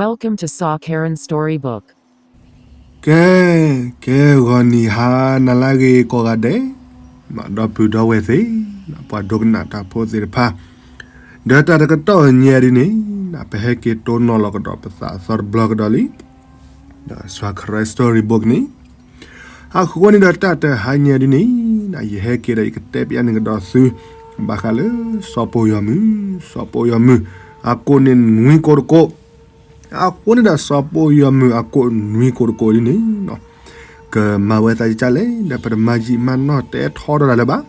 Welcome to Saw Karen Storybook. ကဲ, ကဲဂီၤနံၤဟါနၤလၢအဂ့ၤကိးဂၤဒဲး, ဒီပုၢ်ဒီဝဲၢ်သ့ၣ်, ပှၤဒိကနၣ်တၢ်ဖိသ့ၣ်တဖၣ်, ဒီးတၢ်တကတီၢ်ညါဒ်န့ၣ်, ပဟဲက့ၤတိၢ်နီၣ်လီၤကဒီးပသးအသီတဘျီကဒီးလံ, ဒီး Saw Karen Storybook န့ၣ်, အဃိန့ၣ်ဒီးတၢ်တဟါညါဒ်န့ၣ်, ယဟဲက့ၤဒီးယကတဲပျးန့ၢ်ကဒီးသု, ဘၣ်ဃးလၢစီၤပီယီၤမုၢ်, စီၤပီယီၤမုၢ်, အကိးန့ၣ်နွံကိးတကိး အဃိန့ၣ်ဒီးစီၤပီယီၤမုၢ်အကိးနွံကိးတကိးဒ်န့ၣ်, ကမၤဝဲသးကကလဲၣ်, ဒီးပတမၤယံာ်မၤနီၢ်တဲထီထီၣ်တၢ်လၢၤဘၣ်,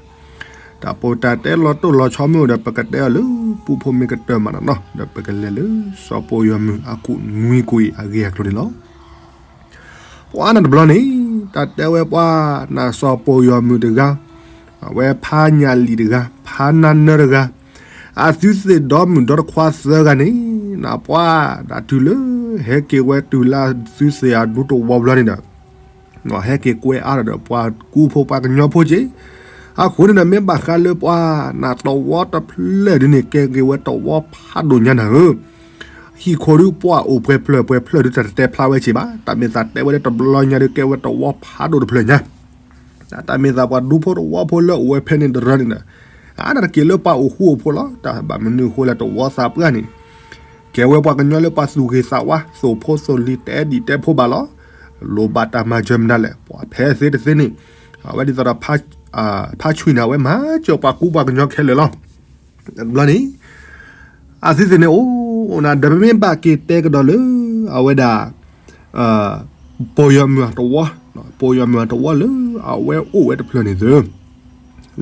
တၢ်ပီးတၢ်တဲလီၤတိၢ်လီၤဆီမ့ၢ်အိၣ်ဒီး ပကတဲအီၤလၢပူဖိမ့ၢ်ကတၢၢ်မးနီၢ်နီၢ်, ဒီးပကလဲၤလၢစီၤပီယီၤမုၢ်အကိးနွံကိးအံၤအဂ့ၢ်အကျိၤန့ၣ်လီၤ. ပှၤန့ၣ်တဘျီန့ၣ်, တၢ်တဲဝဲပှၤနၤစီၤပီယီၤမုၢ်တဂၤ, အဝဲဖးညၣ်လံာ်တဂၤ, ဖးနါနၢတဂၤ, အသုသ့ၣ်ဒီမုၣ်ဒီတခွါသၢဂၤန့ၣ်, နပှၤဒၣ်တုၤလၢဟဲက့ၤဝဲတုၤလၢသုသ့ၣ်အဒူတဝီဘျီန့ၣ်ဒီး, ဟဲက့ၤကွဲအါထီၣ်ဒီးပှၤကူဖိပှၤကညီဖိက့ၢ်, အဃိန့ၣ်ဒီး မ့ၢ်ဘၣ်ဃးလၢပှၤနၤတဝီတဖျၢၣ်ဒ်န့ၣ် ကဲက့ၤဝဲတဝီဖးဒိၣ်ညါနၤဧၢ, ဟံၣ်ခိၣ်ဒုးပှၢ်အိၣ်ပှဲၤဖျၢၣ်ပှဲၤဖျၢၣ်ဒုး တၢ်တတဲဖျါဝဲက့ၢ်ဘၣ်, တၢ်မ့ၢ်သးတဲဝဲလၢတဘျီညါဒုး ကဲဝဲတဝီဖးဒိၣ်တဖျၢၣ်ညါ, တၢ်မ့ၢ်သးပှၤဒူဖိတဝီဖိလၢအိၣ်ဝဲဖဲန့ၣ်တရၢန့ၣ်ဒီး, အါန့ၣ်တက့ၢ်လၢပှၤအိၣ်ဃူအိၣ်ဖိးလီၤ, တၢ်ဘၣ်မနုၤအဃိလဲၣ် တဝီသးပှၢ်န့ၣ်, ကဲဝဲပှၤကညီလၢပှၤသူၣ်ဂ့ၤသးဝါ သူၣ်ဖိသူၣ်လံၤ တဲဒံၣ်တဲဖိဘၣ်လီၤ, လိၣ်ဘၣ်တၢ်မၤစၢၤမနုၤလဲၣ်, ပှၤဖဲသ့တသ့န့ၣ်, အဝဲဒ်သိးဒီး ဖးဆွံန့ၣ် အဝဲမၤစၢၤပှၤကူပှၤကညီခဲလၢာ်လီၤ. တဘျီန့ၣ်, အသုသ့ၣ်န့ၣ်အိၣ်နၤ ဒီးပမ့ၢ်ဘၣ်က့ၤတဲကဒီးလၢ အဝဲဒၣ် ပီယီၤမုၢ်အတဝီ, ပီယီၤမုၢ်အတဝီလၢအဝဲအိၣ်ဝဲတဖျၢၣ်န့ၣ်သ့,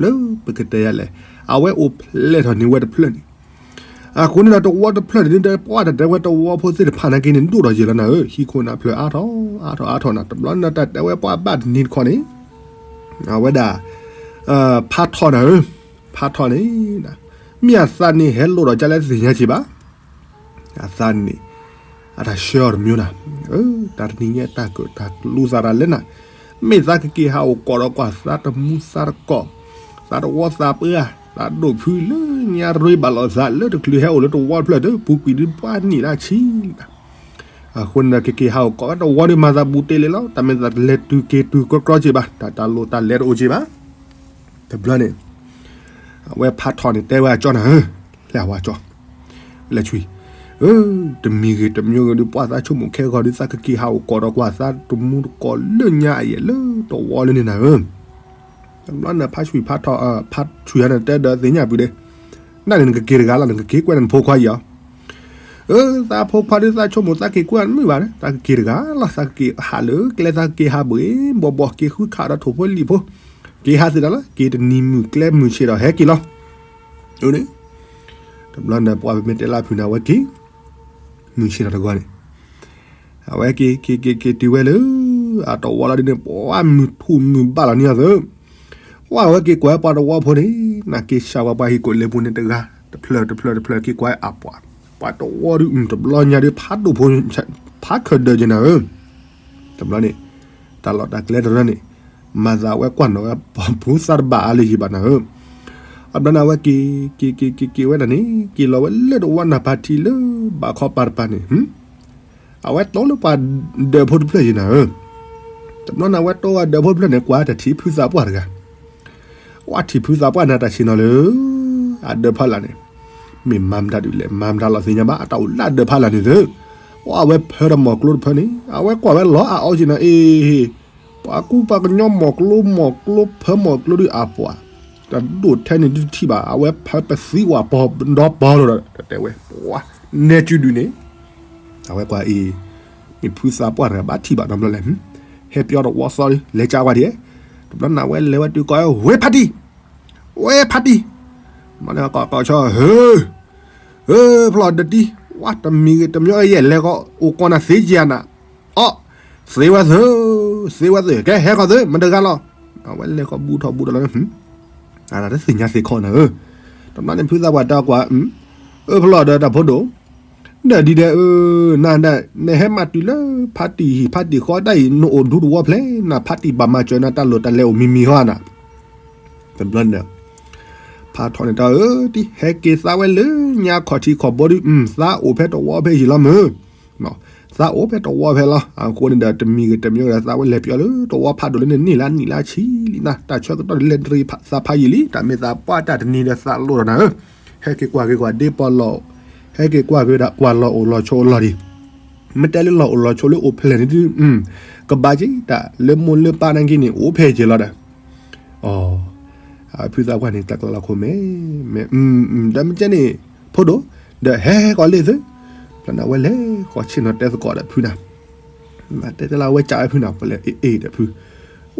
လၢပကတဲယၤလဲၣ်, အဝဲအိၣ်ဖျဲၣ်ထီၣ်န့ၢ်ဝဲတဖျၢၣ်န့ၣ်, အဃိန့ၣ်ဒီးတဝီတဖျၢၣ်န့ၣ် ပှၤတၢ်တဲဝဲတဝီဖိသ့ၣ်တဖၣ်နာ်က့န့ၣ် ဒိၣ်ထီၣ်ယဲၢ်လီၤနၤဧၢ, ဟံၣ်ခိၣ်နၢ်ဖျၢၣ်အါထီၣ်အါထီၣ်အါထီၣ်နၤ, တဘျီန့ၣ်တၢ်တဲဝဲပှၤဘၣ်တနံၤတခီန့ၣ်, အဝဲဒၣ် ဖးထီၣ်နၤဧၢ, ဖးထီၣ်န့ၣ် မ့ၢ်အသးန့ၣ်ဟဲလိာ်ဒီးကလဲၣ်တသ့ၣ်ညါက့ၢ်ဘၣ်, အသးန့ၣ် အတၢ်ဆှၢအီၤတမံၤနၤ, တၢ်တနံၤညါတၢ်ကၢၣ်တၢ်ကျူသးတၢ်လဲၣ်နၤ, မ့ၢ်သးကက့ၤဟးအိၣ်ကိးဒီးကွၢ်သးတမူသးတကိး, သးတဝီသးပှၢ်, သးဒိၣ်ဖုလၢညါရ့ဘၣ်လိာ်သးလၢတချုးဟဲအိၣ်လၢတဝီတဖျၢၣ်ဒီး ပူၤကွံာ်ဒုးပှၤနံၣ်လၢဆံလီၤ, အဃိန့ၣ်ဒီးကက့ၤဟးအိၣ်ကိးဝဲတဝီဒီး မၤသးဘူးတ့ၢ်လံလီၤ, တၢ်မ့ၢ်သးလဲၤတုၤက့ၤတုၤကြီကြီက့ၢ်ဘၣ်, တၢ်တၢ်လိၣ်တၢ်လဲၤတအိၣ်က့ၢ်ဘၣ်, တဘျီန့ၣ် အဝဲဖးထီၣ်န့ၣ် တဲဝဲအကၠီနၤဧၢ, လဲၤဝဲကၠီ, လဲၤဆွံ, တမံၤဂ့ၤတမံၤဂ့ၤဒုး ပှၤသးဆိကမိၣ်ခဲဂီၤဒုး သးကက့ၤဟးအိၣ်ကိးဒီးကွၢ်သးတမူတကိးလၢညါအံၤလၢတဝီလၢန့ၣ်နၤဧၢ, တဘျီန့ၣ် ဖးဆွံဖးထီၣ်, ဖးဆွံဟဲန့ၣ် တဲဒီးသ့ၣ်ညါပုၢ်ဒ့, နန့ၣ်နကက့ၤတဂၤလီၤ, နကက့ၤကွဲးနဖိခွါအံၤအီၤ, သးဖိခွါဒုးသးဆိကမိၣ်သးက့ၤကွဲးနမုာ်ဘၣ်န့ၣ် သးကက့ၤတဂၤလီၤ, သးကက့ၤဟးလၢကျဲ သးကက့ၤဟးဘှ့ၣ်ဘှီၣ်ဘှီၣ် က့ၤဃုခးဒီးထိၣ်ဖိလံၣ်ဖိ, က့ၤဟးသ့ဒၣ်လီၤ, က့ၤတနံၤမုၢ်ကျဲမုၢ်ဆ့ၣ်ဒီးဟဲက့ၤလီၤ, န့ၣ်, တဘျီန့ၣ် ပှၤပမ့ၢ်တဲလၢဖုၣ်န့ၣ် အဝဲက့ၤ, မုၢ်ဆ့ၣ်ထီၣ်တဂီၤန့ၣ်, အဝဲက့ၤက့ၤက့ၤက့ၤတုၤဝဲလၢ အတဝီလီၤဒ်န့ၣ် ပှၤမုၢ်ထူၣ်မုၢ်ဘၣ်လီၤန့ၢ်အီၤသၢ, ပှၤအဝဲက့ၤကွၢ်ပှၤတဝီဖိန့ၣ် နက့ၤဆှၢဝဲပှၤဟံၣ်ကိာ်လ့ပူၤန့ၣ်တဂၤ, တဖျၢၣ်တဖျၢၣ်တဖျၢၣ် က့ၤကွၢ်အပှၤ, ပှၤတဝီဒုး တဘျီညါဒုး ဖးဒိၣ်ဖိ, ဖးခၢၣ်ဒၢးက့ၤနၤဧၢ, တဘျီန့ၣ်, တၢ်လီၢ်တၢ်ကျဲတရၢန့ၣ်, မၤသးဝဲကွၢ်နီၣ်ဝဲပှၤဖိသၣ်တဘၣ်အါလၢၤယံၤဘၣ်နၤဧၢ, အဘျီန့ၣ်အဝဲက့ၤ, က့ၤက့ၤက့ၤက့ၤဝဲဒၣ်န့ၣ် က့ၤလီၤဝဲလၢတဝီနၢ်ဖးထံလၢဘးခီပၤတပၤန့ၣ်, အဝဲတိၢ်လၢပှၤဒၢးဖိတဖျၢၣ်ယံၤနၤဧၢ, တဘျီန့ၣ်အဝဲတိၢ်ဝဲဒၢးဖိတဖျၢၣ်န့ၣ် ကွၢ်တၢ်ထံၣ်ဖုသးပှၢ်တဂၤ ဝဲထံၣ်ဖုသးပှၢ်န့ၣ် တၢ်ဆ့ၣ်နီၤလၢ အဒၢးဖီလာ်န့ၣ်, မ့ၢ်မၤမတၤဒုးလဲၣ် မၤမတၤလီၤသ့ၣ်ညါဘၣ် အတၢ်အိၣ်လၢအဒၢးဖီလာ်န့ၣ်သ့, အဝဲဖၢဒီးမီၢ်ကျိတဖၢန့ၣ် အဝဲကွၢ်ဝဲလီၤအါအီက့ၤနၤအ့, ပှၤကူပှၤကညီမီၢ်ကျိမီၢ်ကျိဖၢမီၢ်ကျိဒုးအပှၤ, တၢ်ဒိၣ်ထဲန့ၣ်ဒုးတထံၣ်ဘၣ် အဝဲဖၢပသံဝဲပီၢ်ဒီပီၢ်လီၤဒီး တဲဝဲ, နဲကၠူဒုးန့ၣ် အဝဲကွၢ်အံၤ, မ့ၢ်ဖုသးပှၢ်တဂၤဘၣ်ထံၣ်ဘၣ်နီတဘျီလဲၣ်, ဟဲပၠီတဝီသီဒီး လဲၤကၢကွၢ်ဒံး, တဘျီန့ၣ်ဝဲလဲၤဝဲတုၤကိးဝဲဖါတံၢ်, ဝဲဖါတံၢ်, မ့ၢ်ကိးကိးဆီ ဟၢ, ဟၢဖျီၣ်ဒၢးတံၢ်, ဝဲတမံၤဂ့ၤတမံၤဂ့ၤ ယဲၢ်လဲၤကီး အိၣ်ကိးနၤသ့က့ၤနၤ, အီ, သ့ဝဲသ့, သ့ဝဲသ့ ကဲဟဲကီးသ့ မတၤတဂၤလီၤ, အဝဲလဲၤကီးဘူးထီၣ်ဘူးထီၣ်လီၤ တသ့ၣ်ညါသ့ၣ်ခီနၤဧၢ, တဘျီန့ၣ်ဖုသးပှၢ်တဲကွၢ်, အၢဖျီၣ်ဒီးတၢ်ဖိဒိၣ်, ဒီးဒ်ဒီးအၢ, နဒၣ်, နဟဲမၤတုၤလၢဖါတံၢ်ဟံၣ်ဖါတံၢ်ဃီတၢ်အံၤ နအိၣ်ဒူတဝီဖျဲၣ် နဖါတံၢ်ဘၣ်မၤစၢၤနၤတၢ်လိၣ်တၢ်လဲၤအိၣ်မံၤမံၤဟီနၤ, တဘျီန့ၣ်, ဖါထီၣ်န့ၣ်တၢ်အၢ တံၢ်ဟဲက့ၤသးဝဲလၢညါခီၣ်ထံးခီၣ်ဘိဒုး သးအိၣ်ဖဲတဝီဖဲအံၤလီၤမုၢ်, သးအိၣ်ဖဲတဝီဖဲလီၤ. အဃိန့ၣ်ဒီး တမံၤဂ့ၤတမံၤဂ့ၤဒီး သးဝဲလဲၤပၠီလၢတဝီဖးဒိၣ်လၢန့ၣ် နံၣ်လါနံၣ်လါဆံလံနၤ, တၢ်ဆၢကတီၢ်ဒ်လဲၣ်တရံးသးဖးယံာ်လံ, တၢ်မ့ၢ်သးပှၢ်တၢ်တနံၤဒီးသးလိၣ်ဒီးနၤဧၢ, ဟဲက့ၤကွၢ်က့ၤကွၢ်ဒ့ပီၣ်လီၤ, ဟဲက့ၤကွၢ်က့ၤဒီးကွၢ်လီၤအိၣ်လီၤဆိးလီၤဒံး, မ့ၢ်တဲလၢလီၤအိၣ်လီၤဆိးလၢအိၣ်ဖျဲၣ်န့ၣ်ဒုး ကဘၣ်က့ၤတၢ်လၢမိၢ်လၢပၢ်နာ်က့န့ၣ် အိၣ်ဖဲက့ၤလီၤဒီး အဖုသးပှၢ်န့ၣ် တၢ်ကျါလီၤခိၣ်မဲာ်မဲာ်, ဒီးမ့ၢ်ကဲန့ၣ် ဖိဒိၣ်, ဒီးဟဲဟဲကီးလ့ၣ်သု, ဖျါနၤဝဲလဲၤဃီၤဆ့ၣ်နီၤတဲသကိးဒီးဖုနၤ, တဲတဲလၢဝဲကးဝဲဖုနၤ ပလဲၤအ့ၣ်အ့ၣ်ဒီးဖု,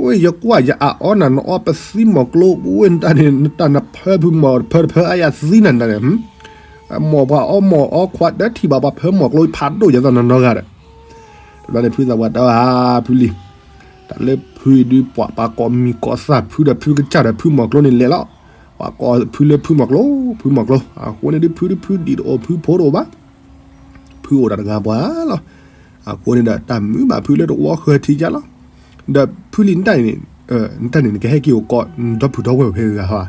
ဝဲယကွၢ်ယအအီနၤနအီပသံမီၤကျိ ဝဲနတၢ်န့ၣ် နတၢ်နဖၢဖုမီၤတဖၢတဖၢအယၤသံနၤနၤန့ၣ်, မီၤပှၤအီမီၤအီခွါတထံၣ်ဘၣ်ပှၤဖၢမီၤကျိဖးဒိၣ်ယသးနီၢ်နီၢ်ဂၤဒီး, တဘျီန့ၣ်ဖုသးပှၢ်တဲအါဖုလံ တၢ်လၢဖုအံၤဒုးပှၤပှၤကိးမံၤကိးသၣ်ဖုဒီးဖုကစၢ်ဒီးဖုမီၤကျိန့ၣ်လဲၤလီၤ, ပှၤကိးဖုလၢဖုမီၤကျိ, ဖုမီၤကျိ, အဃိန့ၣ်ဒုးဖုဒုးဖုဒံးတအိၣ်ဖုဖိတအိၣ်ဘၣ်, ဖုအိၣ်ဒီးတဂၤပှၤလီၤ, အဃိန့ၣ်ဒီးတၢ်မုာ်ဘၣ်ဖုလၢတဝီဃၢၤထံကလီၤ, ဒီးဖုလံနတၢ်န့ၣ်, နတၢ်န့ၣ်နကဟဲက့ၤအိၣ်ကိး ဒီပုၢ်ဒီဝဲၢ်ဖဲဂၤဟီ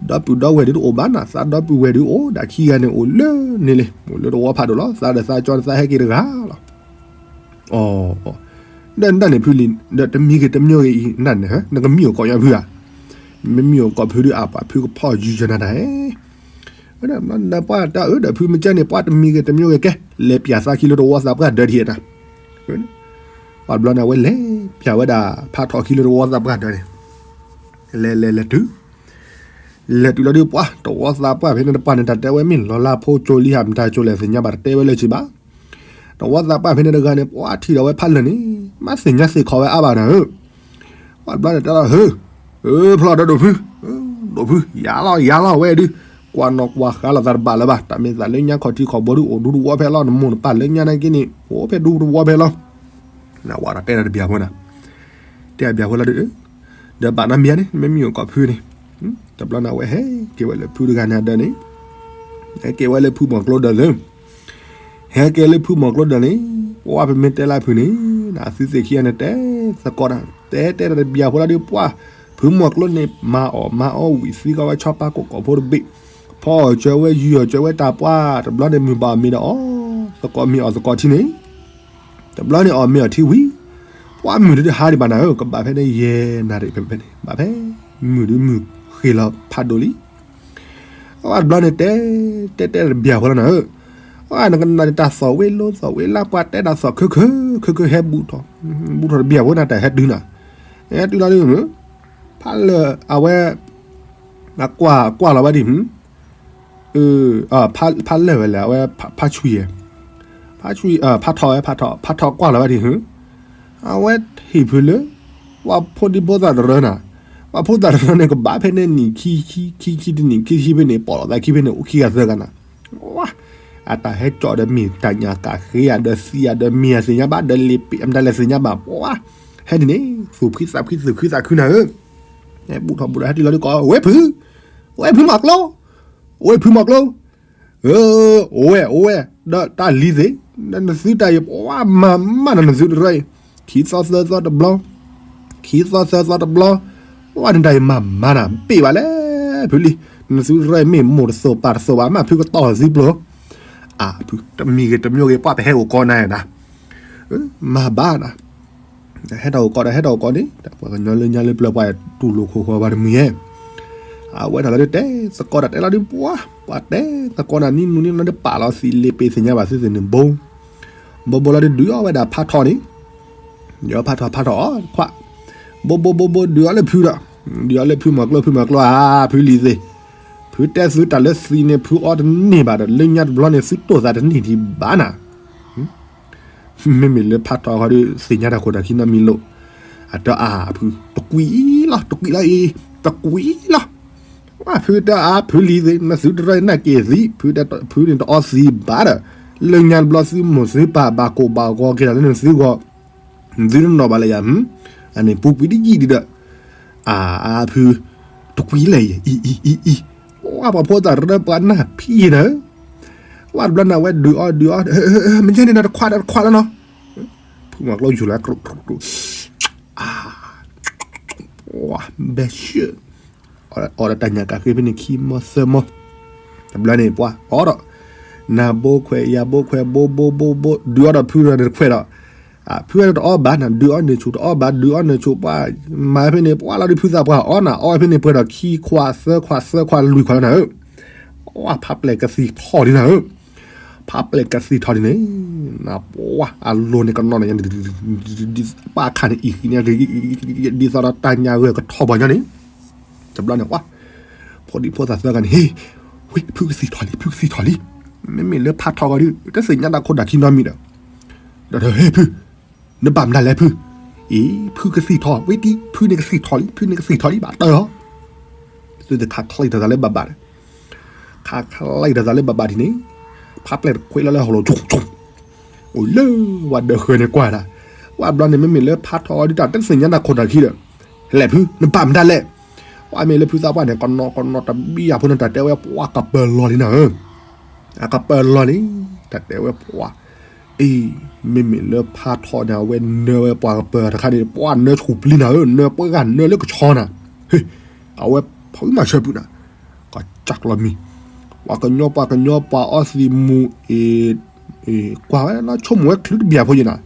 ဧါ ဒီပုၢ်ဒီဝဲၢ်ဒုးတအိၣ်ဘၣ်နၤ, သးဒီပုၢ်ဝဲၢ်ဒုးအိၣ် ဒၣ်ခံဂၤန့ၣ်အိၣ်လၢန့ၣ်လံ, အိၣ်လၢတဝီဖးဒိၣ်လီၤ, သးဒီးသးကၠီန့ၣ်သးဟဲက့ၤတဂၤလီၤ, အီ, ဒီးနတၢ်န့ၣ်ဖုလံ, ဒီးတမံၤဂ့ၤတမံၤဂ့ၤအံၤ နတၢ်န့ၣ် နကမံအိၣ်ကိးညါဖုဧါ, မ့ၢ်မံအိၣ်ကိးဖုဒုးအပှၤဖုကဖီၣ်ယုၢ်ယနၤတၢ်ဧဲ နပှၢ်တၢ်အၢဒီးဖုမ့ၢ်ကဲန့ၣ် ပှၤတမံၤဂ့ၤတမံၤဂ့ၤကဲ, လဲၤပၠးသးခံလၢတဝီသးပှၢ်ဒၢးဒံးနၤ, ပှၤဘျီန့ၣ်ဝဲလဲၤပၠးဝဲဒၣ်ဖးထီၣ်ခံလၢတဝီသးပှၢ်ဒၢးန့ၣ်, လဲၤလဲၤလဲၤတုၤ, လဲၤတုၤလီၤဒုးပှၢ် တဝီသးပှၢ်ဖဲန့ၣ်တပှၢ်န့ၣ် တၢ်တဲဝဲမ့ၢ်လီၤလၢဖိကၠိလံဧါ မတၤကၠိလဲၣ်သ့ၣ်ညါဘၣ် တတဲဝဲလၢၤဘၣ်, တဝီသးပှၢ်ဖဲန့ၣ်တဂၤန့ၣ် ပှၤထံၣ်ဒီးဝဲဖးလၢာ်န့ၣ် မၤသ့ၣ်ညါသ့ၣ်ခီဝဲအါဘၣ်နၤဧၢ, ပှၤဘျီန့ၣ်တဲလီၤ ဧၢ, ဖျီၣ်ဒီးဒိၣ်ဖု, ဒိၣ်ဖု ယၤလီၤယၤလီၤဝဲဒုး, ကွၢ်နီၣ်ကွၢ်ဃါလိာ်သးတဘၣ်လၢၤဘၣ်, တၢ်မ့ၢ်သးလၢညါခီၣ်ထံးခီၣ်ဘိဒုးအိၣ်ဒူတဝီဖဲလီၤ, နမိၢ်နပၢ်လၢညါနာ်က့န့ၣ် အိၣ်ဖဲဒူတဝီဖဲလီၤ, နဝဲဒီးတဲတၢ်တဘျီဖိနၤ, တဲတၢ်တဘျီဖိလီၤဒုး, ဒီးဘၣ်နီတမံၤဧါန့ၣ် မ့ၢ်မံအိၣ်ကိးဖုန့ၣ်, တဘျီန့ၣ်ဝဲဟဲက့ၤဝဲလၢဖုတဂၤန့ၣ်ဒၢးန့ၣ်, ဟဲက့ၤဝဲလၢဖုမီၤကျိဒၢးလၢ ဟဲက့ၤလၢဖုမီၤကျိဒၢးန့ၣ်, ပှၤပမ့ၢ်တဲလၢဖုန့ၣ်, အသုသ့ၣ်ခံဂၤန့ၣ်တဲသကိးတၢ်, တဲတဲတၢ်တဘျီဖိလီၤဒုးပှၢ်, ဖုမီၤကျိန့ၣ် မၤအီၣ်မၤအီဝံၣ်သံကီးဝဲဆီပၢ်ကိးကိးဖိတဘ့ၣ်, ဖီအီၣ်ကၢဝဲယုၢ်အီၣ်ကၢဝဲတၢ်ပှၢ်, တဘျီန့ၣ်မုၢ်ဘၣ်အီၤမ့ၤဒီးအီ, သကိးမ့ၤအီၣ်သကိးထံန့ၣ် တဘျီန့ၣ်အီၣ်မ့ၤအီၣ်ထံဝံၤ, ပှၤမုၢ်ဒုးတဟါဒံးဘၣ်နၤဧၢ, ကဘၣ်ဖဲန့ၣ်ယဲၢ်နၣ်ရံၣ်ဖဲန့ၣ်, ဘၣ်ဖဲမုၢ်ဒုးမုၢ်ဃ့ၢ်လီၤဖးဒိၣ်လံ, အဝဲတဘျီန့ၣ်တဲ, တဲတဲတဘျီဖိလီၤနၤဧၢ, အဝဲနကနၣ်န့ၣ်တၢ်သီၣ်ဝ့လိသီၣ်ဝ့လၢပှၤတဲတၢ်သီၣ်ခၢခၢ, ခၢခၢဟဲဘူးထီၣ်, ဘူးထီၣ်တဘျီဖိနၤတၢ်ဟဲတုၤနၤ, ဟဲတုၤလီၤဒုး, ဖးလၢာ်အဝဲ အကွၢ်ကွၢ်လီၤဝဲဒၣ်, ဖးလၢာ်ဝဲလဲၣ် အဝဲဖးဆွံ, ဖးဆွံ, ဖးထီၣ်ဝဲ ဖးထီၣ် ဖးထီၣ်ကွၢ်လီၤဝဲဒၣ်, အဝဲထံၣ်ဖုလၢ ပှၤဖိဒံဖိသၣ်တရၢနၤ, ပှၤဖိသၣ်တရၢန့ၣ် ကဘၣ်ဖဲန့ၣ်နံၣ်ခံ, ခံခံတနံၣ်ခံဆံဖဲန့ၣ် ပိာ်လီၤသးခံဖဲန့ၣ် အိၣ်ခံဂၤသၢဂၤနၤ, ဝါ, အတၢ်ဟဲကၠီၣ်ဒီးမ့ၢ်တၢ်ညၣ်ကးဃ့ဧါ ဒီးသံဧါ ဒီးမ့ၢ်ဧါသ့ၣ်ညါဘၣ် ဒီးလ့ပ့ၤ အမတၤလဲၣ်သ့ၣ်ညါဘၣ်, ပှၤ, ဟဲဒ်န့ၣ် သူၣ်ဖှံသးဖှံ သူၣ်ခုသးခုနၤဧၢ, ဟဲဘူးထီၣ်ဘူးထီၣ် ဟဲတုၤလီၤဒုးကိး ဝဲဖု, ဝဲဖုမီၤကျိ, ဝဲဖုမီၤကျိ, အိၣ်ဝဲ အိၣ်ဝဲ, ဒီးတၢ်လံၤသ့ၣ်, နသုတၢ်အံၤ ပှၤမၤမးနၤ နသုတရၢအံၤ, ခံသီသၢသီတဘျီ, ခံသီသၢသီတဘျီ, ပှၤနတၢ်အံၤမၤမးနၤ ပ့ၢ်ဘၣ်လဲၣ် ဖုလံ, နသုတရၢအံၤမ့ၢ်မိၢ်တသိးပၢ်တသိးဘၣ် မ့ၢ်ဖုကတီၢ်သံပျိ, အဖု တမံၤဂ့ၤတမံၤဂ့ၤ ပှၤပဟဲအိၣ်ကိးနၤနၤ, မၤဘၣ်နၤ ဟဲတၢ်အိၣ်ကိးဒီး ဟဲတၢ်အိၣ်ကိးန့ၣ် တၢ်ပှၤကညီလၢညါလၢပျၢၤပှၤတူၢ်လိာ်ခိၣ်ဃီပှၤတမုာ်ဧါ, အဝဲတၢ်လီၤဒုးတဲသကိးတၢ်တဲလီၤဒုးပှၤ, ပှၤတဲသကိးနၤနံၣ်နူနံၣ်နၤဒုးပာ်လီၤသံလ့ပ့ၤသ့ၣ်ညါဘၣ်သုသ့ၣ်န့ၣ် ဘိ, ဘိဘိလီၤဒုးဒုးအီၣ်ဝဲဒၣ်ဖးထီၣ်န့ၣ်, ဒုးအီၣ်ဖးထီၣ် ဖးထီၣ်အီၣ်ခွါ, ဘိဘိဘိဘိဒုးအီၣ်လၢဖုဒီး, ဒုးအီၣ်လၢဖုမီၤကျိ ဖုမီၤကျိဧါ, ဖုလံၤသ့ၣ်, ဖုတဲသုတၢ်လၢသံန့ၣ် ဖုအီၣ်တန့ၢ်ဘၣ်ဒီး လၢညါတဘျီန့ၣ် သုတိၢ်သးတန့ၢ်ဒံးဘၣ်နၤ မ့မ့ၢ်လၢဖးထီၣ်ဃီဒီး သ့ၣ်ညါတၢ်ခိၣ်တၢ်ခံနီတမံၤလိာ်, အတၢ်အါဖု တကွံလီၤ တကွံလီၤအံၤ, တကွံလီၤ, ဝဲဖုတၢ်အါဖုလံၤသ့ၣ် နသုတရၢနၢ်က့ၤသံ, ဖုန့ၣ်တအီသံဘၣ်ဒီး, လၢညါတဘျီသုမိၢ်သုပၢ်ဘၣ်ကိၢ်ဘၣ်ဂီၤက့ၤတၢ်လၢနသုဂီၢ် သုတနီၣ်ဘၣ်လၢယၤ, အန့ၣ်ပူၤကွံာ်တယံာ်ဒံးဒီး, အါဖု, တကွံလၢယၤ, အံၤအံၤအံၤအံၤ, ပှၤဖိသၣ်တရၢပှၤနၢ်ဖံးနၤဧၢ, ဝဲတဘျီနၤဝဲဒုးအီၣ်ဒုးအီၣ်, မ့ၢ်ကဲန့ၣ်နတခွါတခွါလီၤနီၤ, ဖုမီၤကျိယူၤလၢ, အါ, ဘဲၣ်ဆၢ, အီၣ်ဒီးတၢ်ညၣ်ကးဃ့ဖဲန့ၣ်ခံမီသၢမီ, တဘျီန့ၣ်ပှၤအီၣ်ဒီး နၤဘိခွဲး ယၤဘိခွဲး ဘိဘိဘိဘိ ဒုးအီၣ်ဒီးဖုတဂၤန့ၣ်တခွဲးဒီး, ဖုတဂၤန့ၣ်တအီၣ်ဘၣ်နၤ ဒုးအီၣ်န့ၣ်ဆူၣ် တအီၣ်ဘၣ် ဒုးအီၣ်န့ၣ်ဆူၣ် ပှၤမၤဖဲန့ၣ် ပှၤလီၤဒုးဖုသးပှၢ်အီၣ်နၤ အီၣ်ဖဲန့ၣ်ပှဲၤဒီးခံခွးသၢခွးသၢခွးလွံၢ်ခွးလီၤနၤဧၢ, ပှၤဖးပျဲၢ်ကသံၣ်ထီၣ်ဒ်နၤဧၢ, ဖးပျဲၢ်ကသံၣ်ထီၣ်ဒ်န့ၣ်, နပှၤအလိၤန့ၣ်ကနီၤန့ၣ် ပၢ်ခါန့ၣ်အံၤန့ၣ် ဒ်သိးဒီးတၢ်ညါဂၢၢ်ကထီၣ်ပှၤညီန့ၣ်, တဘျီန့ၣ် ပှၤ ဖိဒံဖိသၣ်သၢဂၤန့ၣ် ဟ့ၣ်, ဝ့ၢ် ဖုကသံၣ်ထီၣ်လံ ဖုကသံၣ်ထီၣ်လံ, မ့မ့ၢ်လၢဖးထီကီးဒုး တသ့ၣ်ညါတၢ်ခိၣ်တၢ်ခံနီတမံၤဒီး, ဒီးဟ့ၣ်ဖု, နဘၣ်မတၤလဲၣ်ဖု, အံၤ ဖုကသံၣ်ထီၣ် ဝ့ၢ်တံၢ် ဖုန့ၣ်ကသံၣ်ထီၣ်လံ ဖုန့ၣ်ကသံၣ်ထီၣ်လံ ဘၣ်တၢၢ်လီၤ, သုတခးချံၣ်ထီၣ်သးလၢဘၣ်ဘၣ်န့ၣ်, ခးချံၣ်ထီၣ်သးလၢဘၣ်ဘၣ်ဒ်န့ၣ်, ဖးပျဲၢ်တခွဲးလီၤလၢဟီၣ်လိၤ ဆိဆိ အိၣ်လၢဝဲဒၢးဃၢၤန့ၣ်ကွၢ်ဒၣ်, ဝဲဘျီန့ၣ် မ့မ့ၢ်လၢဖးထီဒ်တၢ်တသ့ၣ်ညါတၢ်ခိၣ်တၢ်ခံဒီး, လဲၣ်ဖု နဘၣ်မတၤလဲၣ်, ပှၤမ့ၢ်လၢဖုသးပှၢ်န့ၣ် ကနီၤကနီၤတဘံယၤဖိန့ၣ် တၢ်တဲဝဲပှၤကပၢၤလီၤလံနၤဧၢ, အကပၢၤလီၤလံ, တၢ်တဲဝဲပှၤ, အံၤ, မ့မ့ၢ်လၢဖးထီန့ၣ် အဝဲနၢဝဲပှၤကပၢၤတခါန့ၣ် ပှၤနၢဆူၣ်ပျံၤနၤဧၢ နၢပှၤဂၤနၢလၢကဆီနၤ, ဟ့ၣ်, အဝဲဖုမၤဆၢဖုနၤ, ကစၢ်ကျီမံၤ, ပှၤကညီပှၤကညီပှၤအီသံးမူၤအ့ၤ ကွၢ်ဝဲလီၤ ဆိကမိၣ်ဝဲချုးတဘံၣ်ဖိယံၤနၤ,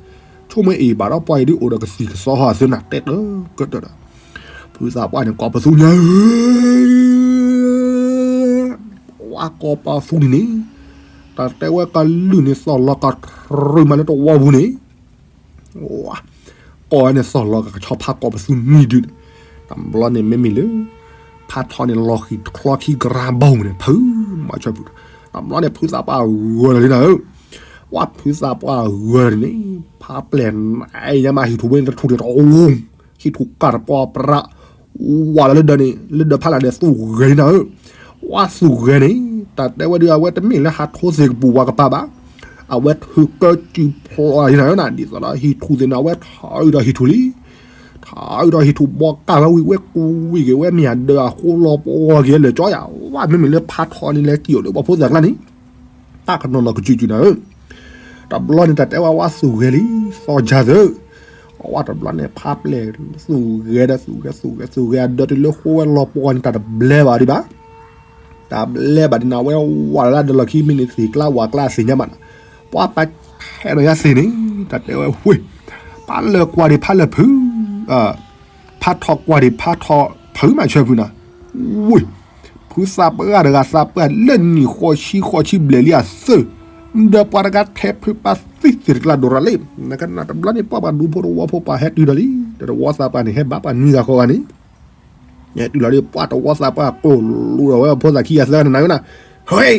ဆိကမိၣ်ဝဲအ့ၣ်ဘၣ်ဒီးပှၤအံၤဒ်အိၣ်ဒီးကသံၣ်ကသီဟီၣ်အသၢနၤ တဲတကတၢၢ်ဒီး, ဖုသးပှၢ်န့ၣ် ကိးပသူညါဧၢ, ပှၤကိးပသူန့ၣ်န့ၣ်, တၢ်တဲဝဲကလုၢ်န့ၣ်သီၣ်လီၤကရူၢ်မးလၢတဝီပူၤန့ၣ် ကိးဝဲန့ၣ်သီၣ်လီၤကဆီဖးကိးပသူနွံဒုန့ၣ်, တဘျီန့ၣ်မ့မ့ၢ်လၢ ဖးထီန့ၣ်လီၤဃံၤချီခံကရၢဘိန့ၣ် ဖုမၤဆၢဖု, တဘျီန့ၣ်ဖုသးပှၢ်ဂၢၢ်လီၤလံနၤဧၢ, ပှၤဖုသးပှၢ်ဂၢၢ်လီၤန့ၣ်, ဖးပျဲၢ်နအံၤညါမးဟံၣ်ထူၣ်ဝဲန့ၣ်တထူၣ်န့ၣ်တအိၣ်, ဟံၣ်ထူၣ်ကၢ်တပှီၤပြး ဝးလီၤလၢဒၢးန့ၣ် လၢဒၢးဖးလၢ်န့ၣ် သူၣ်ဂဲၤလံနၤဧၢ, ပှၤသူၣ်ဂဲၤန့ၣ် တၢ်တဲဝဲဒုးအဝဲတမ့ၢ်လၢဟးထိသ့ၣ်ကပူၤဝါကပၤဘၣ်, အဝဲထုးကၢစုဖျီလံနၤဧၢနၤ ဒ်သိးဒီးဟံၣ်ထူၣ်သ့ၣ်န့ၣ် အဝဲထီအုးဒီးဟံၣ်ထူၣ်လံ, ထီအုးဒီးဟံၣ်ထူၣ်ဘီကၢ်ဝဲဝံၤ ဝဲကွံာ်ဝံၤက့ၤဝဲမ့ၢ်အဒၢးအဃိလီၤပှီၤက့ၤလၢာ်ကၠီယၤ, ဝဲမ့မ့ၢ်လၢဖးထီန့ၣ်လဲၤစံၣ်အိၣ်လၢပှၤဖိသၣ်ကျါန့ၣ် တၢ်ကနီၤနီၤကစုာ်စုာ်နၤဧၢ, တဘျီန့ၣ်တၢ်တဲဝဲဝဲသူၣ်ဂဲၤလံ, သီၣ်ဆါသၢ, အဝဲတဘျီန့ၣ် ဖးပျဲၢ်သူၣ်ဂဲၤဒီးသူၣ်ဂဲၤသူၣ်ဂဲၤသူၣ်ဂဲၤ အဒၢးတုၤလၢဃိဝဲလီၤပှီၤန့ၣ် တၢ်တဘျဲဘၣ်ဒံးဘၣ်, တၢ်ဘျဲဘၣ်ဒံးနၤ အဝဲဝးလၢဒၢးလီၢ်ခံမ့ၢ်န့ၣ်သ့ၣ်ကျါဝးကျါသ့ၣ်ညါမးနၤ, ပှၤပာ်ထဲးနီၤယါသ့ၣ်န့ၣ် တၢ်တဲဝဲဝ့ၢ်, ပာ်လၢကွၢ်ဒံးဖးလၢဖု ဖးထီကွၢ်ဒံးဖးထီ ဖုမၤဆၢဖုနၤ, ဝ့ၢ်, ဖုသးပှၢ်တဂၤသးပှၢ်လၢနံၣ်ဃိးဆံဃိးဆံဘျဲၣ်လံအသၢ, ဒီးပှၤတဂၤထဲဖုပာ်သံသ့ၣ်တကျါဒိၣ်ရၤလံ, နကနၣ်တဘျီန့ၣ် ပှၤဘၣ်ဒူဖိတဝီဖိပှၤဟဲတုၤဒီးလံ, ဒီးတဝီသးပှၢ်န့ၣ် ဟဲဘၣ်ပှၤနွံဂၤဃိးဂၤန့ၣ် ဟဲတုၤလီၤဒီး ပှၤတဝီသးပှၢ်ကိၢ်လူဒီးဝဲဖိသၣ်ခံဂၤသၢဂၤန့ၣ်နၤဝဲနၤ, ဟဲ,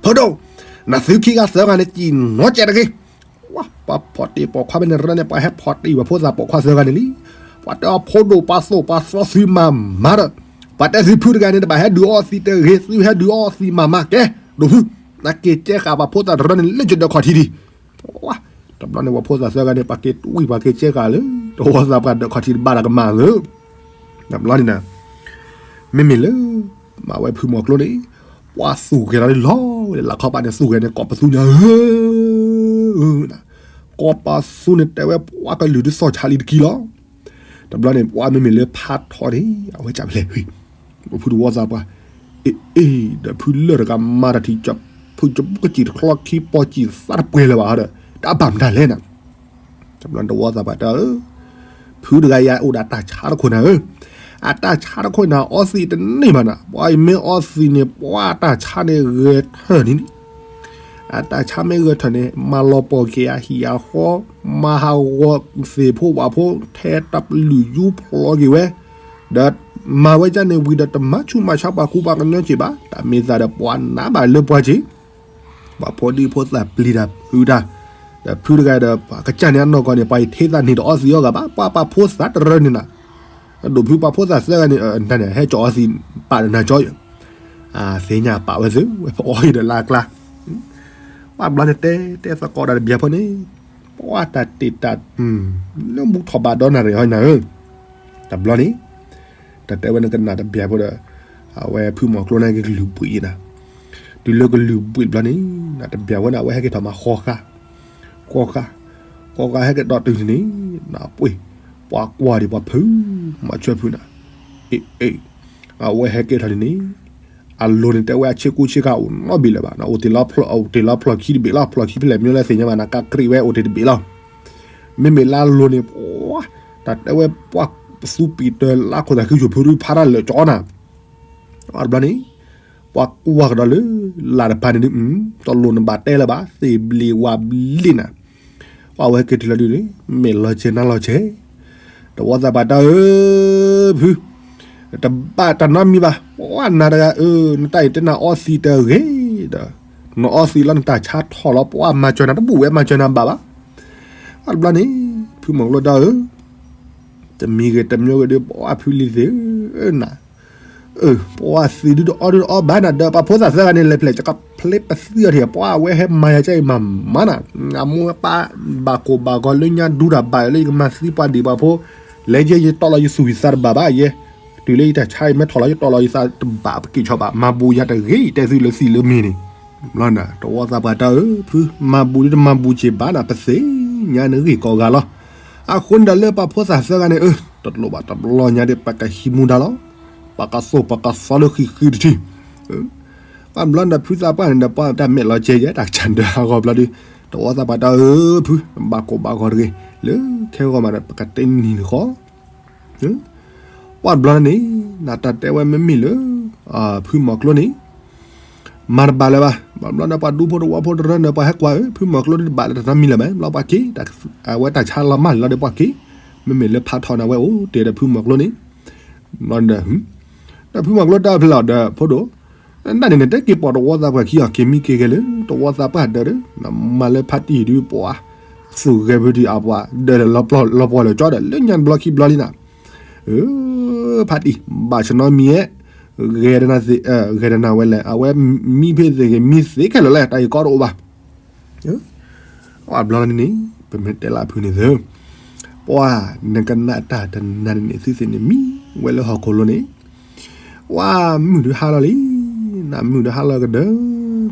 ဖိဒိၣ်, နသုခံဂၤသၢဂၤန့ၣ် စံၣ်နီၤကဲးတဂ့ၤ ပှၤဖီၣ်တ့ၢ်ပိာ်ခွါဖဲန့ၣ်ရၢန့ၣ် ပှၤဟဲဖီၣ်တ့ၢ်ဝဲဖိသၣ်ပိာ်ခွါသၢဂၤန့ၣ်လံ, ပှၤတဲအီၤဖိဒိၣ်ပှၤသိၣ်ပှၤသီသုမၤမၤဒီး, ပှၤတဲသုဖုတဂၤန့ၣ် တဘၣ်ဟဲဒုးအီသံးတဂ့ၤ သုဟဲဒုးအီသံးမၤမၤကဲ, ဒိၣ်ဖု, နက့ၤကဲဃာ်ပှၤဖိသၣ်တရၢန့ၣ် လၢကဒီးခီၣ်ထံးဒံး, တဘျီန့ၣ် ပှၤဖိသၣ်သၢဂၤန့ၣ် ပှၤက့ၤတွံၢ် ပှၤက့ၤကဲဃာ်လၢ တဝီသးပှၢ်ဒီးခီၣ်ထံးတဘၣ်တၢ်ကမၣ်လၢ တဘျီန့ၣ်နၤ, မ့မ့ၢ်လၢ မၤဝဲဖုမီၤကျိန့ၣ် ပှၤသူၣ်ဂဲၤလီၤလီၤ လၢလၢခီပၤန့ၣ် သူၣ်ဂဲၤန့ၣ် ကိးပသူညါဧၢ, ကိးပသူန့ၣ် တဲဝဲပှၤကလုၢ်ဒုးသီၣ်ဆါလံတကံလီၤ, တဘျီန့ၣ် ပှၤမ့မ့ၢ်လၢဖးထီန့ၣ် အဝဲကၢ်ဖဲလဲၣ်, ဖုတဝီသးပှၢ်, အ့ၣ်အ့ၣ် ဒီးဖုလၢာ်တဂၤမၤတၢ်ထံၣ် ဖုကစံၣ်တချီခံပီစံၣ်သးတပှဲၤလၢၤဘၣ်ဒီး တၢ်ဘၣ်မတၤလဲၣ်နၤ တဘျီတဝီသးပှၢ်တဲဧၢ, ဖုတဂၤယၤအိၣ်ဒီးအတၢ်ဆါတခိၣ်နၤဧၢ, အတၢ်ဆါတခိၣ်နၤ အီသံးတန့ၢ်ဘၣ်နၤ, ပှၤအံၤမ့ၢ်အီသံးန့ၣ် ပှၤအတၢ်ဆါန့ၣ်ဂဲၤထၢၣ်န့ၣ်, အတၢ်ဆါမ့ၢ်ဂဲၤထၢၣ်န့ၣ် မၤလီၤပှီၢ်က့ၤအဟံၣ်အဃီ, မၤဟးဂီၤသ့ၣ်ဖိဝၣ်ဖိ ထဲတပလုာ်ယူဖျီက့ၤဝဲ, ဒီးမၤဝဲဒ်န့ၣ်ဝံၤဒီး တမၤဆူးမၤဆါပှၤကူပှၤကညီက့ၤဘၣ်, တၢ်မ့ၢ်သးဒီးပှၤနးဘၣ်လၢပှၤက့ၤ ပှၤဖိဒံဖိသၣ်ပျံၤတၢ်ဖုးတၢ်, ဒီးဖုတဂၤဒီး ပှၤကစၢ်န့ၣ်အနီၢ်ကီၢ်န့ၣ် ပှၤအံၤထဲသးန့ၣ်တအီသံးအီၤဂၤဘၣ်, ပှၤပာ်ဖိသၣ်တရၢန့ၣ်နၤ, ဒိၣ်ဖုပှၤဖိသၣ်သၢဂၤန့ၣ် နၤန့ၣ် ဟဲကၠီအီသံးပာ်ဒီးနၤကၠီယၤ, သ့ၣ်ညါပာ်ဝဲသု ဝဲပအီဟံၣ်ဒီးလၢအကျါ, ပှၤဘျီန့ၣ်တဲ တဲသကိးဒီးတဘျီဖိန့ၣ်, ပှၤတၢ်တ့ၢ်တၢ် လၢမူထီၣ်ဘၣ်ဒီနၣ်ရံၣ်ဟီနၤဧၢ, တဘျီန့ၣ် တၢ်တဲဝဲနကနၣ်တဘျီဖိဒီး အဝဲဖုမီၤကျိန့ၣ်ကလုၢ်ဘှံးအံၤနၤ, တုၤလၢကလုၢ်ဘှံးဘျီန့ၣ် နတဘျီဝဲန့ၣ် အဝဲဟဲက့ၤထီၣ်မၤဃီဃါ, ဃီဃါ, ဃီဃါဟဲက့ၤဒီးတုၤန့ၣ် နပှ့ၤ, ပှၤကွၢ်ဒံးပှၤဖု မၤဆၢဖုနၤ, အ့ၣ်အ့ၣ်, အဝဲဟဲက့ၤထီၣ်န့ၣ်န့ၣ် အလိၤန့ၣ် တဲဝဲအဆ့ကူဆ့ကၤအိၣ်နီတဘ့ၣ်လၢၤဘၣ်, အိၣ်တ့ၢ်လီၤဖျီၣ်ခံတဘ့ၣ်လီၤ, ဖျီၣ်ခံဖဲလဲၣ်မ့ၢ်လၢသ့ၣ်ညါဘၣ်န့ၣ် ကးကြ့းဝဲအိၣ်တ့ၢ်တဘ့ၣ်လီၤ. မ့မ့ၢ်လၢအလိၤန့ၣ် ပှၤ တၢ်တဲဝဲပှၤပသူပံးတၢၢ်လၢခိၣ်သးဃံဆိၣ်ဖုဒုးဖးတၢ်လၢာ်ကၠီနၤ, အတဘျီန့ၣ် ပှၤကွၢ်ကဒီးလၢ လၢ်တဖၣ်န့ၣ်ဒုး တလိၣ်နဘၣ်တဲလၢၤဘၣ်, သ့ၣ်ဘျ့ဝါဘျ့နၤ, ပှၤဝဲက့ၤတုၤလီၤဒုးန့ၣ် မဲာ်လီၤကဲၤနါလီၤကဲၤ, တဝီသးပှၢ်တၢ်ဧၢ ဖု တဘၣ်တၢ်နီတမံၤဘၣ်, ပှၤနၤတဂၤဧၢ, နတၢ်အံၤတဲနၤအီသံးတဂ့ၤဒီး နအီသံးလီၤ နတၢ်ဆါထီၣ်လီၤ, ပှၤမၤစၢၤနၤတဘူၣ်ဝဲမၤစၢၤနၤဘၣ်ဘၣ်. အတဘျီန့ၣ် ဖုမီၤကျိတၢ်ဧၢ, တမံၤဂ့ၤတမံၤဂ့ၤဒီး ပှၤဖုလံၤသ့ၣ်ဧၢနၤ, ပှၤသံးဒုးတအီဒုးတအီဘၣ်နၤဒီး ပှၤဖိသၣ်သၢဂၤန့ၣ် လဲၤဖျဲၣ်ကကဖျ့ပသံအီၤထံၣ် ပှၤဝဲဟဲမၤယၤကဲအံၤမၤမၤနၤ, အမိၢ်အပၢ်ဘၣ်ကိၢ်ဘၣ်ဂီၤလၢညါဒူတၢ်ဘၣ်လၢယကမၤသံပှၤဒံးပှၤဖိ, လဲၤယဲယတီၢ်လီၤယသူၣ်ယသးတဘၣ်ဘၣ်ယဲ, တုၤလၢယတၢ်ဆါအံၤမ့ၢ်ထီၣ်လီၤ ယတီၢ်လီၤယသးတဘၣ်ပက့ၤဆီဘၣ်, မၤဘူးယၤတဂ့ၤ တဲသုလၢသံလၢမ့ၢ်န့ၣ် တဝီသးပှၢ်တၢ်ဧၢ ဖု မၤဘူးဒုးတမၤဘူးက့ၤဘၣ်နၤ ပသ့ၣ်ညါနဂ့ၢ်ကိးဂၤလီၤ. အဃိန့ၣ်ဒီးလၢပှၤဖိသၣ်သၢဂၤန့ၣ် တလိၣ်ဘၣ်တဘျီညါဒီး ပကဟံးမူဒါလီၤ, ပကသိၣ်ပကသီလၢဃံဃံတထံၣ်, ပှၤဘျီန့ၣ်ဒီးဖုသးပှၢ်န့ၣ်ဒီး ပှၤတၢ်မဲာ်လီၤကဲၤယဲ တၢ်ကစၢ်ဒၢးဟးဂီၤဘျီဒီး တဝီသးပှၢ်တၢ်ဧၢ ဖု ဘၣ်ကိၢ်ဘၣ်ဂီၤတဂ့ၤ, လၢခဲဂီၤမးဒီး ပကတဲနံၤနံၤဃီ ပှၤဘျီန့ၣ် နတၢ်တဲဝဲမ့မ့ၢ်လၢ ဖုမီၤကျိန့ၣ် မၤတဘၣ်လၢၤဘၣ်, ဘျီန့ၣ်ပှၤဒူဖိတဝီဖိတရၢန့ၣ် ပှၤဟဲကွၢ်ဧၢ ဖုမီၤကျိဒုးတဘၣ်လၢၤတၢ်နီတမံၤလၢၤဘၣ်, ဘျီပှၤက့ၤ အဝဲတၢ်ဆါလီၤမၢ်လီၤဒီးပှၤက့ၤ, မ့မ့ၢ်လၢဖးထီန့ၣ် အဝဲအိၣ်တ့ၢ်ဒီးဖုမီၤကျိန့ၣ်, ဘျီဒီး ဒီးဖုမီၤကျိတၢ်ဖဲလဲၣ်ဒီး ဖိဒိၣ် နတၢ်န့ၣ်န့ၣ် တဲက့ၤပိာ်တဝီသးပှၢ်ခံအီၤ က့ၤမံက့ၤဂဲၤလၢ တဝီသးပှၢ်ဒၢးဒီး မၤလၢဖါတံၢ်ဒုးပှၤ သူၣ်ဂဲၤဖုတံၢ်အပှၤ ဒၢးလၢလီၤပှီၢ်လၢကၠီဒီး လၢညါတဘျီခံဘျီလံနၤ, ဖါတံၢ် ဘၣ်ဆၢနီတမံၤဧဲ, ဂဲၤဒၣ်နၤသ့ၣ် ဂဲၤဒၣ်နၤဝဲလဲၣ် အဝဲမံဖဲသ့ၣ်ဂ့ၤ မံသ့ခဲလၢာ်လဲၣ် တၢ်ဂ့ၢ်ကီတအိၣ်ဘၣ် အဘျီန့ၣ်န့ၣ် ပမ့ၢ်တဲလၢဖုန့ၣ်သၢ, ပှၤနကနၣ်တၢ်တနၤန့ၣ်န့ၣ် သုသ့ၣ်န့ၣ်မံဝဲလၢဟီၣ်ခိၣ်လိၤန့ၣ်, ဝဲမုၢ်ဒုးဟါလီၤလံ, နမုၢ်ဒုးဟါလီၤကဒၢ,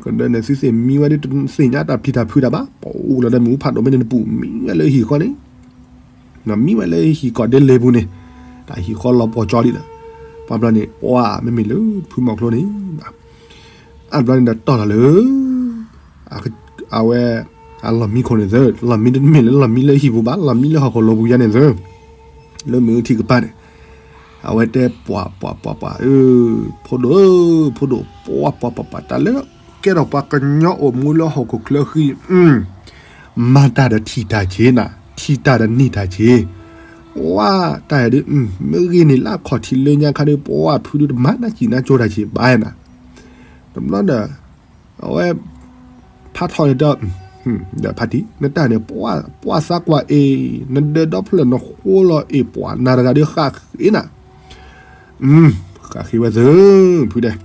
ကဒၢန့ၣ် သုသ့ၣ်မံဝဲဒ် တသ့ၣ်ညါတၢ်ပျံၤတၢ်ဖုးတၢ်ဘၣ်, ပအိၣ်လီၤဒီးမုၢ်ဟူဖးဒိၣ်မ့ၢ်န့ၣ်တပူၤ မံဝဲလၢဟံၣ်ဃီန့ၣ် နမံဝဲလၢဟံၣ်ကီၢ်ဒ့လ့ပူၤန့ၣ်, တၢ်ဟံၣ်ဃီလီၤပှီၢ်ကၠီလံဒီး, ပှၤဘျီန့ၣ် ပှၤမ့မ့ၢ်လၢဖုမီၤကျိန့ၣ်, အဘျီန့ၣ်ဒီးတီၢ်လီၤလၢ အဝဲ အလီၢ်မံခိၣ်န့ၣ်သၢ, လီၢ်မံတမ့ၢ်လၢလီၢ်မံလၢဟံၣ်ပူၤဘၣ်, လီၢ်မံလၢဟီၣ်ခိၣ်လိၤပူၤယါန့ၣ်သၢ, လၢမုၢ်ထံကပၤန့ၣ်, အဝဲတဲပှၤပှၤပှၤပှၤ, ဖိဒိၣ်ဧၢ, ဖိဒိၣ် ပှၤပှၤပှၤပှၤ တၢ်လၢ ကဲထီၣ်ပှၤကညီအိၣ်မူလၢဟီၣ်ခိၣ်ချၢဃံ, မၤတၢ်ဒီးထံၣ်တၢ်က့ၤနၤ, ထံၣ်တၢ်ဒီးန့ၢ်တၢ်က့ၤ, ပှၤတၢ်ဒုး မ့ၢ်ဂ့ၤန့ၣ်လၢအခီၣ်ထံးလၢညါခါဒီး ပှၤဖုဒုးတမၤနၢ်စံၣ်နၢ်ကၠိတၢ်က့ၤဘၣ်နၤ, တဘျီဒီး အဝဲ ဖးထီၣ်န့ၣ်ဒီး ဒီးဖါတံၢ် နတၢ်န့ၣ် ပှၤသးကွၢ်အ့ၣ် နဒၢးဒီဖျၢၣ်နဃိလီၤအ့ၣ် ပှၤနၤတဂၤဒီးဃၣ်ဃ့နၤ, ဃၣ်ဃ့ဝဲသၢ ဖုဒဲး,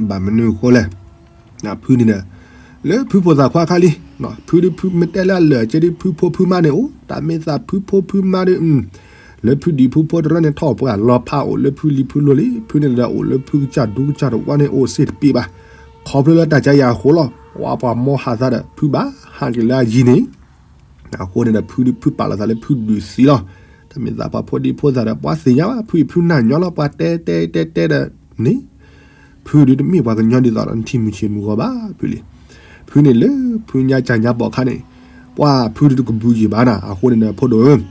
ဘၣ်မနုၤအဃိလဲၣ်, ဖုန့ၣ်ဒီး လၢဖုဖိသၣ်ခွါခါလံ, ဖုဒုးဖုမ့ၢ်တဲလၢအလၢာ်ကဲဒုး ဖုဖိဖုမါန့ၣ်အိၣ် တၢ်မ့ၢ်သးဖုဖိဖုမါဒုး လၢဖုဒံးဖုဖိတရၢန့ၣ် ထီၣ်ပှၢ်လီၤဖးအိၣ်လၢဖုလံၤဖုလိၤလံ, ဖုန့ၣ်ဒီးအိၣ်လၢဖုကစၢ်ဒူကစၢ်တဝါန့ၣ် အိၣ်စ့ၢ်တပ့ၢ်ဘၣ်, ခီဖျိလၢတၢ်ကါယၤအဃိလီၤ, ပှၤပှၤမိၢ်ဟးသးဒီး ဖုဘၣ်ဟးက့ၤလၢအယံၤန့ၣ်, အဃိန့ၣ်ဒီး ဖုဒုးဖုပာ်လီၤသးလၢဖုဒုးသံလီၤ, တၢ်မ့ၢ်သးပှၤဖိဒံဖိသၣ်ဒီး ပှၤသ့ၣ်ညါဘၣ် ဖုအံၤဖုနၢ်ညီလီၤ ပှၤတဲတဲတဲတဲဒီးန့ၣ် ဖုဒုးတမ့ၢ်ပှၤကညီဒ်သိးဒီးနထံၣ်မုၢ်ဆ့ၣ်မုၢ်ဂီၤဘၣ် ဖုလံၤ, ဖုန့ၣ်လၢဖုညါကၢ်ညါပိာ်ခါန့ၣ်, ပှၤဖုဒုးတကဘုးက့ၤဘၣ်နၤ, အဃိန့ၣ်ဒီး ဖိဒိၣ်ဧၢ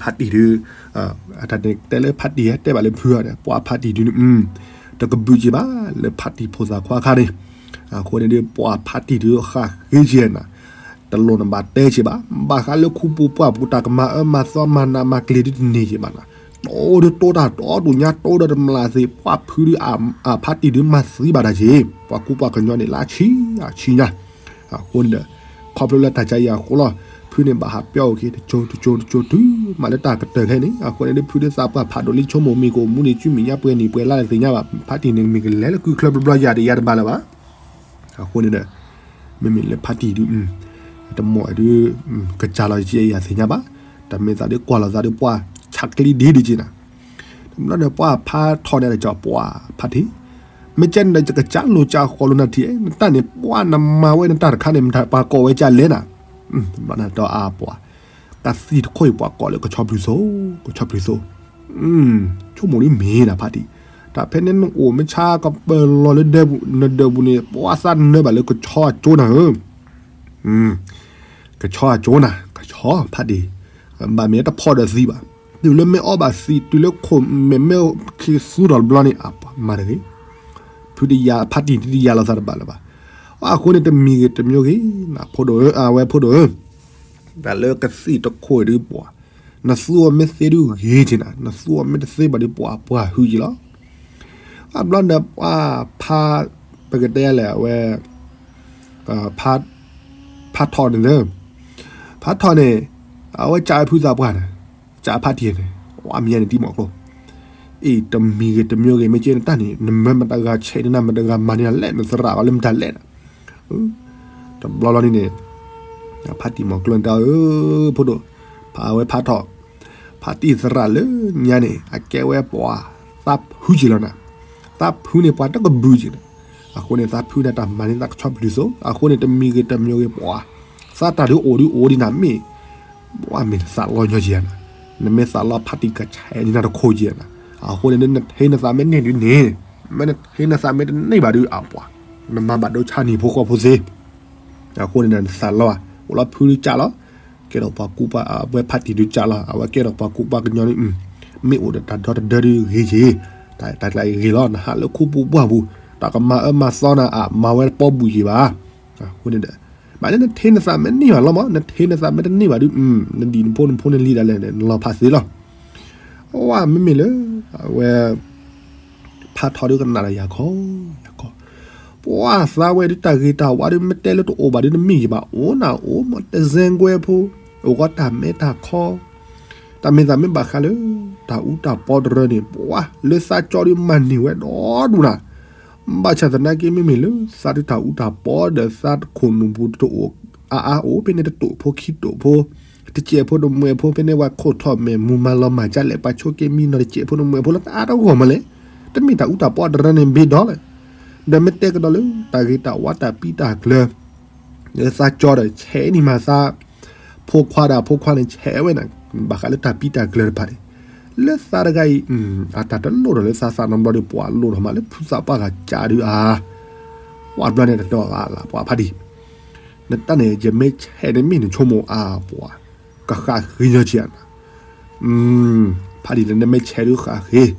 ဖါတံၢ်ဒုး, အတၢ်တဲလၢဖါတံၢ်တဲဘၣ်လၢဖုအီၤဒီး ပှၤဖါတံၢ်ဒုးန့ၣ်, တကဘုးက့ၤဘၣ် လၢဖါတံၢ်ဖိသၣ်ခွါခါန့ၣ်, အဃိန့ၣ်ဒီး ပှၤဖါတံၢ်ဒုးဃၣ်ဃ့က့ၤနၤ, တလိၣ်နဘၣ်တဲက့ၤဘၣ်, ဘၣ်ဃးလၢခူပူၤပှၢ်ပူၤတၢ်ကမၤအၢမၤသီမၤနးမၤကျ့ၤဒုးတန့ၢ်က့ၤဘၣ်နၤ, တိၢ်ဒုးတိၢ်တၢ်တီတူၢ်ညါတိၢ်ဒီးတမျၢ်သ့ၣ် ပှၤဖုဒုးအဖါတံၢ်ဒုးမၤသံဘၣ်တၢ်က့ၤ, ပှၤကူပှၤကညီန့ၣ်လၢဆံးအဆံးညါ အဃိန့ၣ်ဒီး ခီဖျိလၢတၢ်ကါယၤအဃိလီၤ, ဖုန့ၣ်ဘၣ်ဟးပျီအိၣ်က့ၤ တကၠိတကၠိတကၠိတုၤမးလၢတၢ်ကတၢၢ်ခဲအံၤန့ၣ်, အဃိန့ၣ်ဒီး ဖုဒုးသးပှၢ်ဖးဒိၣ်လံ ဆိကမိၣ်မ့ၢ်ကအိၣ်မူန့ၣ် ကုမ့ၢ်ညါပှဲၤနံၣ်ပှဲၤလါလၢသ့ၣ်ညါဘၣ်, ဖါတံၢ်န့ၣ်မ့ၢ်ကလဲၤလၢကုၢ်ချၢဘျီဘျီယၤဒီးယၤတဘၣ်လၢၤဘၣ်. အဃိန့ၣ်ဒီး မ့မ့ၢ်လၢဖါတံၢ်ဒုး တမီၢ်ဒုး ကစၢ်လီၤက့ၤယၤသ့ၣ်ညါဘၣ်, တၢ်မ့ၢ်သးဒုးကွၢ်လီၤသးဒုး ပှၢ်ဆါကျံဒ့ဒုးက့ၤနၤ, တဘျီဒီးပှၢ်ဖးထီၣ်န့ၣ်ဒီး ကၠီပှၢ်ဖါတံၢ်, မ့ၢ်ကဲန့ၣ်ဒီး ယကစၢ်လိာ်ကၢ်ဃီလိာ်နၤထံၣ်, နတၢ်န့ၣ် ပှၢ်နမၤဝဲနတၢ်တခါန့ၣ် မတၤပှၤကိးဝဲကၢ်လဲၣ်နၤ, တဘျီဒီးအပှၤ တၢ်သံတခိၣ်အံၤပှၤကိးလၢကဆီဖျုးသိ, ကဆီဖျုးသိ, ဆိကမိၣ်ဒုးမ့ၢ်နၤဖါတံၢ်, တၢ်ဖဲန့ၣ်နအိၣ်မ့ၢ်ဆါကပၢၤလီၤလၢဒၢးပူၤ နဒၢးပူၤန့ၣ် ပှၤသးနၢဘၣ်လၢကဆီအကၠိနၤဧၢ, ကဆီအကၠိနၤ ကဆီဖးတံၢ်, ဘၣ်မ့ၢ်တဖီၣ်ဒီးသံဘၣ်, တုၤလၢမ့ၢ်အီၣ်ဘၣ်သံ တုၤလၢခိၣ်မဲာ်မ့ၢ်ခံသူထီၣ်တဘျီန့ၣ် အပှၤမၤတဂ့ၤ, ဖုတယၤဖးတံၢ်တယၤလီၤသးတဘၣ်လၢၤဘၣ်, အဃိန့ၣ်တမံၤဂ့ၤတမံၤဂ့ၤ နဖိဒိၣ်ဧၢ အဝဲဖိဒိၣ်ဧၢ တၢ်လၢကသံၣ်တခိၣ်ဒုးပှၤ, နသူအီၤမ့ၢ်သ့ဒုးဂ့ၤက့ၤနၤ, နသူအီၤမ့ၢ်တသ့ဘၣ်ဒုးပှၤပှၤဟုက့ၤလီၤ. အဘျီန့ၣ်ပှၤဖး, ပကတဲလဲၣ်အဝဲ, ဖးထီၣ်န့ၣ်လၢ, ဖးထီၣ်န့ၣ်, အဝဲကးဝဲဖုသးပှၢ်န့ၣ်, ကးဖးတံၢ်န့ၣ်, ဝဲမ့ၢ်ညါန့ၣ်တံၤမီၤကျိ, အ့ၣ် တမံၤဂ့ၤတမံၤဂ့ၤ မ့ၢ်ကဲနတၢ်န့ၣ် နမၢမတဂၤဆဲးန့ၢ်နၤမတဂၤမၤန့ၢ်နၤလဲၣ် နသရၣ်အီၤလၢမတၤလဲၣ် တဘျီလီၤန့ၣ်န့ၣ်, ဖးတံၢ်မီၤကျိန့ၣ်တၢ်ဧၢ, ဖိဒိၣ်, ဖးဝဲဖးထီၣ်, ဖးတံၢ်သရၣ်လၢညါန့ၣ် အကဲဝဲပှၤ, သးဖုက့ၤလီၤနၤ, သးဖုန့ၣ်ပှၤတကဘုးက့ၤနၤ, အဃိန့ၣ်သးဖုန့ၣ်တၢ်မၤန့ၢ်သးကဆီပျုၤသိး အဃိန့ၣ်တမံၤဂ့ၤတမံၤဂ့ၤပှၤ, သးတၢ်ဒုးအိၣ်ဒုးအိၣ်ဒံးနၤမ့ၢ်, ပှၤမ့ၢ်နသးလီညီက့ၤနၤ, နမ့ၢ်သးလီဖးတံၢ်ကဆဲးန့ၢ်နၤတခိၣ်က့ၤနၤ, အဃိန့ၣ်နထံၣ်နသးမ့ၢ်န့ၢ်ဒုးန့ၣ်, မ့ၢ်နထံၣ်နသးမ့ၢ်တန့ၢ်ဘၣ်ဒုးအပှၤ, နမၤဘၣ်ဒိဆါန့ၢ်ဖိဃီဖိသ့ အဃိန့ၣ်နသးလီ, အိၣ်လီၤဖုဒုးကးလီၤ, ကဲထီၣ်ပှၤကူပှၤအဝဲဖးတံၢ်ဒုးကးလီၤ အဝဲကဲထီၣ်ပှၤကူပှၤကညီန့ၣ်, မ့ၢ်အိၣ်ဒီးတၢ်ဒီတဒၢဒုးဂ့ၤက့ၤ, တၢ်ကျါဂ့ၤလီၤ နဟးလၢခူပူၤပှၢ်ပူၤ, တၢ်ကမၤအၢမၤသီနၤအမၤဝဲတပီၢ်ဘူၣ်က့ၤဘၣ်, အဃိန့ၣ်ဒီး, ဘၣ်လၢနထံၣ်နသးမ့ၢ်န့ၢ်ဘၣ်လီၤမး နထံၣ်နသးမ့ၢ်တန့ၢ်ဘၣ်ဒုး, နဒံၣ်နဖိနဖိနလံၤဒၣ်လဲာ်န့ၣ် နလီၤဖးသ့လီၤ, အဝဲမ့မ့ၢ်လၢ, အဝဲ ဖးထီၣ်ဒုးကနၣ်ဒီးယၤခီ, ယၤခီ, ပှၤသးဝဲဒုးတၢ်ဂ့ၤတၢ်ဝါဒုးမ့ၢ်တဲလၢတအိၣ်ဘၣ်ဒုးနမ့ၢ်ယဘၣ်အိၣ်နၤအိၣ်မး တစဲကွဲဖိ, အိၣ်ဃီတၢ်မဲတၢ်ခီ, တၢ်မ့ၢ်သးမ့ၢ်ဘၣ်ဃးလၢ, တၢ်အူတၢ်ပီတရၢန့ၣ် ပှၤလၢသးကၠီဒုးမၤန့ၢ်ဝဲဒီဒူၣ်နၤ, ဘၣ်ဆၣ်သနာ်က့မ့မ့ၢ်လၢသးဒုးတၢ်အူတၢ်ပီဒီးသးတခိၣ်နူာ်ပူၤတအိၣ်, အါအါအိၣ်ဖဲန့ၣ်တတိာ်ဖိခံတိာ်ဖိ တစဲးဖိတမှဲးဖိဖဲန့ၣ် ပှၤခိၣ်ထီၣ်မဲာ်မူမၤလီၤမၢ်ကလဲၣ် ပှၤဆိက့မံနီၤတစဲးဖိတမှဲးဖိလၢတအါတဂီၢ်မးလဲၣ်, တမ့ၢ်တၢ်အူတၢ်ပီတရၢန့ၣ်ဘ့ဒီလၢ, ဒီးမ့ၢ်တဲကဒီးလၢတၢ်ဂ့ၤတၢ်ဝါတၢ်ပံတၢ်ကျၢၤ, လၢသးကၠီဒီးဆဲးန့ၢ်မးသး, ဖိခွါဒီးဖိခွါန့ၣ်ဆဲးဝဲန့ၣ်, ဘၣ်ဃးလၢတၢ်ပံတၢ်ကျၢၤတဖၣ်န့ၣ်, လၢသးတဂၤအံၤ, အတၢ်တလိၣ်ဒီးလၢသးသးနီတဘျီဒီး ပှၤလိၣ်ထီၣ်မးလၢဖုသးပှၢ်ဂၤကးဒုးအါ ပှၤဘျီန့ၣ်တတီၢ်အါလၢပှၤဖးတံၢ်, နတၢ်န့ၣ် ယမ့ၢ်ဆဲးန့ၣ်မ့ၢ်နဆိကမိၣ်အါပှၤ, ကဃၣ်ဃ့ညီက့ၤနၤ, ဖးတံၢ်န့ၣ်နမ့ၢ်ဆဲးဒုးဃၣ်ဃ့,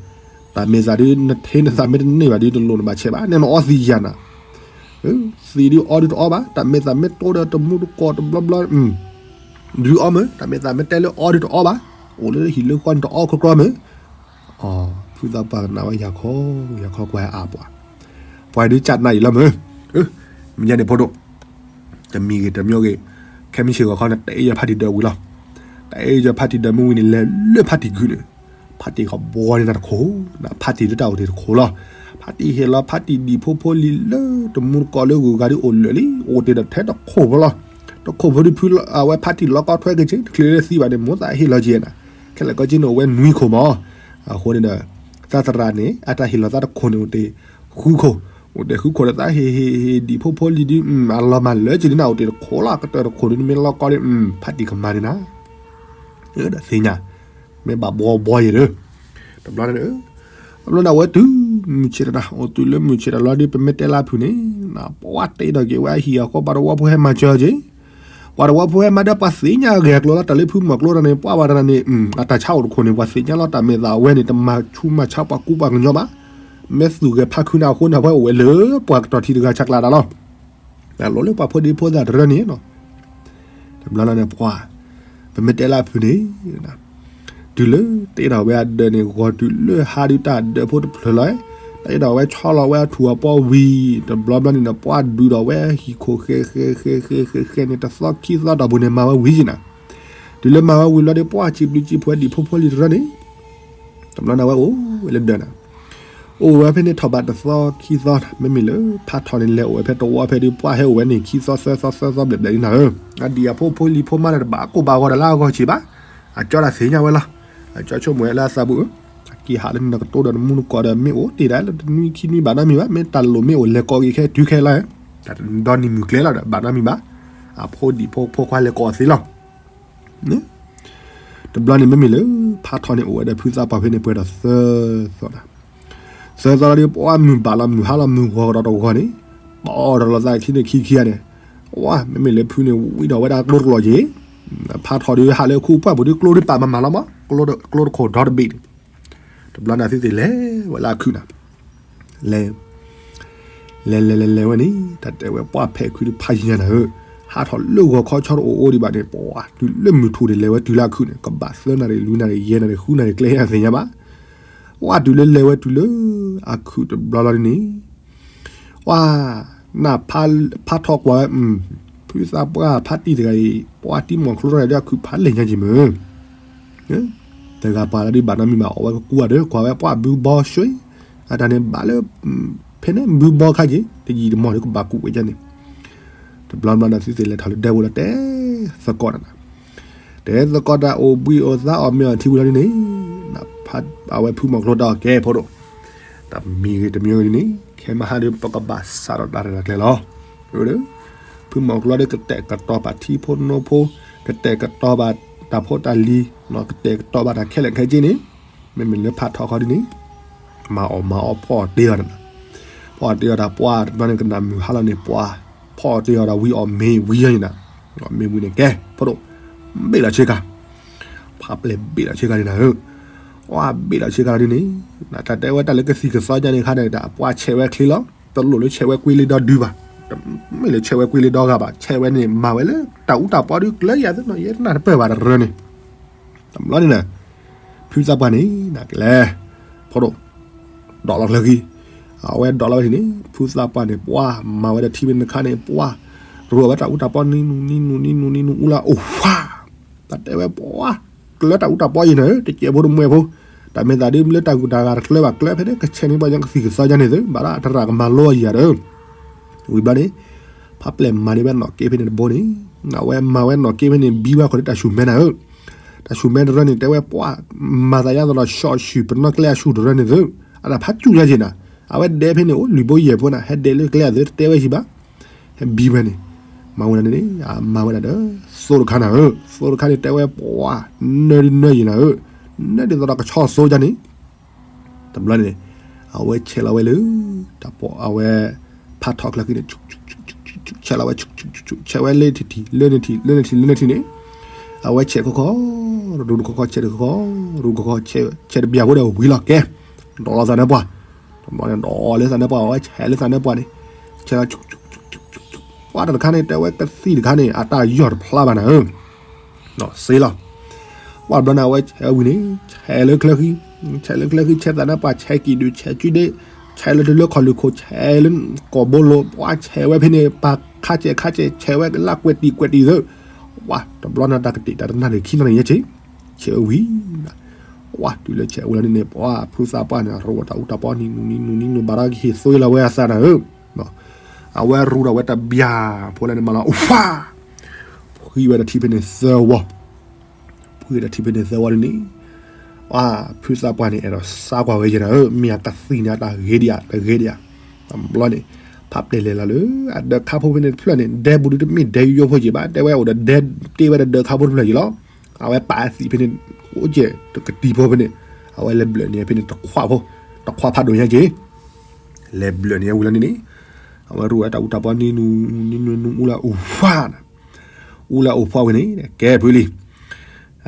တၢ်မ့ၢ်သးဒုးနထံၣ်နသးမ့ၢ်တန့ၢ်ဘၣ်ဒုးတလိၣ်နဘၣ်ဆဲးဘၣ် နဲနအီသံးယၤနၤ, သံးဒုးအီဒုးတအီဘၣ် တၢ်မ့ၢ်သးမ့ၢ်တိဒီးတမူတကိးတဘျီဘျီ ဒုးအီမ့ၢ် တၢ်မ့ၢ်သးမ့ၢ်တဲလၢအီဒုးတအီဘၣ်, အိၣ်လၢဟံၣ်လၢဃီန့ၣ်တအီခီကျီမ့ၢ်, ဖုသးပှၢ်ကနၣ်ဝဲယၤခီ, ယၤခီကွၢ်အါပှၤ, ပှၤဒုးကနၣ်အံၤလီၤမ့ၢ်, မ့ၢ်ညါန့ၣ်ဖိဒိၣ်, တမံၤဂ့ၤတမံၤဂ့ၤ, ခဲမုၢ်ဆ့ၣ်ဂီၤခီန့ၣ် တအဲၣ်ယၤဖးတံၢ်ဒၢးဝံၤလီၤ, တအဲၣ်ယၤဖးတံၢ်ဒၢးမ့ၢ်ဝံၤန့ၣ် လဲၤလၢဖးတံၢ်ကုၢ်န့ၣ်, ဖးတံၢ်ကဘှီန့ၢ်နၤတခိၣ်, ဖးတံၢ်လၢတၢ်အိၣ်တ့ၢ်တခိၣ်လီၤ, ဖးတံၢ်ဟ့ၣ်လီၤဖးတံၢ်ဒံၣ်ဖိဖိလံၤလၢတမူတကိးလၢဂုၤဂၤဒုးအိၣ်လၢာ်လံ အိၣ်တ့ၢ်ဒီးထဲတခိၣ်ဖိလီၤ, တခိၣ်ဖိဒုးဖုအဝဲဖးတံၢ်လီၤကီထွဲက့ၤက့ၤ တချုးလၢသံဘၣ်န့ၣ် မိၢ်သးဟ့ၣ်လီၤက့ၤနၤ, ခဲလၢာ်ကီက့ၤန့ၣ်အိၣ်ဝဲနွံခိၣ်မး, အဃိန့ၣ်ဒီး, သးသရၣ်န့ၣ် အတၢ်ဟ့ၣ်လီၤသးတခိၣ်န့ၣ်အိၣ်တ့ၢ်ဃုခိၣ်, အိၣ်တ့ၢ်ဃုခိၣ်ဒီးသးဟ့ၣ်ဟ့ၣ်ဟ့ၣ်ဒံၣ်ဖိဖိလံၤဒုး အလီၤမၢ်လၢက့ၤဒုးနၤအိၣ်တ့ၢ်တခိၣ်လီၤ ကတၢၢ်တခိၣ်ဒုးနမ့ၢ်လီၤကီဒုး ဖးတံၢ်ကမၤန့ၢ်နၤ ဒီးသ့ၣ်ညါ, မ့ၢ်ဘၣ်ဘှီဘှီယဲၢ်ဒီး, တဘျီန့ၣ်, တဘျီန့ၣ်အဝဲတုၤမုၢ်ဆ့ၣ်တၢ် အိၣ်တုၤလၢမုၢ်ဆ့ၣ်တၢ်လီၤဒုး ပမ့ၢ်တဲလၢဖုန့ၣ်, ပှၤတ့ဒီးက့ၤဝဲအဟံၣ်အဃိ ပှၤတဝီဖိဟဲမၤစၢၤက့ၤ, ပှၤတဝီဖိဟဲမၤဒီးပှၤသ့ၣ်ညါဂဲၤကျိၤလီၤ တၢ်လၢဖုမီၤကျိတၢ်န့ၣ် ပှၤဘၣ်တၢ်န့ၣ်, အတၢ်ဆါအိၣ်တခိၣ်န့ၣ် ပှၤသ့ၣ်ညါလီၤ တၢ်မ့ၢ်သးဝဲန့ၣ် တမၤဆူးမၤဆါပှၤကူပှၤကညီဘၣ်, မ့ၢ်သူၣ်ဂဲၤဖးခုန့ၣ်အဃိန့ၣ် အဝဲအိၣ်ဝဲလၢပှၤကတီၤထံတဂၤဆးကျးတၢ်လီၤ အလိၣ်လၢပှၤဖိဒံဖိသၣ်တရၢန့ၣ်လီၤ. တဘျီလီၤန့ၣ်ပှၤ, ပမ့ၢ်တဲလၢဖုန့ၣ်, တုၤလၢတအဲၣ်ဒိးဝဲအဒၢးန့ၣ် ဂီၤတုၤလၢဟါဒုးတၢ်ဒၢးဖိတဖျၢၣ်လီၤ, တအဲၣ်ဒိးဝဲဆီလီၤဝဲအထူၣ်အပီဝံၤ, တဘျီဘျီန့ၣ်ဒီး ပှၤဒုးဒီးဝဲဟံၣ်ခိၣ်ဃဲဃဲဃဲဃဲဃဲဃဲဃဲန့ၣ် တသီခံသီတီၢ်ပူၤန့ၣ် မၤဝဲဝံၤက့ၤနၤ, တုၤလၢမၤဝဲဝံၤလီၤဒီး ပှၤစံးဘျုးစံးဖှိၣ်ဒံၣ်ဖိဖိလံၤတရၢန့ၣ် တဘျီန့ၣ်ဝဲအိၣ်ဝဲလၢဒၢးနၤ, အိၣ်ဝဲဖဲန့ၣ်ထီၣ်ဘးတသီခံသီ မ့မ့ၢ်လၢဖးထီၣ်န့ၣ် လဲၤအိၣ်ဝဲဖဲတဝီဖဲဒုး ပှၤဟဲအိၣ်ဝဲန့ၣ် ခံသီသၢသီသၢသီဘျဲၣ်ဘျဲၣ်ဒ်နၤဧၢ, အဒံၣ်အဖိဖိလံၤဖိမါဒီးတဘၣ်ကိၢ်ဘၣ်ဂီၤဒီးလၢအဂီၢ်ဆံးဘၣ်, အကၠီတၢ်သ့ၣ်ညါဝဲလီၤ, အကၠီဆိကမိၣ်ဝဲလၢအသးပူၤဧၢ, အက့ၤဟးလၢနကတိၤဒီးနမူနကိးဒီးမ့ၢ်အိၣ်တ့ၢ်ဒၣ်လၢတနွံခံနွံဘၣ်နီတမံၤဘၣ်, မ့ၢ်တၢ်လိၣ်မ့ၢ်အိၣ်လဲၤကိးက့ၤခဲတုၤခဲလီၤ, တၢ်ဒီနံၤမုၢ်ကျဲလီၤဒီးဘၣ်နီတမံၤဘၣ်, အဖိဒံၣ်ဖိဖိခွါလဲၤကိးအီၤသ့လီၤ တဘျီန့ၣ်မ့မ့ၢ်လၢ ဖးထီၣ်န့ၣ်အိၣ်ဝဲဒီးဖုသးပှၢ်ဖဲန့ၣ်ပှဲၤဒီးသၢသီနၤ, သၢသီလီၤဒီး ပှၤမုၢ်ဘၣ်လီၤ မုၢ်ဟါလီၤ မုၢ်ဂီၤကဒီးတဂီၤန့ၣ်, ပီၣ်ထီၣ်လီၤသးခံန့ၣ်ခံခံဂၤန့ၣ်, ဝါ မ့မ့ၢ်လၢဖုန့ၣ် ဝံထီၣ်ဝဲဒၣ်ကျိတလီၤက့ၤ, ဖးထီၣ်ဒီးဟးလၢခိပှၢ်ပူၤဒီး ကျိဒုးပာ်မၤမၤလီၤမး, ကျိတခိၣ်ဒီတဘ့ၣ်န့ၣ်, တဘျီန့ၣ်သုသ့ၣ်လဲၤဝဲလၢအခုၣ်နၤ, လဲၤ လဲၤလဲၤလဲၤလဲၤဝဲန့ၣ် တၢ်တဲဝဲပှၢ်ဖဲးခုဒီးဖးယံၤညါနၤဧၢ, ဟးထီၣ်လၢဂီၤခီဆီတအိၣ်အိၣ်ဒံးဘၣ်န့ၣ် ပှၤတုၤလၢမုၢ်ထူၣ်န့ၣ် လဲၤဝဲတုၤလၢအခုၣ်န့ၣ် ကဘၣ်သၢနၣ်ရံၣ် လွံၢ်နၣ်ရံၣ် ယဲၢ်နၣ်ရံၣ် ဃုနၣ်ရံၣ် ကျဲဟဲသ့ၣ်ညါဘၣ်, ပှၤတုၤလၢလဲၤဝဲတုၤလၢ အခုၣ်တဘျီလီၤဒ်န့ၣ် ပှၤ နၢ်ဖးထီၣ်ကွၢ်ဝဲ, ဖုသးပှၢ်ဖးတံၢ်တဂၤအံၤ ပှၤတံၤမီၤကျိတဂၤဒီး အခုၣ်ဖးလဲၢ်ညါက့ၤမ့ၢ်, တဂၤပှၤလၢဒုးဘၣ်နီတမံၤဘၣ် အီၣ်ဝဲကကူအီၤဒီး ကွၢ်ဝဲပှၤဘုဘီဆှၢ, အတၢ်န့ၣ်ဘၣ်လၢ ဖဲန့ၣ်ဘုဘီခါက့ၤ တယံာ်တမီၢ်ဒီးကဘၣ်ကူးဝဲဒ်န့ၣ်, တဘျီဘျီန့ၣ် သုသ့ၣ်လဲၤထီၣ်လၢဒဲပူၤလီၤ တဲသကိးနၤ, တဲသကိးတၢ်အိၣ်ဘှံးအိၣ်သါအီၣ်မ့ၤအီထံဝံၤလီၤဒ်န့ၣ်, အဝဲဖုမီၤကျိတဲအီၤ ကဲဖိဒိၣ်, တမံၤဂ့ၤတမံၤဂ့ၤဒ်န့ၣ် ခဲမဟါဒီး ပကဘၣ်စးထီၣ်တၢ်ရဲၣ်တၢ်ကျဲၤလီၤ. ဖုမီၤကျိဒီး ကတဲာ်ကတီၤဘၣ်ထံဖိနိဖိ, ကတဲာ်ကတီၤဘၣ်တၢ်ဖိတၢ်လံၤ, ကတဲာ်ကတီၤဘၣ်တၢ်ခဲလၢာ်ခဲဆ့န့ၣ်, မ့မ့ၢ်လၢဖးထီၣ်ခီဒ်န့ၣ်, မၤအီၣ်မၤအီဖီၣ်တ့ၢ်အီၤ, ဖီၣ်တ့ၢ်အီၤတၢ်ပှၢ်တဘျီန့ၣ် ကနၣ်မုၢ်ဟါလီၤန့ၣ် ပှၤ ဖီၣ်တ့ၢ်အီၤဒီးဝံၤအီၣ်မ့ၤဝံၤအီၤန့ၣ်နၤ, အီၣ်မ့ၤဝံၤန့ၣ် ကဲ ဖိဒိၣ်, ဘ့ၣ်လီၤဆ့ကၤ, ဖးပျဲၢ်ဘ့ၣ်လီၤဆ့ကၤန့ၣ်နၤဧၢ, ပှၤဘ့ၣ်လီၤဆ့ကၤလီၤဒ်န့ၣ်, တၢ်တဲဝဲတၢ်လၢကသံၣ်ကသီဒ်န့ၣ်ခါန့ၣ် တၢ်ပှၢ်ဆဲးဝဲချ့လီၤ, တလိၣ်လၢဆဲးဝဲကွ့လ့ဒီဒုဘၣ်, မ့ၢ်လၢဆဲးဝဲကွ့လ့ဒီဂၤဘၣ်, ဆဲးဝဲန့ၣ် မၤဝဲလၢတၢ်အူတၢ်ပီဒီးကျၢၤယၤသ့နီၤ ယဲတနၢ်တပၢၢ်ဘၣ်တရၢန့ၣ်, တဘျီန့ၣ်နၤ, ဖုသးပှၢ်န့ၣ် နကလဲၤ, ဖိဒိၣ်, ဒိးလီၤကျၢၤခံ, အဝဲဒိးလီၤဝဲန့ၣ် ဖုသးပှၢ်န့ၣ် ပှၤမၤဝဲဒီးထံဖဲန့ၣ်တခါန့ၣ် ပှၤ ရူးဝဲတၢ်အူတၢ်ပီနံၤနူၤနံၤနူၤနံၤနူၤနံၤနူၤအူလၢအိၣ်ဖှါ, တၢ်တဲဝဲပှၤ ကျၢၤတၢ်အူတၢ်ပီယံၤနၤဧၢ တစဲးဖိတမှဲဖိ, တၢ်မ့ၢ်သးဒ်လၢတၢ်ဂုၤတၢ်ဂၤတကျၢၤဘၣ်ကျၢၤဖဲန့ၣ် ကဆဲးန့ၢ်ပှၤကသံၣ်ကသီယါန့ၣ်သု ဘၣ်ဒၣ်တရၣ်ကမၤလိအယၤဒီး ဝံၤဘျီန့ၣ် ဖးပျဲၢ်မၤန့ၢ်ဝဲနီၣ်က့ဖဲန့ၣ်တဘိန့ၣ်, အဝဲမၤဝဲနီၣ်က့ဖဲန့ၣ် ဘံဝဲဃီၤဒီးတၢ်ဆူၣ်မဲနၤဧၢ, တၢ်ဆူၣ်မဲတရၢန့ၣ် တဲဝဲပှၤ မၤသးယါသးဒီး ဆီၣ်ဆူၣ်ပနီၢ်ကျဲအဆူၣ်တရၢန့ၣ်သု, အတၢ်ဖးစူၣ်ညါက့ၤနၤ, အဝဲဒဲဖဲန့ၣ်အိၣ်လွံၢ်ဘိယဲၢ်ဘိနၤ ဟဲဒဲလၢကျဲအသု တတဲဝဲယံၤဘၣ်, ဟဲဘံဝဲန့ၣ်, မၤဝဲဒၣ်န့ၣ် မၤဝဲဒၣ်ဒီး သိတခါနၤဧၢ, သိတခါန့ၣ် တဲဝဲပှၤ နၢဒ်နၢယံၤနၤဧၢ, နၢဒ်သိးဒီးကဆီသိယါန့ၣ် တဘျီန့ၣ် အဝဲဆဲးလီၤဝဲလၢ တၢ်ပီအဝဲ ဖးထီၣ်ချၢခံန့ၣ် ဆဲးလီၤဝဲ ဆဲးဝဲလၢထံၣ်ထံၣ် လၢန့ၣ်ထံၣ် လၢန့ၣ်ထံၣ် လၢန့ၣ်ထံၣ်န့ၣ် အဝဲဆဲးခီခီ ရူတခီခီ ဆဲးတခီခီ ရူတခီခီ ဆဲးတဘျီဖိဒီးဝံၤလီၤကဲ ဒိးလီၤသးနၢပှၢ် တဘျီန့ၣ် ဒိးလၢသးနၢပှၢ် အဝဲဆဲးလၢသးနၢပှၢ်န့ၣ် ဆဲးလီၤ ပှၤတခါန့ၣ် တဲဝဲကသံၣ်တခါန့ၣ် အတၢ်ယီၢ်တဖျါဘၣ်နၤဧၢ စ့လီၤ ပှၤဘျီန့ၣ် အဝဲဆဲးဝံၤန့ၣ် ဆဲးလၢချၢဃံ ဆဲးလၢချၢဃံ ဆဲးသးနၢပှၢ် ဆဲးကံၣ်ဒုး ဆဲးကုဒ့ ဆဲးလၢတလၢခီၣ်လုၢ်ခိၣ် ဆဲးလၢကီၢ်ဘိလိၤ ပှၤဆဲးဝဲဖဲန့ၣ် ပာ်ခါစဲးခါစဲး ဆဲးဝဲကလၢကွဲးတံၢ်ကွဲးတံၢ်သၢ ပှၤတဘျီန့ၣ် တၢ်ကတံာ်တၢ်တနၣ်ရံၣ်ခံနၣ်ရံၣ်ညါဆ့ ဆဲးဝံၤ ပှၤတုၤလၢဆဲးဝံၤလီၤန့ၣ် ပှၤဖုသးပှၢ်န့ၣ် ရိဝဲတၢ်အူတၢ်ပီနံၤနူၤနံၤနူၤနံၤနူၤ ဘၣ်ဒီးကဟ့ၣ်သိလီၤဝဲအသးနၤဧၢ အဝဲရူဒီးဝဲတဘျီဖိလၢန့ၣ်မးလီၤ အိၣ်ဖှါ ဖှံဝဲဒီးထံဖဲန့ၣ်သၢဝီ ဖှံဝဲဒီးထံဖဲန့ၣ်သၢဝီဒ်န့ၣ် ပှၤဖုသးပှၢ်န့ၣ် အဲၣ်ဒိးစါကွၢ်ဝဲယဲနၤဧၢ မ့ၢ်အကသံၣ်န့ၣ် တၢ်ဂ့ၤဒံးဧါ တဂ့ၤဒံးဧါ တဘျီန့ၣ် ဖးပျဲၢ်လဲၤလီၤလၢ အဒၢးခါဖိဖဲန့ၣ်တဖျၢၣ်န့ၣ် ဒဲပူၤဒုးတမ့ၢ်ဒဲယိယိဖိက့ၤဘၣ် တဲဝဲအိၣ်ဒီးဒဲတ့ဝဲဒီးဒၢးခါဖိတဖျၢၣ်က့ၤလီၤ အဝဲပာ်သံၣ်ဖဲန့ၣ် အိၣ်ကဲၣ်တကတံၤဖိဖဲန့ၣ် အဝဲလဲၤဘျၢၣ်န့ၢ်ဖဲန့ၣ်တခွးဖိ တခွးဖးဒိၣ်ညါက့ၤ လဲၤဘျၢၣ်န့ၢ်ဝံၤလီၤန့ၣ်န့ၣ် အဝဲရူဝဲတၢ်အူတၢ်ပီနံၤနူၤ နံၤနူၤနူၤအူလၢအိၣ်ဖှါ အူလၢအိၣ်ဖှါဝံၤန့ၣ် ကဲဖုလံ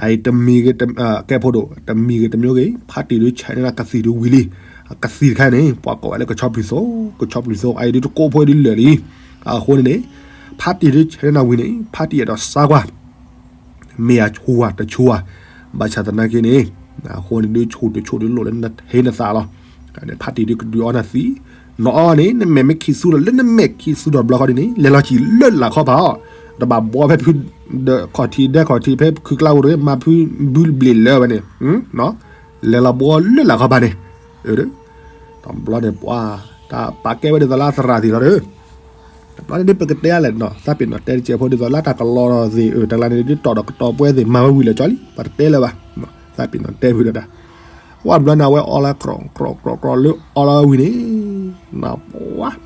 အတမံၤဂ့ၤ ကဲဖိဒိၣ် တမံၤဂ့ၤတမံၤဂ့ၤ ဖးတံၢ်ဒုးဆဲးန့ၢ်ကသံၣ်ဒုးဝံၤလံ အကသံၣ်တခါန့ၣ် ပှၤကိးဝဲလၢကဆီပျံၤသိ ကဆီပျံၤသိ အအံၤဒုးတကိးဖိဒုးလၢာ်လံ အဃိန့ၣ်န့ၣ် ဖးတံၢ်ဒုးဆဲးန့ၢ်ဝံၤန့ၣ် ဖးတံၢ်အဲၣ်ဒိးစါကွၢ် မ့ၢ်အဆူၣ်ဝဲတဆူၣ်ဝဲ ဘၣ်ဆၣ်သနာ်က့န့ၣ် အဃိန့ၣ်ဒုးဆူၣ်တဆူၣ်ဒုးလိၣ်လၢနဟ့နသးလီၤ ဖးတံၢ်ဒုးကဒုးအီနၤသံ နအီန့ၣ် နမဲာ်မ့ၢ်ခံးသူဒီး လၢနမဲာ်ခံးသူဒီးဘျီဃီဒ်န့ၣ် လဲၤလီၤစံၣ်လၢလာ်ခီပၤအီၤ တဘၣ်ဘှီဖဲဖု ခီၣ်ထံးဒဲခီၣ်ထံးဖဲဖုကျါအိၣ်တဂ့ၤ မၤဖုဘုဘျ့ၣ်လၢဝဲန့ၣ် လဲၤလီၤဘှီလၢလာ်ခီပၤန့ၣ် တဘျီန့ၣ်ပှၤ တၢ်ပာ်ကဲဝဲဒ်သိးလၢသရၣ်သ့ၣ်လီၤဒီး တဘျီန့ၣ်ဒ်ပကတဲလဲၣ်နီၤ သးပ့ၤနီၣ်တဲတစဲးဖိဒ်သိးလၢတၢ်ကလီဒီးသ့ၣ်အၢ တဂၤန့ၣ်ဒ်တီၣ်ဒီးကတီၤပှဲသ့ၣ် မၤဝဲဝံၤလၢာ်ကၠီလံ ပတတဲလၢၤဘၣ် သးပ့ၤနီၣ်တဲဖုဒီးတၢ် ဝဲတဘျီန့ၣ် အဝဲအီလၢကြီၣ်ကြီၣ်ကြီၣ်ကြီၣ်လၢအီလီၤဝံၤန့ၣ် နပှၤ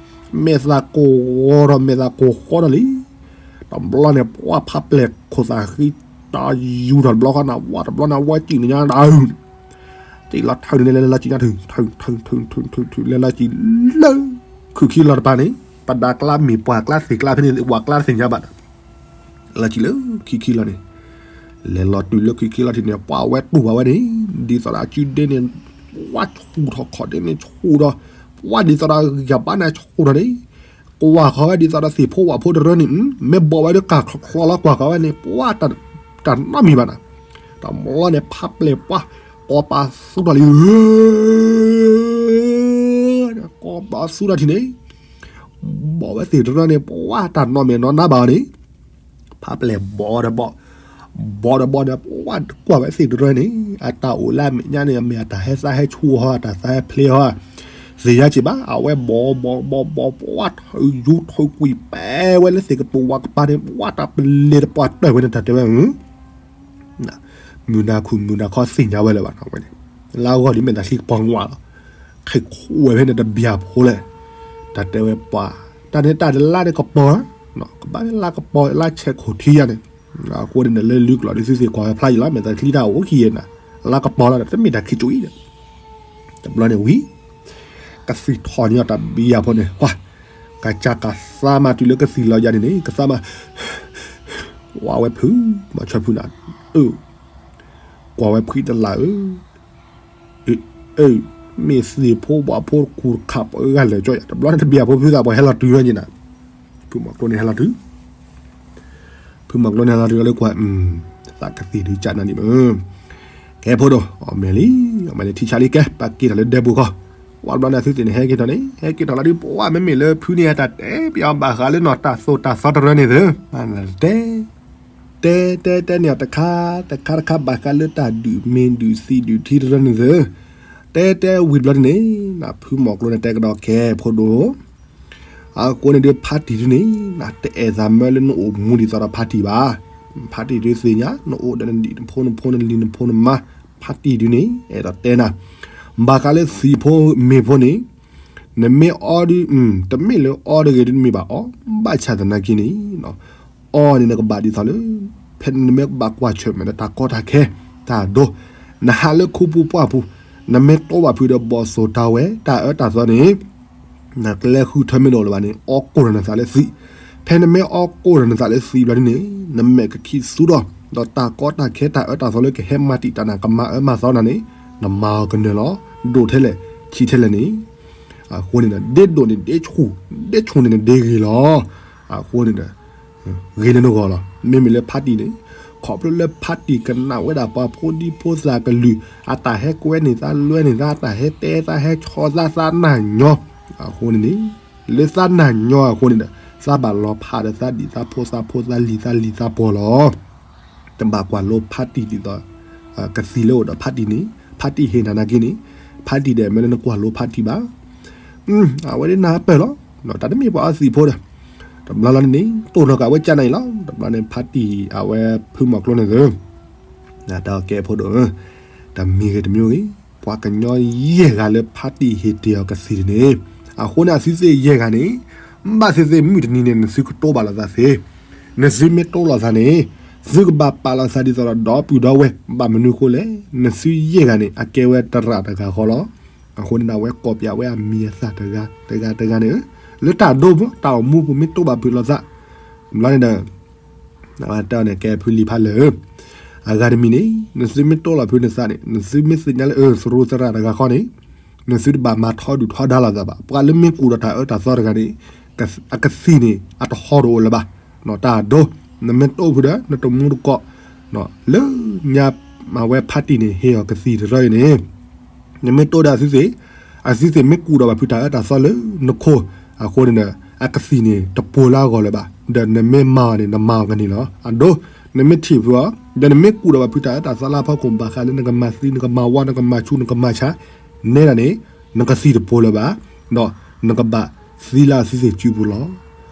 မဲာ်သၣ်ကိၢ်ဂီၤထီၣ်မဲာ်သၣ်ကိၢ်ဃီထီၣ်လံ တဘျီန့ၣ် ပှၤဖးပျဲၢ်ခိၣ်သၣ်ဃံ တၢ်ယူၤထီၣ်တဘျီဃီန့ၣ် ဝဲတဘျီန့ၣ် အဝဲစံၣ်န့ၣ်ညါတၢ် တ့ၢ်လီၤထုးန့ၣ် လဲၤလီၤစံၣ်ညါထုး ထုး ထုး ထုး ထုး ထုး လဲၤလီၤစံၣ်လၢ ခုၣ်ခံလီၤတပၤန့ၣ် ပဒၣ်ကျါမ့ၢ်ပှၢ်ကျါသ့ၣ်ကျါဖဲန့ၣ် ဝၣ်ကျါတသ့ၣ်ညါဘၣ်ဒီး လီၤစံၣ်လၢခုၣ်ခံလီၤန့ၣ် လဲၤလီၤတုၤလၢခုၣ်ခံလီၤထံးန့ၣ် ပှၢ်ဝဲတူၢ်ဘၣ်ဝဲန့ၣ် ဒ်သိးဒီးအစုဒ့န့ၣ် ပှၢ်ဆူၣ်ထီၣ်ခီၣ်ဒ့န့ၣ်ဆူၣ်ဒီး ပှၢ်ဒ်သိးဒီးယၤဘၣ်န့ၣ် ဆူၣ်ထီၣ်န့ၣ် ကွၢ်ဃီၤဝဲဒ်သိးဒီးသ့ၣ်ဖိဝၣ်ဖိတရၢန့ၣ် မ့ၢ်ဘီၣ်ဝဲဒၣ်ကၢ်ချီချီလီၤ ကွၢ်ဃီၤဝဲန့ၣ် ပှၢ်တၢ်နီတမံၤဘၣ်နီၤ တဘျီန့ၣ် ဖးပျဲၢ်ပှၢ် ကိးပသူထီၣ်လံ ကိးပသူထီၣ်ထံးန့ၣ် ဘီၣ်ဝဲသ့ၣ်တရၢန့ၣ် ပှၢ်တၢ်နီတမံၤနီတဂၤဘၣ်အီၤန့ၣ် ဖးပျဲၢ်ဘီၣ်ဒီးဘီၣ် ဘီၣ်ဒီးဘီၣ်န့ၣ် ပှၢ်ကွၢ်ဝဲသ့ၣ်တရၢန့ၣ် အတၢ်အိၣ်လၢအမဲာ်ညါန့ၣ် အမ့ၢ်အတၢ်ဟဲသးဟဲဆူၣ်ဟီ အတၢ်သးဟဲဖျ့ဟီ သ့ၣ်ညါက့ၤဘၣ် အဝဲဘီၣ်ဘီၣ်ဘီၣ်ဘီၣ် ပှၢ်ထယူထုးကွံာ်ပဲဝဲလၢသ့ၣ်ကတိၤဝါကပၤန့ၣ် ပှၢ်တၢ်ပလဲၤတပှၢ်တၢၢ်ဝဲန့ၣ် တၢ်တဲဝဲ မုၢ်နၤခူၣ်မုၢ်နၤခီသ့ၣ်ညါဝဲလၢၤဘၣ်နီၤဝဲန့ၣ် လါဂီၢ်ဒ်မ့ၢ်တၢ်ချံကပီၤနွးလီၤ ခဲခိၣ်ဝဲဖဲန့ၣ်တဘျီဖိလဲၣ် တၢ်တဲဝဲပှၤ တၢ်န့ၣ်တၢ်လါန့ၣ်ကပီၤ ကဘၣ်န့ၣ်လါကပီၤ လါဆဲးခိၣ်ထံယါန့ၣ် အဃိန့ၣ်ဒီးလၢလုၢ်ကျိၤဒ်သုသ့ၣ်ကွၢ်ဝဲဖျါယံၤလီၤ မ့ၢ်တၢ်ချံတၢ်အိၣ်ခံယဲၢ်နၤ လါကပီၤလီၤ တမ့ၢ်တၢ်ခံကၠိအံၤဒီး တဘျီန့ၣ်ဝံၤ ကသံၣ်ထီၣ်န့ၢ်အီၤတဘျီဖိန့ၣ် ပှၤ ကစၢ်ကသါမးတုၤလၢကသံၣ်လီၤယါန့ၣ်န့ၣ် ကသါမး ဝါဝဲဖု မၤဆီဖုနၤ အၢ ကွၢ်ဝဲဖှံတလၢ်ဧၢ အၢ မ့ၢ်သ့ၣ်ဖိဝၣ်ဖိကူၣ်တခးပှၤဂၤလၢာ်ကၠီယါ တဘျီန့ၣ်တဘျီဖိဖုသးပှၤဟဲလီၤတုၤဝဲက့ၤနၤ ဖုမီၤကျိန့ၣ်ဟဲလီၤတုၤ ဖုမီၤကျိန့ၣ်ဟဲလီၤတုၤလၢကွၢ် သးကသံၣ်ဒုးကၢ်နၤန့ၣ်မ့ၢ် ကဲဖိဒိၣ် အီၣ်မဲာ်လံ အီၣ်မဲာ်လံထံဆါလံကဲ ပာ်က့ၤထီၣ်လၢဒဲပူၤဃီ ဝဲတဘျီန့ၣ်သုသ့ၣ်န့ၣ် ဟဲက့ၤထီၣ်န့ၣ် ဟဲက့ၤထီၣ်လီၤဒုး ပှၤမ့မ့ၢ်လၢဖုန့ၣ် တၢ်တဲပယီၤဘၣ်ဃးလၢနီၢ်တၢ်သိၣ်တၢ်သီတရၢန့ၣ်သ့ တဲ တဲတဲတဲန့ၣ်အီၤတခါ တခါတခါ ဘၣ်ဃးလၢတၢ်ဒုးမ့ၢ်ဒုးသံးဒုးထံတရၢန့ၣ်သ့ တဲတဲဝံၤတဘျီန့ၣ် ဖုမီၤကျိန့ၣ်တဲကဒီးကဲဖိဒိၣ် အဃိန့ၣ်ဒုး ဖါတံၢ်ဒုးန့ၣ် တအဲၣ်သးမၢလၢနအိၣ်မူဒ်သိးဒီးဖါတံၢ်ဘၣ်. ဖါတံၢ်ဒုးသ့ၣ်ညါ နအိၣ်ဒီးနဒံၣ်နဖိနဖိနလံၤနဖိနမါ ဖါတံၢ်ဒုးန့ၣ် အဲၣ်ဒိးတဲနၤ ဘၣ်ဃးလၢသံးဖိမ့ၤဖိန့ၣ် နမ့ၢ်အီဒုး တမ့ၢ်လၢအီတဂ့ၤဒုးနမ့ၢ်ဘၣ်အီ ဘၣ်ဆၣ်သနာ်က့န့ၣ် အီန့ၣ်နကဘၣ်ဒ်သိးလၢ ဖဲနမ့ၢ်ဘၣ်ကွၢ်ဆၢၣ်မဲာ်ဒီးတၢ်ကီတၢ်ခဲ တၢ်ဒိ နဟးလၢခူပူၤပှၢ်ပူၤ နမ့ၢ်တိဘၣ်ဖုးဒီးဘီၣ်သိၣ်တၢ်ဝဲ တၢ်အၢတၢ်သီန့ၣ် နကျဲဃုထၢမ့ၢ်တအိၣ်လၢၤဘၣ်န့ၣ် အီကိၢ်ဒီးနသးလၢသံး, ဖဲနမ့ၢ်အီကိၢ်ဒီးနသးလၢသံးဘျီဒ်န့ၣ် နမဲာ်ကခံးသူဒီး ဒီးတၢ်ကီတၢ်ခဲတၢ်အၢတၢ်သီလၢကဟဲမၤတံာ်တာ်နၤ ကမၤအၢမၤသီနၤန့ၣ် နမၤအီၤကနၢၤလီၤ. ဒိၣ်ထဲလဲၣ် ဆံးထဲလဲၣ်န့ၣ် အဃိန့ၣ်ဒီး ဒ့ဒိၣ်န့ၣ်ဒ့ဆူၣ်, ဒ့ဆူၣ်န့ၣ်န့ၣ်ဒ့ဂ့ၤလီၤ. အဃိန့ၣ်ဒီး ဂ့ၤလၢနဂီၢ်လီၤ. မ့မ့ၢ်လၢဖါတံၢ်န့ၣ် ခီဖျိလၢဖါတံၢ်ကနၣ်ဝဲဒၣ်ပှၤဖိဒံဖိသၣ်ကလုၢ် အတၢ်ဟဲကွဲန့ၢ်သးလွဲန့ၢ်သး အတၢ်ဟဲတဲသးဟဲဆီသးသးနၢ်ညီ အဃိန့ၣ်န့ၣ် လၢသးနၢ်ညီအဃိန့ၣ်ဒီး သးဘၣ်လီၤဖးဒီးသးဒံၣ်သးဖိသးဖိသးလံၤသးလံၤသးပှီၤလီၤ. တဘၣ်ကွၢ်လိဖါတံၢ်ဒ်သိး ကသံၣ်လၢအိၣ်ဒီးဖါတံၢ်န့ၣ် ဖါတံၢ်ဟ့ၣ်နၤနာ်က့န့ၣ် ဖါတံၢ်ဒီးမ့ၢ်လၢနကွၢ်လိဖါတံၢ်ဘၣ်. အဝဲဒၣ်နၢ်ပၢၢ်လီၤ. တၢ်တမ့ၢ်ပှၤအီသံးဖိဒီး တဘျီလီၤန့ၣ်န့ၣ် တိၢ်နီၢ်ကးဝဲကၢ်နၤအံၤလီၤ. တဘျီန့ၣ်ဖါတံၢ်အဝဲဖုမီၤကျိန့ၣ်သ့ တၢ်ကဲဖိဒိၣ်ဧၢ, တမံၤဂ့ၤတမံၤဂ့ၤ ပှၤကညီယဲၢ်ဂၤလၢဖါတံၢ်ဟ့ၣ်တ့ၢ်အီၤကသံၣ်န့ၣ် အဃိန့ၣ်အသုသ့ၣ်ယဲၢ်ဂၤန့ၣ် ဘၣ်သ့ၣ်သ့ၣ်မုၢ်တနံၤန့ၣ် နသုကတိဘၣ်လိာ်သးသ့, နသုမ့ၢ်တိလိာ်သးန့ၣ် သုကဘၣ်ပာ်လီၤသးဒ်သိးဒီးဒီပုၢ်ဒီဝဲၢ် ဘၣ်မနုၤဃိလဲၣ် နသုယဲၢ်ဂၤန့ၣ် အကဲဝဲတရၣ်တဂၤဃီလီၤ. အဃိန့ၣ် အဝဲကိးပၠးဝဲအမံၤအသၣ်တဂၤတဂၤတဂၤန့ၣ် လၢတၢ်ဒိပူၤ တၢ်အိၣ်မူပူၤမ့ၢ်တိဘၣ်ဖုးလိာ်သး ဘျီန့ၣ်ဒီး အဝဲတဲအီၤန့ၣ် ကဲဖုလံၤဖးလၢာ်ဧၢ, အဂၤတမံၤန့ၣ် နသုမ့ၢ်တိလိာ်ဖုနသးန့ၣ် နသုမ့ၢ်သ့ၣ်ညါလၢအၢ သရူးသရၣ်တဂၤဃီန့ၣ် နသုတဘၣ်မၤထီဒုၣ်ထီဒါလိာ်သးဘၣ်. ပှၤလၢမ့ၢ်ကူၣ်ဒီးတၢ်အၢတၢ်သီတဂၤန့ၣ် အကသံၣ်န့ၣ် အတဟီၣ်တအိၣ်လၢၤဘၣ်. တၢ်ဒိ နမ့ၢ်တိဖုဒီး နတမူတကိး လၢညါမၤဝဲဖါတံၢ်န့ၣ် ဟ့ၣ်အီၤကသံၣ်တရၢအံၤန့ၣ် နမ့ၢ်တိဒီးအသုသ့ၣ်, အသုသ့ၣ်မ့ၢ်ကူၣ်ဒီးဘၣ်ဖုတၢ်အၢတၢ်သီလၢနခိၣ် အဃိန့ၣ်ဒီး အကသံၣ်န့ၣ် တပိၤလၢအဂီၢ်လၢၤဘၣ်. ဒီးနမ့ၢ်မၤအီၤန့ၣ် နမၤအီၤကန့ၣ်လီၤ. အဒိ နမ့ၢ်ထံၣ်ဖုအီၤ ဒီးနမ့ၢ်ကူၣ်ဒီးဘၣ်ဖုတၢ်အၢတၢ်သီလၢအဖီခိၣ် ဘၣ်ဃးလၢနကမၤသံ နကမၤဝါ နကမၤဆူၣ် နကမၤဆါ နဲဒၣ်န့ၣ် နကသံၣ်တပိၤလၢၤဘၣ်, ဒီးနကဘၣ်သံလၢအသုသ့ၣ်စုပူၤလီၤ.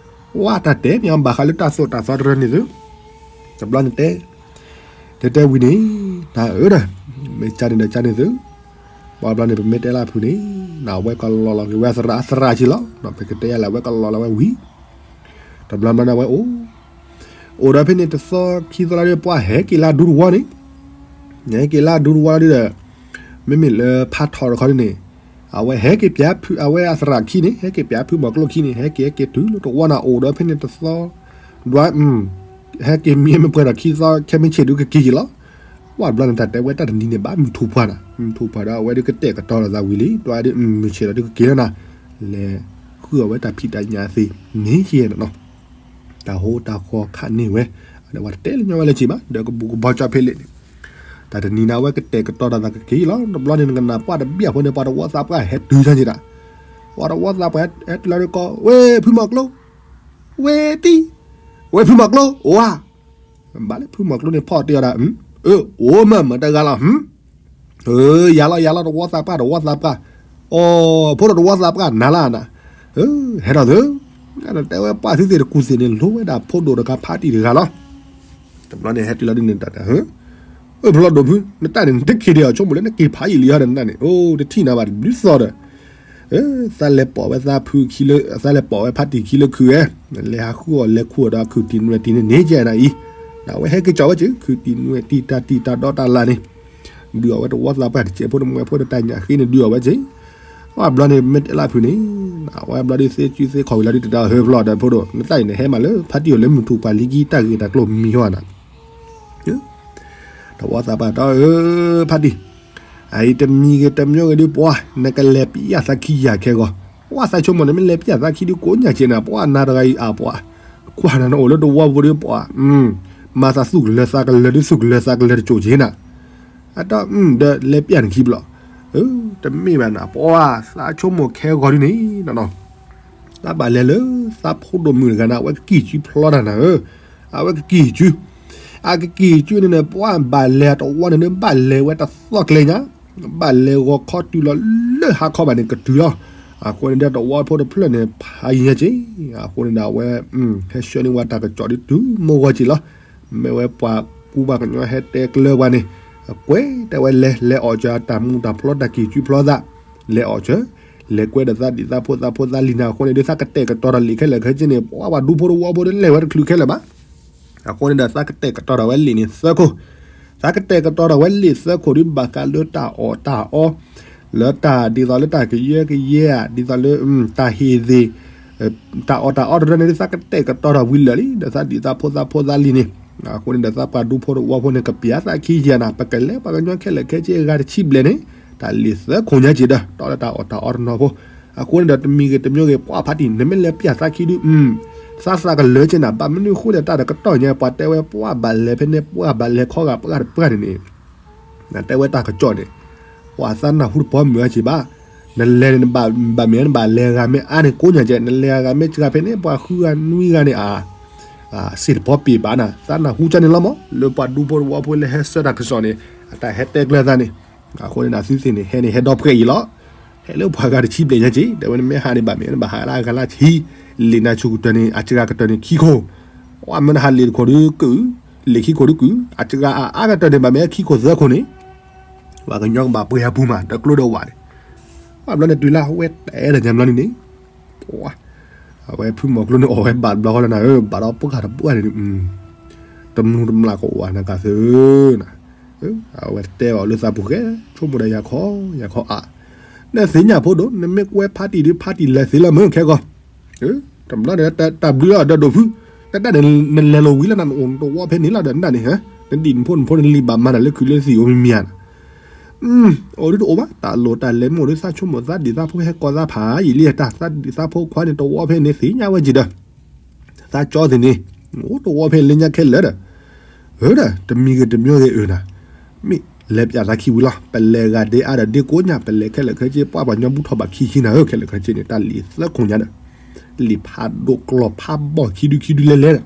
ဝဲတၢ်တဲမ့ၢ်အီၤဘၣ်ဃးလၢတၢ်သိၣ်တၢ်သီတရၢန့ၣ်သု တဘျီန့ၣ်တဲ တဲတဲဝံၤန့ၣ် တၢ်အၢဒီး မ့ၢ်ကၢန့ၣ်ဒီးကၢန့ၣ်သု, ပှၤဘျီန့ၣ် ပမ့ၢ်တဲလၢအဖုန့ၣ် အဝဲကလီၤလီၤက့ၤဝဲသရၣ်သရၣ်က့ၤလီၤ. ပကတဲယၤလၢအဝဲကလီၤလီၤဝဲဝံၤ တဘျီဘျီန့ၣ် အဝဲအိၣ် အိၣ်ဒီးဖဲန့ၣ်တသီခံသီလီၤဒီး ပှၤဟဲက့ၤလၢဒူတဝီန့ၣ်, ဟဲက့ၤလၢဒူတဝီလီၤဒီး မ့မ့ၢ်လၢဖးထီတခီဒ်န့ၣ်, အဝဲဟဲက့ၤပျးဖု အဝဲအသရၣ်ခံန့ၣ် ဟဲက့ၤပျးဖုမီၤကျိခံန့ၣ် ဟဲက့ၤဟဲက့ၤတုၤလၢတဝီနၤအိၣ်ဒီးဖဲန့ၣ်တသီ, ဒွး, ဟဲက့ၤမံမ့ၢ်ပှဲၤဒီးခံသီ ခဲမုၢ်ဆ့ၣ်ဒုးကက့ၤက့ၤလီၤ. ဝဲဘျီန့ၣ် တၢ်တဲဝဲတၢ်တနံၤန့ၣ် ဘၣ်မုၢ်ထူၣ်ပှၢ်နၤ, မုၢ်ထူၣ်ပှၢ်ဒီးအဝဲဒုးကတဲာ်ကတီၤလိာ်သးဝံၤလံ ဒွးဒုး မုၢ်ဆ့ၣ်ဒီးဒုးကက့ၤလီၤနၤ, လဲၤဃုအီၣ်ဝဲတၢ်ဖံးတၢ်ညၣ်သ့န့ၣ်ကဲနီၤနီၤ. တၢ်ဟိတၢ်ဃီခးန့ၢ်ဝဲ, အဝဲတတဲလၢညီဝဲလၢၤဘၣ်, ဒီးကဘူၣ်ကဘီကၠီဖဲလဲၣ်န့ၣ်, တၢ်တနံၤန့ၣ် အဝဲကတဲာ်ကတီၤတၢ်သးကက့ၤလီၤ. တဘျီန့ၣ် နကနၣ်ပှၢ်တဘ့ၣ်အဃိန့ၣ် ပှၤတဝီသးပှၢ်ဟဲတုၤဆၢက့ၤတၢ်, ပှၤတဝီသးပှၢ်ဟဲတုၤလီၤဒုးကိး, ဝဲဖုမီၤကျိ, ဝဲတံၢ်, ဝဲဖုမီၤကျိ အိၣ်ဧါ, ဘၣ်လၢဖုမီၤကျိန့ၣ်ဖီၣ်တဲအီၤဒၣ်, အၢ အိၣ်မး မတၤတဂၤလီၤ, ယၤလီၤ ယၤလီၤ တဝီသးပှၢ် တဝီသးပှၢ်, အိ ဖိဒိၣ်တဝီသးပှၢ်နၤလၢနၤ, ဟဲထီၣ်သု, တဲဝဲပှၤသုသ့ၣ်တကူၣ်သ့ၣ်န့ၣ် လိဝဲဒၣ်ဖိဒိၣ်တဂၤဖးတံၢ်တဂၤလီၤ. တဘျီန့ၣ် ဟဲတုၤလီၤဒ်န့ၣ်တၢ်, အၢ ဖျီဒိၣ်ဖု နတၢ်န့ၣ် နတခ့ဒံးအီၤ ဆိကမိၣ်လၢနက့ၤဖးယံာ်လံဧါဒီးနတၢ်န့ၣ်, အိ တထံၣ်နၤဘၣ်တဘျုးသီဒီး သးလဲၤပိာ်ဝဲသးဖုခံလၢ သးလဲၤပိာ်ဝဲဖးတံၢ်ခံလၢခုးဝဲ, လဲၤဟးဃုအီၣ်လဲၤခူအီၣ်ဒီးခုးတံၢ်နွဲၣ်တံၢ်န့ၣ်န့ၣ်ကဲနၤအံၤ, အဝဲဟဲက့ၤကၠီၣ်ဝဲက့ၤ ခုးတံၢ်နွဲၣ်တံၢ်တၢ်တံၢ်တၢ်ဒီတၢ်လၢ်န့ၣ်, ဒုးအီၣ်ဝဲတဝီသးပှၢ်တစဲးဖိတမှဲးဖိတတၢ်ညၣ်ဃ့န့ၣ် ဒုးအီၣ်ဝဲက့ၤ, အဘျီန့ၣ် မ့ၢ်တဲလၢဖုန့ၣ်, အဝဲဘျီဒုးသ့စုသ့ခီၣ်ဝံၤလီၤဒုးတဒါ ဟၢဖျီဒီးဖိဒိၣ် နတၢ်အံၤန့ၣ် ဟဲမးလၢဖးတံၢ်အီၤလၢမုၢ်ထူၣ်ပှၢ်လံကံတၢ်ဂ့ၢ်တၢ်ကျိၤမံၤဟီနၤ တဝီသးပှၢ်ဒီး ဖးတံၢ်, အအံၤတမံၤဂ့ၤတမံၤဂ့ၤဒုးပှၤ နကလဲၤပျၢ်သးခံယၤခဲဂီၤ, ပှၤသးဆိကမိၣ်န့ၣ် မ့ၢ်လဲၤပျၢ်သးခံဒုးကိးညါက့ၤနၤ ပှၤနၤတဂၤအံၤအပှၤ, ကွၢ်နၤနအိၣ်လၢတဝီဖိဒုးပှၤ, မၤသးသူၣ်ကလၢၤသးကလၢၤဒုးသူၣ်ကလၢၤသးကလၢၤတစိၢ်က့ၤနၤ, အတၢ်ဒီးလဲၤပျၢ်နခံဘျီ, တမ့ၢ်ဘၣ်နၤ ပှၤသးဆိကမိၣ်ခဲဂီၤဒုးန့ၣ် သးဘၣ်လဲၤလၢ သးဖိဒိၣ်မုၣ်တဂၤန့ၣ် အဝဲကကံၢ်စုဖျီတၢ်နၤဧၢ, အဝဲကကံၢ်စု, အကကံၢ်စုန့ၣ်န့ၣ် ပှၤဘၣ်လဲၤတဝီန့ၣ်န့ၣ် ဘၣ်လဲၤဝဲတသီကျဲညါ, ဘၣ်လဲၤဂီၤခီတုၤလီၤလၢဟါခီဘၣ်န့ၣ်ကတုၤလီၤ, အဃိန့ၣ်ဒီးတဝီဖိတဖျၢၣ်န့ၣ် ဖးယံာ်ညါက့ၤ, အဃိန့ၣ်ဒီးအဝဲ ဟဲဆှၢန့ၢ်ဝဲတၢ်ကစီၣ်ဒုးတုၤမိၢ်ဂီၤက့ၤလီၤ, မ့ၢ်ဝဲပှၤကူပှၤကညီဟဲတဲကျၢၤပှၤန့ၣ်, အကွဲးတဲဝဲလဲၤ လဲၤအီၣ်စၢၤအတၢ်မူတၢ်ဖျီတၢ်ကံၢ်စုဖျီသး, လဲၤအီၣ်စၢၤ လဲၤကွဲဒီးသးဒံၣ်သးဖိသးဖိသးလံၤနၤအဃိန့ၣ်ဒီး သးကတဲာ်ကတီၤတၢ်လံာ်ခဲလၢာ်ခဲဆ့န့ၣ် ပှၤပှၤဒူဖိတဝီဖိဒုးလဲၤဝဲတချုးခဲလၢာ်ဘၣ်, အဃိန့ၣ်ဒီးသးကတဲာ်ကတီၤတၢ်ဝဲလံာ်န့ၣ်သၢခိၣ်, သးကတဲာ်ကတီၤတၢ်ဝဲလံာ်သၢခိၣ်ဒုးဘၣ်ဃးလၢတၢ်အီၣ်တၢ်အီ, လၢတၢ်ဒ်သိးလၢတၢ်ကယၢကယဲဧါ ဒ်သိးလၢ တၢ်ဟ့ၣ်သ့ၣ် တၢ်အီၣ်တၢ်အီတရၢန့ၣ် သးကတဲာ်ကတီၤတၢ်ဝံၤလၢာ်လံ ဒီးသးဒံၣ်သးဖိသးဖိသးလံၤန့ၣ်, အဃိန့ၣ်ဒီးသးပှၤဒူဖိတဝီဖိန့ၣ် ကပျၢ်သးခံယၤနၤ ပကလဲၤပှၤကညီခဲလၢာ်ခဲဆ့အဂၤတဆံဘျဲၣ်န့ၣ်, တၢ်လံာ်သၢခိၣ်ညါက့ၤဒီး တီလၢတၢ်အီၣ်တၢ်အီတနီၤဖိ, အဃိန့ၣ်ဒီးတမံၤဂ့ၤတမံၤဂ့ၤ ပှၤဖးတံၢ် နမ့ၢ်လဲၤပျၢ်သးခံဒုး သးသးကလၢၤက့ၤနၤ ဘၣ်မနုၤအဃိလဲၣ် တၢ်တကတီၢ်ညါ ပှၤတဲဝဲပှၤဘၣ်လဲၤဖဲန့ၣ် ပှၤဘၣ်လဲၤခီဂာ်ပှၤတပှၢ်န့ၣ်န့ၣ် နတဲဝဲတၢ်ကစီၣ်န့ၣ်, ပှၤသးနၢ်ဟူတပီၤမုၢ်အါက့ၤဘၣ်, နလဲၤန့ၣ် ဘၣ်မ့ၢ်နဘၣ်လဲၤဂၤမ့ၢ်အါန့ၣ်ကိးညါကဲ နလဲၤဂၤမ့ၢ်စှၤဖဲန့ၣ် ပှၤဃုဂၤနွံဂၤန့ၣ် အစ့ၢ်တပီၤပ့ၤဘၣ်နၤ သးနၢ်ဟူကန့ၣ်လီၤမး လၢပှၤဒူဖိတဝီဖိလၢဟဲဆှၢတၢ်ကစီၣ်န့ၣ် အတၢ်ဟဲတဲကျၢၤသးန့ၣ်, အဃိန့ၣ်နသုသ့ၣ်န့ၣ် ဟဲန့ၣ်ဟဲဒီဖှဲးအံၤလီၤ, ဟဲလၢပှၤဂၤတဆံဘျဲၣ်ညါက့ၤ တဲဝဲနမ့ၢ်ဟးန့ၣ် ဘၣ်မ့ၢ်နဘၣ်ဟးလၢ အဂၤလၢဆံ, လံာ်နၤဆူၣ်ကတၢၢ်န့ၣ် အစှၤကတၢၢ်န့ၣ်ခံခိၣ်, ပှၤမ့ၢ်နဟးလံာ်တခိၣ်ဒုးကုၢ်, လံာ်ခံခိၣ်ဒုးကုၢ်, အစှၤအအါကတၢၢ်န့ၣ် ဘၣ်မ့ၢ်ခံခိၣ်သၢခိၣ်န့ၣ် ပှၤကညီကဘၣ်ပှ့ၤဟးပူၤမး ဒီးကျိဒီးဝးန့ၣ်, ပှၤဘျီန့ၣ်တုၤလၢအဝဲတဲဒီးညါဘျီန့ၣ်န့ၣ်, ပှၤ, အဝဲဖုမီၤကျိန့ၣ်အီၣ်ဝဲဘၣ်တဘျီဃီလီၤနၤဧၢ ဘၣ်ဒီးပှၢ်တပှၢ်န့ၣ်, တမူတမျၢ်ကအိၣ်နကးသၢနၤ, အဝဲတဲဘၣ်လၢသးပူၤဃဲ ဆိကမိၣ်ဒီးယၤခီ, ယၤခီအါ, နသ့ၣ်ညါဖိဒိၣ် နမ့ၢ်ကွဲဖါတံၢ်ဒုး ဖါတံၢ်လဲၤသ့လီၤမ့ၢ်ခဲဂီၤ, တဘျီန့ၣ် တၢ်ဘျုးအီၤဒီးဒိၣ်ဖု, တၢ်တၢ်န့ၣ် နလဲၤလီၤဝံၤလၢနအိၣ်တဝီဖဲန့ၣ်လီၤဒီးနတၢ်န့ၣ်, နဒံၣ်နဖိနဖိနလံၤဘၣ်မၤတၢ်လၢခုးလၢသံၣ်အိၣ်မံၤမံၤဧါ, အိၣ်ဒုးတအိၣ်ဘၣ် တၢ်လိၣ်တၢ်လဲၤမ့ၢ်အိၣ်ဒုး သးဆိကမိၣ်သးဒံၣ်သးဖိဟဲကီၢ်သးဖးယံာ်လံတၢ် သးဒံၣ်သးဖိခွါန့ၣ်တဝီဖဲန့ၣ်သ့ၣ်ညါဝဲက့ၤဒီး, သးကၠီသ့ၣ်န့ၣ်, အိၣ်တဝီဖဲလၢညါခဲလၢာ်ဒီး, ဧၢဒီး တမံၤဂ့ၤတမံၤဂ့ၤအၢနၤ, မ့ၢ်လဲၤပျးသးခံဝံၤလီၤ ပလဲၤဂၤဒ့အါဒီးဒ့ကိးညါ ပလဲၤခဲလၢာ်ခဲဆ့ ပှၤပှၤညီဘူၣ်ထီၣ်ဘၣ်ခံဆံနၤဧၢ ခဲလၢာ်ခဲဆ့န့ၣ် တၢ်လံာ်သၢခိၣ်ညါဒီး, လံာ်ဖးဒိၣ်ကျီၢ်ဖးဘီၣ်ခံဒုခံဒုလဲၤလဲၤဒီး,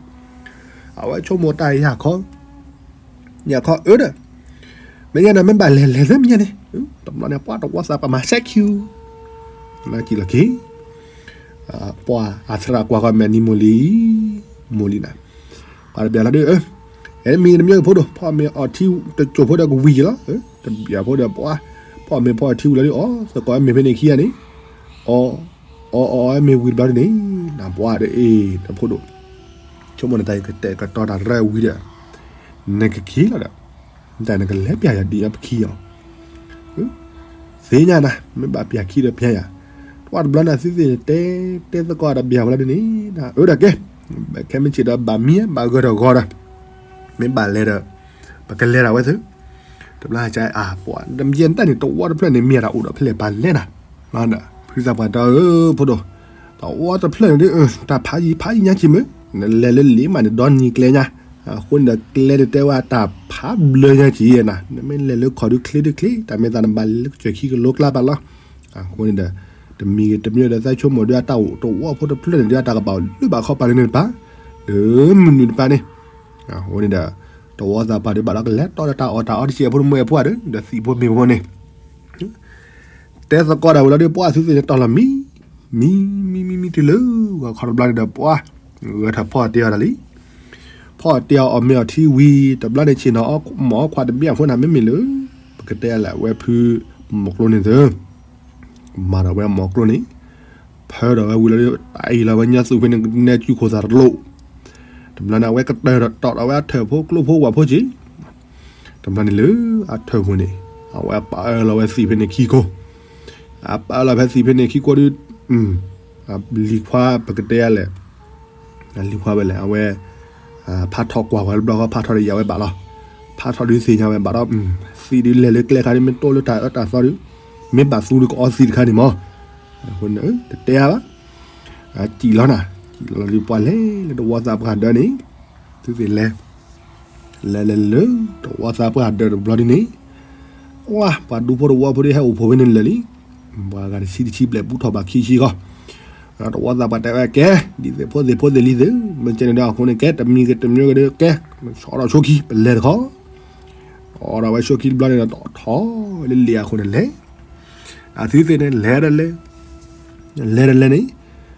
အဝဲဆိကမိၣ်တၢ်ယၤခီ ယၤခီအၢဒီး, မ့ၢ်ညါဒီးမ့ၢ်ဘၣ်လဲၤလဲၤသၢမံၤညါန့ၣ်, တဘျီန့ၣ် ပှၤတဝီသးပှၢ်မၤဆဲးခံ, နာ်က့ၤလီၤက့ၤ, ပှၤအသရၣ်ကွၢ်ဃီမဲာ်နံၤမိၢ်လံ, မိၢ်လံနၤ, ပှၤတဘၣ်လီၤဒီး, အဲၣ်မံၤတမံၤဖိဒိၣ် ဖီၣ်မ့ၤအီထံတစိၢ်ဖိဒီးကဝံၤက့ၤလီၤ, တဘၣ်ဖိဒီးပှၤ, ဖီၣ်မ့ၤဖီၣ်အီထံဝံၤလီၤဒီး အီသကိးမ့ၤဖဲန့ၣ်ခံဂၤန့ၣ်, အီ အီအီအီမ့ၤဝံၤတဘျီန့ၣ်, နပှၤဒီးအ့ၣ်တဖိဒိၣ်, ဆိကမိၣ်နတၢ်ကတဲာ်ကတီၤတၢ်ရဲဝံၤဒီး, နကက့ၤလီၤဒီး, နတၢ်နကလဲၤပျးယၤဒ်အပခံအီၤ, သ့ၣ်ညါနၤ မ့ၢ်ဘၣ်ပျၢ်ခံဒီးပျၢ်ယၤ, တဝီတဘျီန့ၣ် သုသ့ၣ်တဲ တဲသကိးတဘၣ်ဝဲလီၤဒ်န့ၣ်, အၢဒၣ်ကဲ, ခဲမုၢ်ဆ့ၣ်ဒီးဘၣ်မံဘၣ်ဂၢၢ်ဒီးဂီၤဒီး, မ့ၢ်ဘၣ်လဲၤဒီး ပကလဲၤဒၣ်ဝဲသု, တဘျီကပှၤ တမ့ၢ်တၢ်န့ၣ် တဝီတဖျၢၣ်န့ၣ် မ့ၢ်တၢ်အိၣ်ဒီးဖဲလဲၣ်ပာ်လဲၣ်နၤ, ဖုသးပှၢ်တဲအၢ ဖိဒိၣ်, တဝီတဖျၢၣ်န့ၣ်ဒ် တၢ်ဖးယံၤဖးယံၤညါက့ၤမ့ၢ်, နလဲၤလၢလံာ်မးန့ၣ် ဒီနံၤကျဲညါ, အဃိန့ၣ်ဒီးကျဲဒ်တဲဝဲတၢ်ဖးဘျၢညါက့ၤနၤ, နမ့ၢ်လဲၤလၢခီၣ်ဒုချ့ဒုချ့ တၢ်မဲာ်သးနဘၣ်လဲၤကစၢၢ်ခံကလိကျါဘၣ်လီၤ, အဃိန့ၣ်ဒီး တမံၤဂ့ၤတမံၤဒီးသးဆိကမိၣ်ဒီးအတၢ်အိၣ်တဝီဖိတဖျၢၣ်န့ၣ်ဒီးအတၢ်ကဘၣ်အိၣ်လၢဘၣ်ခီပၤလၢန့ၣ်တပၤ, လၢမုၢ်နုာ်တပၤန့ၣ်, အဃိန့ၣ်ဒီး တဝီသးပှၢ်ဒီးဘၣ်ဒီးကလဲၤတီဒီးတၢ်အီၣ်တၢ်အီတစဲးဖိတမုၢ်ဖိဧါဒီး ဒီးသံၣ်ဖိမ့ၢ်ဖိန့ၣ် တဲသကိးဒၣ်ဝံၤလီၤဒီး ပှၤသုသ့ၣ်န့ၣ်တီၢ်လီၤမံ, မံ မံ မံ မံ တုၤလၢဂီၤခီတဘျီန့ၣ်ဒီး ပှၤဂဲၤထီၣ်ဖီၣ်တ့ၢ်အီၤတၢ်လံ, ဖီၣ်တ့ၢ်အီၤအီၣ်မ့ၤအီၣ်ထံဝံၤ တဘျီန့ၣ်ဆ့ၣ်နီၤအီၣ်မ့ၤအီၣ်ခွါတဘ့ၣ်အဖိန့ၣ် မ့မ့ၢ်လၢ ပကတဲလဲၣ်ဝဲဖုမီၤကျိန့ၣ်သု မၤဒီးဝဲမီၤကျိန့ၣ်, ဖၢဒီးဝဲဝံၤလီၤဒီး တၢ်အံၤလီၤဝဲညါသူၣ်ဖဲန့ၣ် နဲကုခိၣ်သးတလိၣ်, တဘျီန့ၣ် အဝဲကတၢၢ်ဒီးတီၣ်ဒီးဝဲအထၢၣ်ဖိကျိဖိဝၣ်ဖိက့ၤ, တဘျီန့ၣ်လၢအထၢၣ်ပူၤန့ၣ် အဝဲပာ်အၢလီၤဝဲသံၣ်ဖဲန့ၣ်ခံခိၣ်, အပာ်အၢလီၤဖဲသံၣ်ဖဲန့ၣ်ခံခိၣ်ဒီး လံၤခွါပကတဲလဲၣ် လံၤခွါဝဲလဲၣ် အဝဲ ဖးထီၣ်ကွၢ်ဝဲတဘျီဃီ ဖးထီၣ်ဒီးယၤဝဲဘၣ်လီၤ, ဖးထီၣ်ဒုးသ့ၣ်ညါဝဲဘၣ်ဒီး သံၣ်ဒုးလဲၤလၢကျဲခါဒုး မ့ၢ်တိၢ်လၢတၢ်အၢတၢ်သီဒုး မ့ၢ်ဘၣ်သူဒုးကအီသံၣ်တခါန့ၣ်မး, အဃိန့ၣ် တတဲအါဘၣ်, စံၣ်လီၤနၤ, စံၣ်လီၤလီၤဒုးပှၤလဲၤလၢတဝီသးပှၢ်ဒၢန့ၣ်, သုသ့ၣ်လဲၤ လဲၤလဲၤလၢတဝီသးပှၢ်ဒၢတဘျီဒ်န့ၣ်, ဝါ ပှၤဒူဖိတဝီဖိဒုးဟဲအိၣ်ဖှိၣ်ဖဲန့ၣ်လၢာ်လံ, ပှၤဂၤတဆံတဆံဘျဲၣ်ဘူးထီၣ်ဘၣ်ခံဆံဃီ, တဝီသးပှၢ်တဲဝဲကဲ, ဒ်သိးဖိသ့ၣ်ဖိသ့ၣ်လံသု, မ့ၢ်ကဲန့ၣ်ဒီးအဃိန့ၣ် ကဲတမံၤဂ့ၤတမံၤဂ့ၤဒီးကဲ, ဆီဒီးဆိခံ ပလဲၤတခီ, အိၣ်ဒီးဝဲဆိခံတဘျီန့ၣ်ဒီး တီၣ်ထီၣ်လၢလံာ်အဃိန့ၣ်လဲၤ အသုသ့ၣ်န့ၣ် လဲၤဒီးလဲၤ, လဲၤဒီးလဲၤန့ၣ်,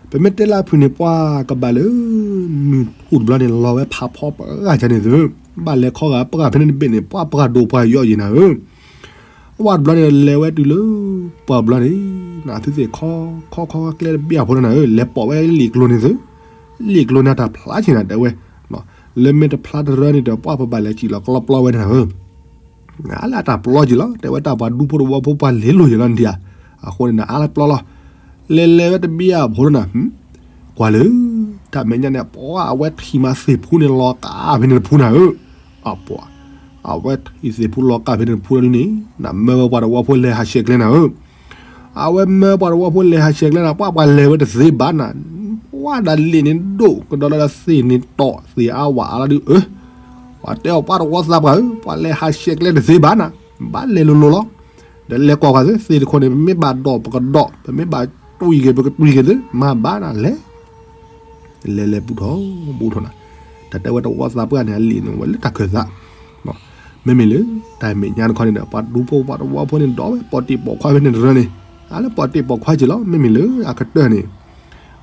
ပမ့ၢ်တဲလၢအဖုၣ်န့ၣ် ပှၤကဘၣ်လၢ မုၢ်ထူၣ်တဘျီန့ၣ် လီၤဝဲဖးဖီပှၤဂၤန့ၣ်သု, ဘၣ်လဲၤခီဂာ်ပှၤဖဲန့ၣ်တဘ့ၣ်န့ၣ် ပှၤပှၤဒိၣ်ပှၤယီၣ်ယံၤနၤဧၢ, အဝဲတဘျီန့ၣ် လဲၤဝဲတုၤလၢ ပှၤဘျီန့ၣ်, နသုသ့ၣ်ခီ ခီခီကျဲတဘ့ၣ်အဖိလီၤနၤဧၢ, လဲၤပိာ်ဝဲလံာ်ကျိန့ၣ်သု, လံာ်ကျိန့ၣ်တၢ်ဖျါဆ့ၣ်နၤတဲဝဲ, လၢမ့ၢ်တဖျါတရၢန့ၣ်ဒီး ပှၤပဘၣ်လဲၤစံၣ်လီၤကျီပျီဝဲန့ၣ်နၤဧၢ အလၢအတၢ်ပျီက့ၤလီၤ, တဲဝဲတၢ်ပှၤဒူဖိတဝီဖိ ပှၤလဲၤလိၤယံၤလီၤဒံးဧါ, အဃိန့ၣ်နအါလၢပျီလီၤ, လဲၤလဲၤဝဲတဘ့ၣ်အဖိလီၤနၤ, ကွၢ်လၢ တၢ်မဲာ်ညါန့ၣ် ပှၤအဝဲထံၣ်မးသ့ၣ်ဖူန့ၣ်လီၤကၢ်ဖဲန့ၣ်တဖူနၤဧၢ, အပှၤ အဝဲထံၣ်သ့ၣ်ဖူလီၤကၢ်ဖဲန့ၣ်တဖူလီၤန့ၣ်, နမၢဝဲပှၤတဝီဖိလဲၤဟးဆှဲးကျဲနၤဧၢ အဝဲမၢပှၤတဝီဖိလဲၤဟးဆှဲးကျဲနၤ, ပှၤပှၤလဲၤဝဲတသ့ဘၣ်နၤ, ပှၤဒၣ်လံာ်န့ၣ်ဒိၣ်ကဒီးလၢသ့ၣ်န့ၣ်တီၢ်သ့ၣ်အါဝဲအါလီၤဒုးဧၢ, ပှၤတဲအီၤပှၤတဝီသးပှၢ်ဧၢ, ပှၤလဲၤဟးဆှဲးကျဲတသ့ဘၣ်နၤ, ဘၣ်လဲၤလိၤလိၤလီၤ, ဒီးလဲၤကွၢ်ကွၢ်သု သ့ၣ်တခိၣ်န့ၣ် ပမ့ၢ်ဘၣ်ဒိးပကဒိး, ပမ့ၢ်ဘၣ်တွံၢ်က့ၤပကတွံၢ်က့ၤသု မၤဘၣ်နၤလဲၤ လဲၤလဲၤဘူးထီၣ်ဘူးထီၣ်နၤ, တၢ်တဲဝဲတဝီသးပှၢ်န့ၣ် အလံာ်န့ၣ်ဝဲလၢတၢ်ခၢၣ်သး, မ့မ့ၢ်လၢ တၢ်မဲာ်ညါတခီန့ၣ်ဒီး ပှၤဒူဖိပှၤတဝီဖိန့ၣ် ဒီးဝဲပိာ်တ့ၢ်ပိာ်ခွါဖဲန့ၣ်တရၢန့ၣ်, အလၢပိာ်တ့ၢ်ပိာ်ခွါက့ၤလီၤ, မ့မ့ၢ်လၢအကတၢၢ်န့ၣ်,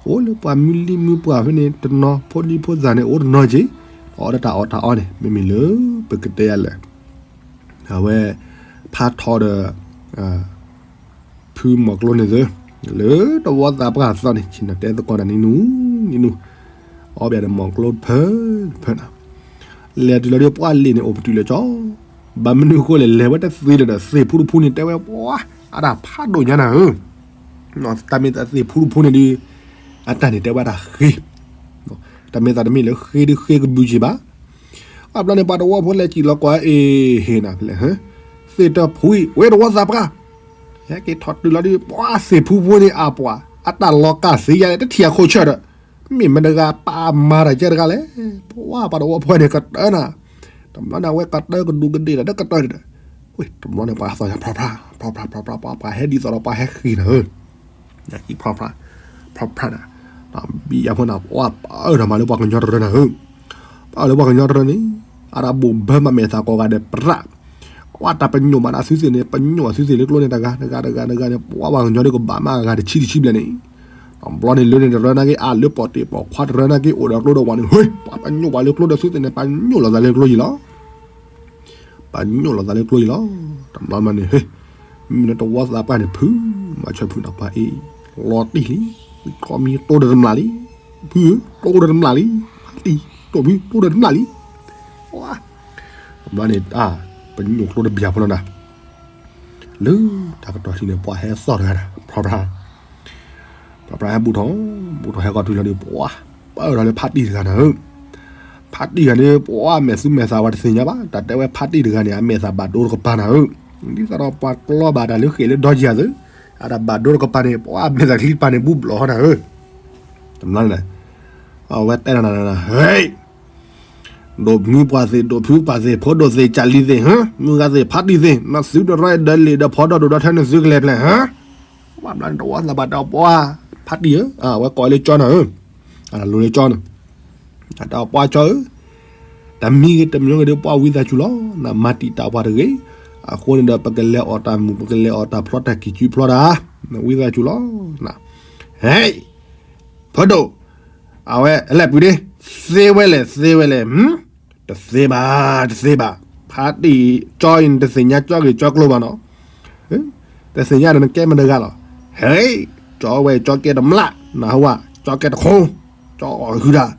အိၣ်လၢပှၤမုၢ်လံၢ်မုၢ်ပှၢ်ဖဲန့ၣ်တနီၤ ဖိဒံဖိသၣ်န့ၣ် အိၣ်တနီၤက့ၤ, အီၣ်ဒီးတၢ်အီၣ်တၢ်အီန့ၣ် မ့မ့ၢ်လၢ ပကတဲယၤလဲၣ် အဝဲ ဖးထီဒီး ဖုမီၤကျိန့ၣ်သု, လၢတဝီသးပှၢ်အသီန့ၣ် ဆ့ၣ်နီၤတဲသကိးတၢ်နံၤနူၤနံၤနူၤ, အီၣ်ဘၣ်ဒီးမီၤကျိတဖၢတဖၢနၤ, လဲၤတုၤလီၤဒီးပှၤလံာ်န့ၣ်အိၣ်ပတုာ်လၢကၠီ, ဘၣ်မနုၤအဃိလဲၣ် လဲၤဝဲတသ့လၢၤဒီး သ့ၣ်ဖူတဖူန့ၣ် တဲဝဲပှၤ အတၢ်ဖးဒိၣ်ညါနၤဧၢ, တၢ်မ့ၢ်သ့ၣ်ဖူတဖူန့ၣ်ဒီး အတၢ်န့ၣ်တဲဝဲတၢ်ဃ့, တၢ်မ့ၢ်သးတမ့ၢ်လၢဃ့ဒုးဃ့ကဘုးက့ၤဘၣ် အဘျီန့ၣ် ပှၤတဝီဖိလဲၤစံၣ်လီၤကွၢ်အ့ၣ်ဟ့ၣ်နၤဖဲလဲၣ်, သ့ၣ်တဖူအံၤ ဝဲတဝီသးပှၢ်, ဟဲက့ၤထီၣ်တုၤလီၤဒုး ပှၤသ့ၣ်ဖူဖိန့ၣ်အပှၤ အတၢ်လီၤကၢ်သ့ယၤလဲၣ် တထံၣ်အခိၣ်ဆၢၣ်ဒီး, မ့ၢ်မတဂၤပာ်မၤတၢ်ကဲတဂၤလဲၣ်, ပှၤပှၤတဝီဖိန့ၣ်ကတၢၢ်နၤ, တဘျီန့ၣ် အဝဲကတၢၢ်ကဒူးကဒ့ၣ်ဒီး တကတၢၢ်ဒီး, တဘျီန့ၣ် ပှၤသီၣ်ညါ ဖြီဖြီ ဖြီဖြီ ပှၤဟဲဒ်သိးဒီးပှၤဟဲဃ့ၣ်နၤဧၢ ညါကံၣ်ဖြီဖြီ ဖြီဖြီနၤ, ဘံယၤဖိနၤ ပှၤပာ်အၢၣ်ထီၣ်မးလၢပှၤကညီတရၢနၤဧၢ, ပာ်အၢၣ်လၢပှၤကညီတရၢန့ၣ်, အတၢ်ဘိၣ်ဘၢမးမဲာ်သးကိးဂၤဒဲးပြး, ပှၤတၢ်ပညိၣ်မးဒီးသုသ့ၣ်န့ၣ် ပညိၣ်အသုသ့ၣ်လၢကျိန့ၣ်တဂၤတဂၤတဂၤန့ၣ် ပှၤပှၤကညီဒ်ကဘၣ်မးအဂၤတဆံတဆံဘျဲၣ်န့ၣ်, တဘျီန့ၣ်လၢန့ၣ်တရၢနာ်က့ အလၢပီၣ်တ့ၢ်ပီၣ်ခွါတရၢနာ်က့ အိၣ်ဒီးကျိဒီးဝၤန့ၣ် ဟ့ၣ် ပှၤပညိၣ်ပှၤလၢကျိဒီးသုသ့ၣ်န့ၣ် ပညိၣ်လီၤသးလၢကျိယံၤလီၤ ပညိၣ်လီၤသးလၢကျိယံၤလီၤ, တဘျီမးန့ၣ် ဟ့ၣ်, မ့ၢ်လၢတဝီသးပှၢ်န့ၣ် ဖုမၤဆၢဖုနၢ်ပှၤအ့ၣ်, လီၤတံၢ်လံ, တြီမံတိၢ်ဒီးတမျၢ်လံ, ဖုဧၢ, တိၢ်ဒီးတမျၢ်လံ, ဖးတံၢ်, တိၢ်ဖု တိၢ်ဒီးတမျၢ်လံ, တဘျီန့ၣ် ပညိၣ်ကျိတဘျီဖိလီၤနၤ, လၢတၢ်ကတီၢ်ထံန့ၣ် ပှၤဟဲသီၣ်တဂၤန့ၣ် ဖျီပြါ, ဖျီပြါဟဲဘူးထီၣ်, ဘူးထီၣ်ဟဲကီၢ်တုၤလီၤဒီး ပှၤပၢၢ်ထီၣ်လၢဖါတံၢ်တဂၤန့ၣ်ဧၢ, ဖါတံၢ်တဂၤန့ၣ် ပှၤမဲာ်သူမဲာ်သးဝဲတသ့ၣ်ညါဘၣ်, တၢ်တဲဝဲဖါတံၢ်တဂၤန့ၣ် အမဲာ်သးဘၣ်ဒိတကပၤနၤဧၢ, ဒ်သိးဒီးပှၤကျီဘၣ်တၢ်လၢဃဲးလၢဒီကံၤအသိး, အတၢ်ဘၣ်ဒိတကပၤန့ၣ် ပှၤမဲာ်သးချံတကပၤန့ၣ်ဘူးဘျီၣ်ထီၣ်နၤဧၢ, တဘျီန့ၣ် အဝဲတဲနၤနၤ, ဟဲ ဒိၣ်မံပှၢ်သ့ၣ် ဒိၣ်ဖုပှၢ်သ့ၣ် ဖိဒိၣ်သ့ၣ် ကၢ်လံၤသ့ၣ် ဟၢ မုၢ်ဂၤသ့ၣ် ဖါတံၢ်သ့ၣ် နသုတရၢဒၢးလံာ်ဒီးဖီဒီဒိၣ်ဒီထၢနသုကလဲၤဖျဲၣ် ဟၢ, ဘၣ်ဘျီန့ၣ် တဝီသးပှၢ်တၢ်ပှၢ် ဖါတံၢ်ဧၢ, အဝဲကိးလၢကၠီနၤဧၢ, အလိၤလၢကၠီနၤ, တၢ်ပှၢ်ကၠီဧၢ, တမံၤဂ့ၤတမံၤဂ့ၤဒီး ပှၤဝံသးစူၤလီၤ, နမၤတံာ်တာ်ပှၤတဂ့ၤ, အဃိန့ၣ်ဒီး ပကလဲၤအီၣ်တၢ်မုာ် ပကလဲၤအီၣ်တၢ်ဖျီတၢ်ကံၣ်ကူဖျီတၢ်, နဝံသးစူၤလီၤ, ဟဲ ဖိဒိၣ်, အဝဲလဲၤပူၤဒ့, သ့ဝဲလဲၣ် သ့ဝဲလဲၣ်, တသ့ဘၣ် တသ့ဘၣ်, ဖါတံၢ်ကၠီအံၤန့ၣ် တသ့ၣ်ညါကၠီဂ့ၢ်ကၠီကျိၤဘၣ်နီၤ, တသ့ၣ်ညါဒီးနကဲမတၤတဂၤလီၤ, ဟဲ, ကၠီဝဲကၠီကဲတမျၢ်, နဟူဧါ, ကၠီကဲတခီ, ကၠီအီၣ်ဟုၣ်တၢ်, ဘျီဒီး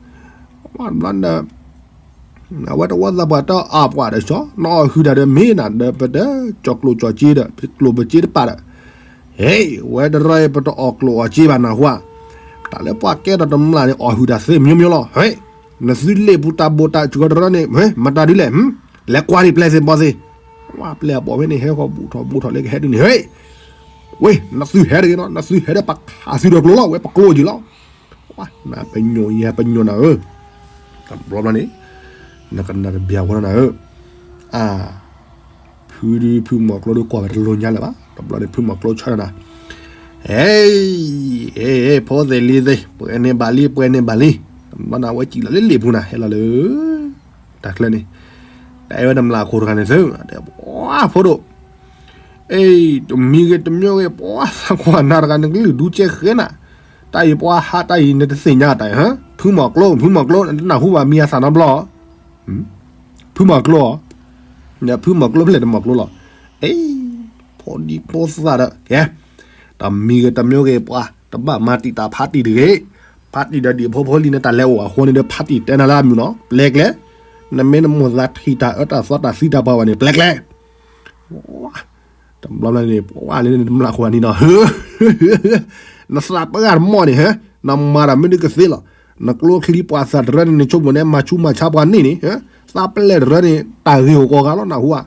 အဝဲတဝီသးပှၢ်တၢ်အီၣ်ပှၢ်ဒီးကၠီ, နအီၣ်ဟုၣ်တၢ်ဒီးမ့ၢ်နၤဒီး ပတကၠီကျိၤကၠီစ့ဒီး ပကျိၤပစ့တပာ်ဒီး, ဟဲ, ဝဲတရၢအံၤ ပတအီၣ်ကျိၤအီၣ်စ့ဘၣ်နဟူဧါ, တၢ်လၢပှၤကဲထီၣ်တမျၢ်န့ၣ် အီၣ်ဟုၣ်တၢ်သ့မံၤမံၤလီၤ, ဟဲ, နသုလ့ၣ်ပူၤတၢ်ဘိၣ်တၢ်စှၤတရၢန့ၣ် မတၤဒုလဲၣ်, လဲၤကွၢ်ဒံးပျဲၢ်သ့ၣ်ဘီၣ်သ့ၣ်, ပျဲၢ်အဘီၣ်ဖဲန့ၣ် ဟဲဃီၤဘူးထီၣ်ဘူးထီၣ်လၢကဟဲဒုန့ၣ် ဟဲ, ဝဲ, နသုဟဲတဂ့ၤနီၤ, နသုဟဲဒီးပခးသုဒီးကျိၤလီၤ, ဝဲပကျိၤက့ၤလီၤ, နပညိၣ်ယဲပညိၣ်နၤဧၢ, တဘျီဘျီန့ၣ် နကနၣ်တဘျီဝဲနၤဧၢ, အါ, ဖုဒု ဖုမီၤကျိဒုကွၢ်ဝဲတလိၤညါလၢၤဘၣ်, တဘျီန့ၣ် ဖုမီၤကျိဆၢနၤ, ဟဲ, ဖိသ့ၣ်လံၤသ့ၣ် ပှဲၤန့ၢ်ဘၣ်လံ ပှဲၤန့ၢ်ဘၣ်လံ, တဘျီန့ၣ် အဝဲစံၣ်လီၤလၢလ့ၣ်ပူၤနၤ ဟဲလီၤလၢ တၢ်ချၢန့ၣ်, တၢ်အဲၣ်ဝဲတမျၢ်အခိၣ်တဂၤန့ၣ်သု, တဲပှၤဖိဒိၣ်, အ့ တမံၤဂ့ၤတမံၤဂ့ၤ ပှၤသးကွၢ်နၤတဂၤ နကလုၢ်ဒူကဲဃဲနၤ, တၢ်အံၤပှၤဟးတၢ်အံၤ နတသ့ၣ်ညါတၢ်အံၤ, ဖုမီၤကျိ ဖုမီၤကျိ နတနၢ်ဟူဘၣ်မံၤအသၣ်နီတဘျီ, ဖုမီၤကျိ, ဖုမီၤကျိဖဲလဲၣ်တမီၤကျိလီၤ, အ့ ဖိဒံဖိသၣ်ဒီး ကဲ, တမံၤဂ့ၤတမံၤဂ့ၤ ပှၤတဘၣ်မၤတံာ်တာ်ဖါတံၢ်တဂ့ၤ, ဖါတံၢ်ဒီးဒံးဖိဖိလံၤန့ၣ် တၢ်လဲၤအိၣ်အဃိန့ၣ်ဒီး ဖါတံၢ်တဲနၤလၢအမုာ်နီၤ ပျဲကျဲ, နမ့ၢ်နမိၣ်သးထံၣ်တၢ်အၢတၢ်သီတၢ်သံတၢ်ပှၢ်ဘၣ်န့ၣ် ပျဲကျဲ တဘျီဘျီန့ၣ် ပှၤလၢနမျၢ်ဃိးနံၤနီၤ, နသးပှၢ်တမီၢ်န့ၣ် နမၤတၢ်မ့ၢ်ဒုးကသ့လီၤ, နကျိချံပှၤသးတရၢန့ၣ် နဆိကမိၣ်န့ၣ် မၤဆူးမၤဆါပှၤန့ၣ်န့ၣ်, သးပျဲၢ်တရၢန့ၣ် တၢ်ဂ့ၤအိၣ်ကိးဂၤလီၤ နၢ်ဟူဧါ,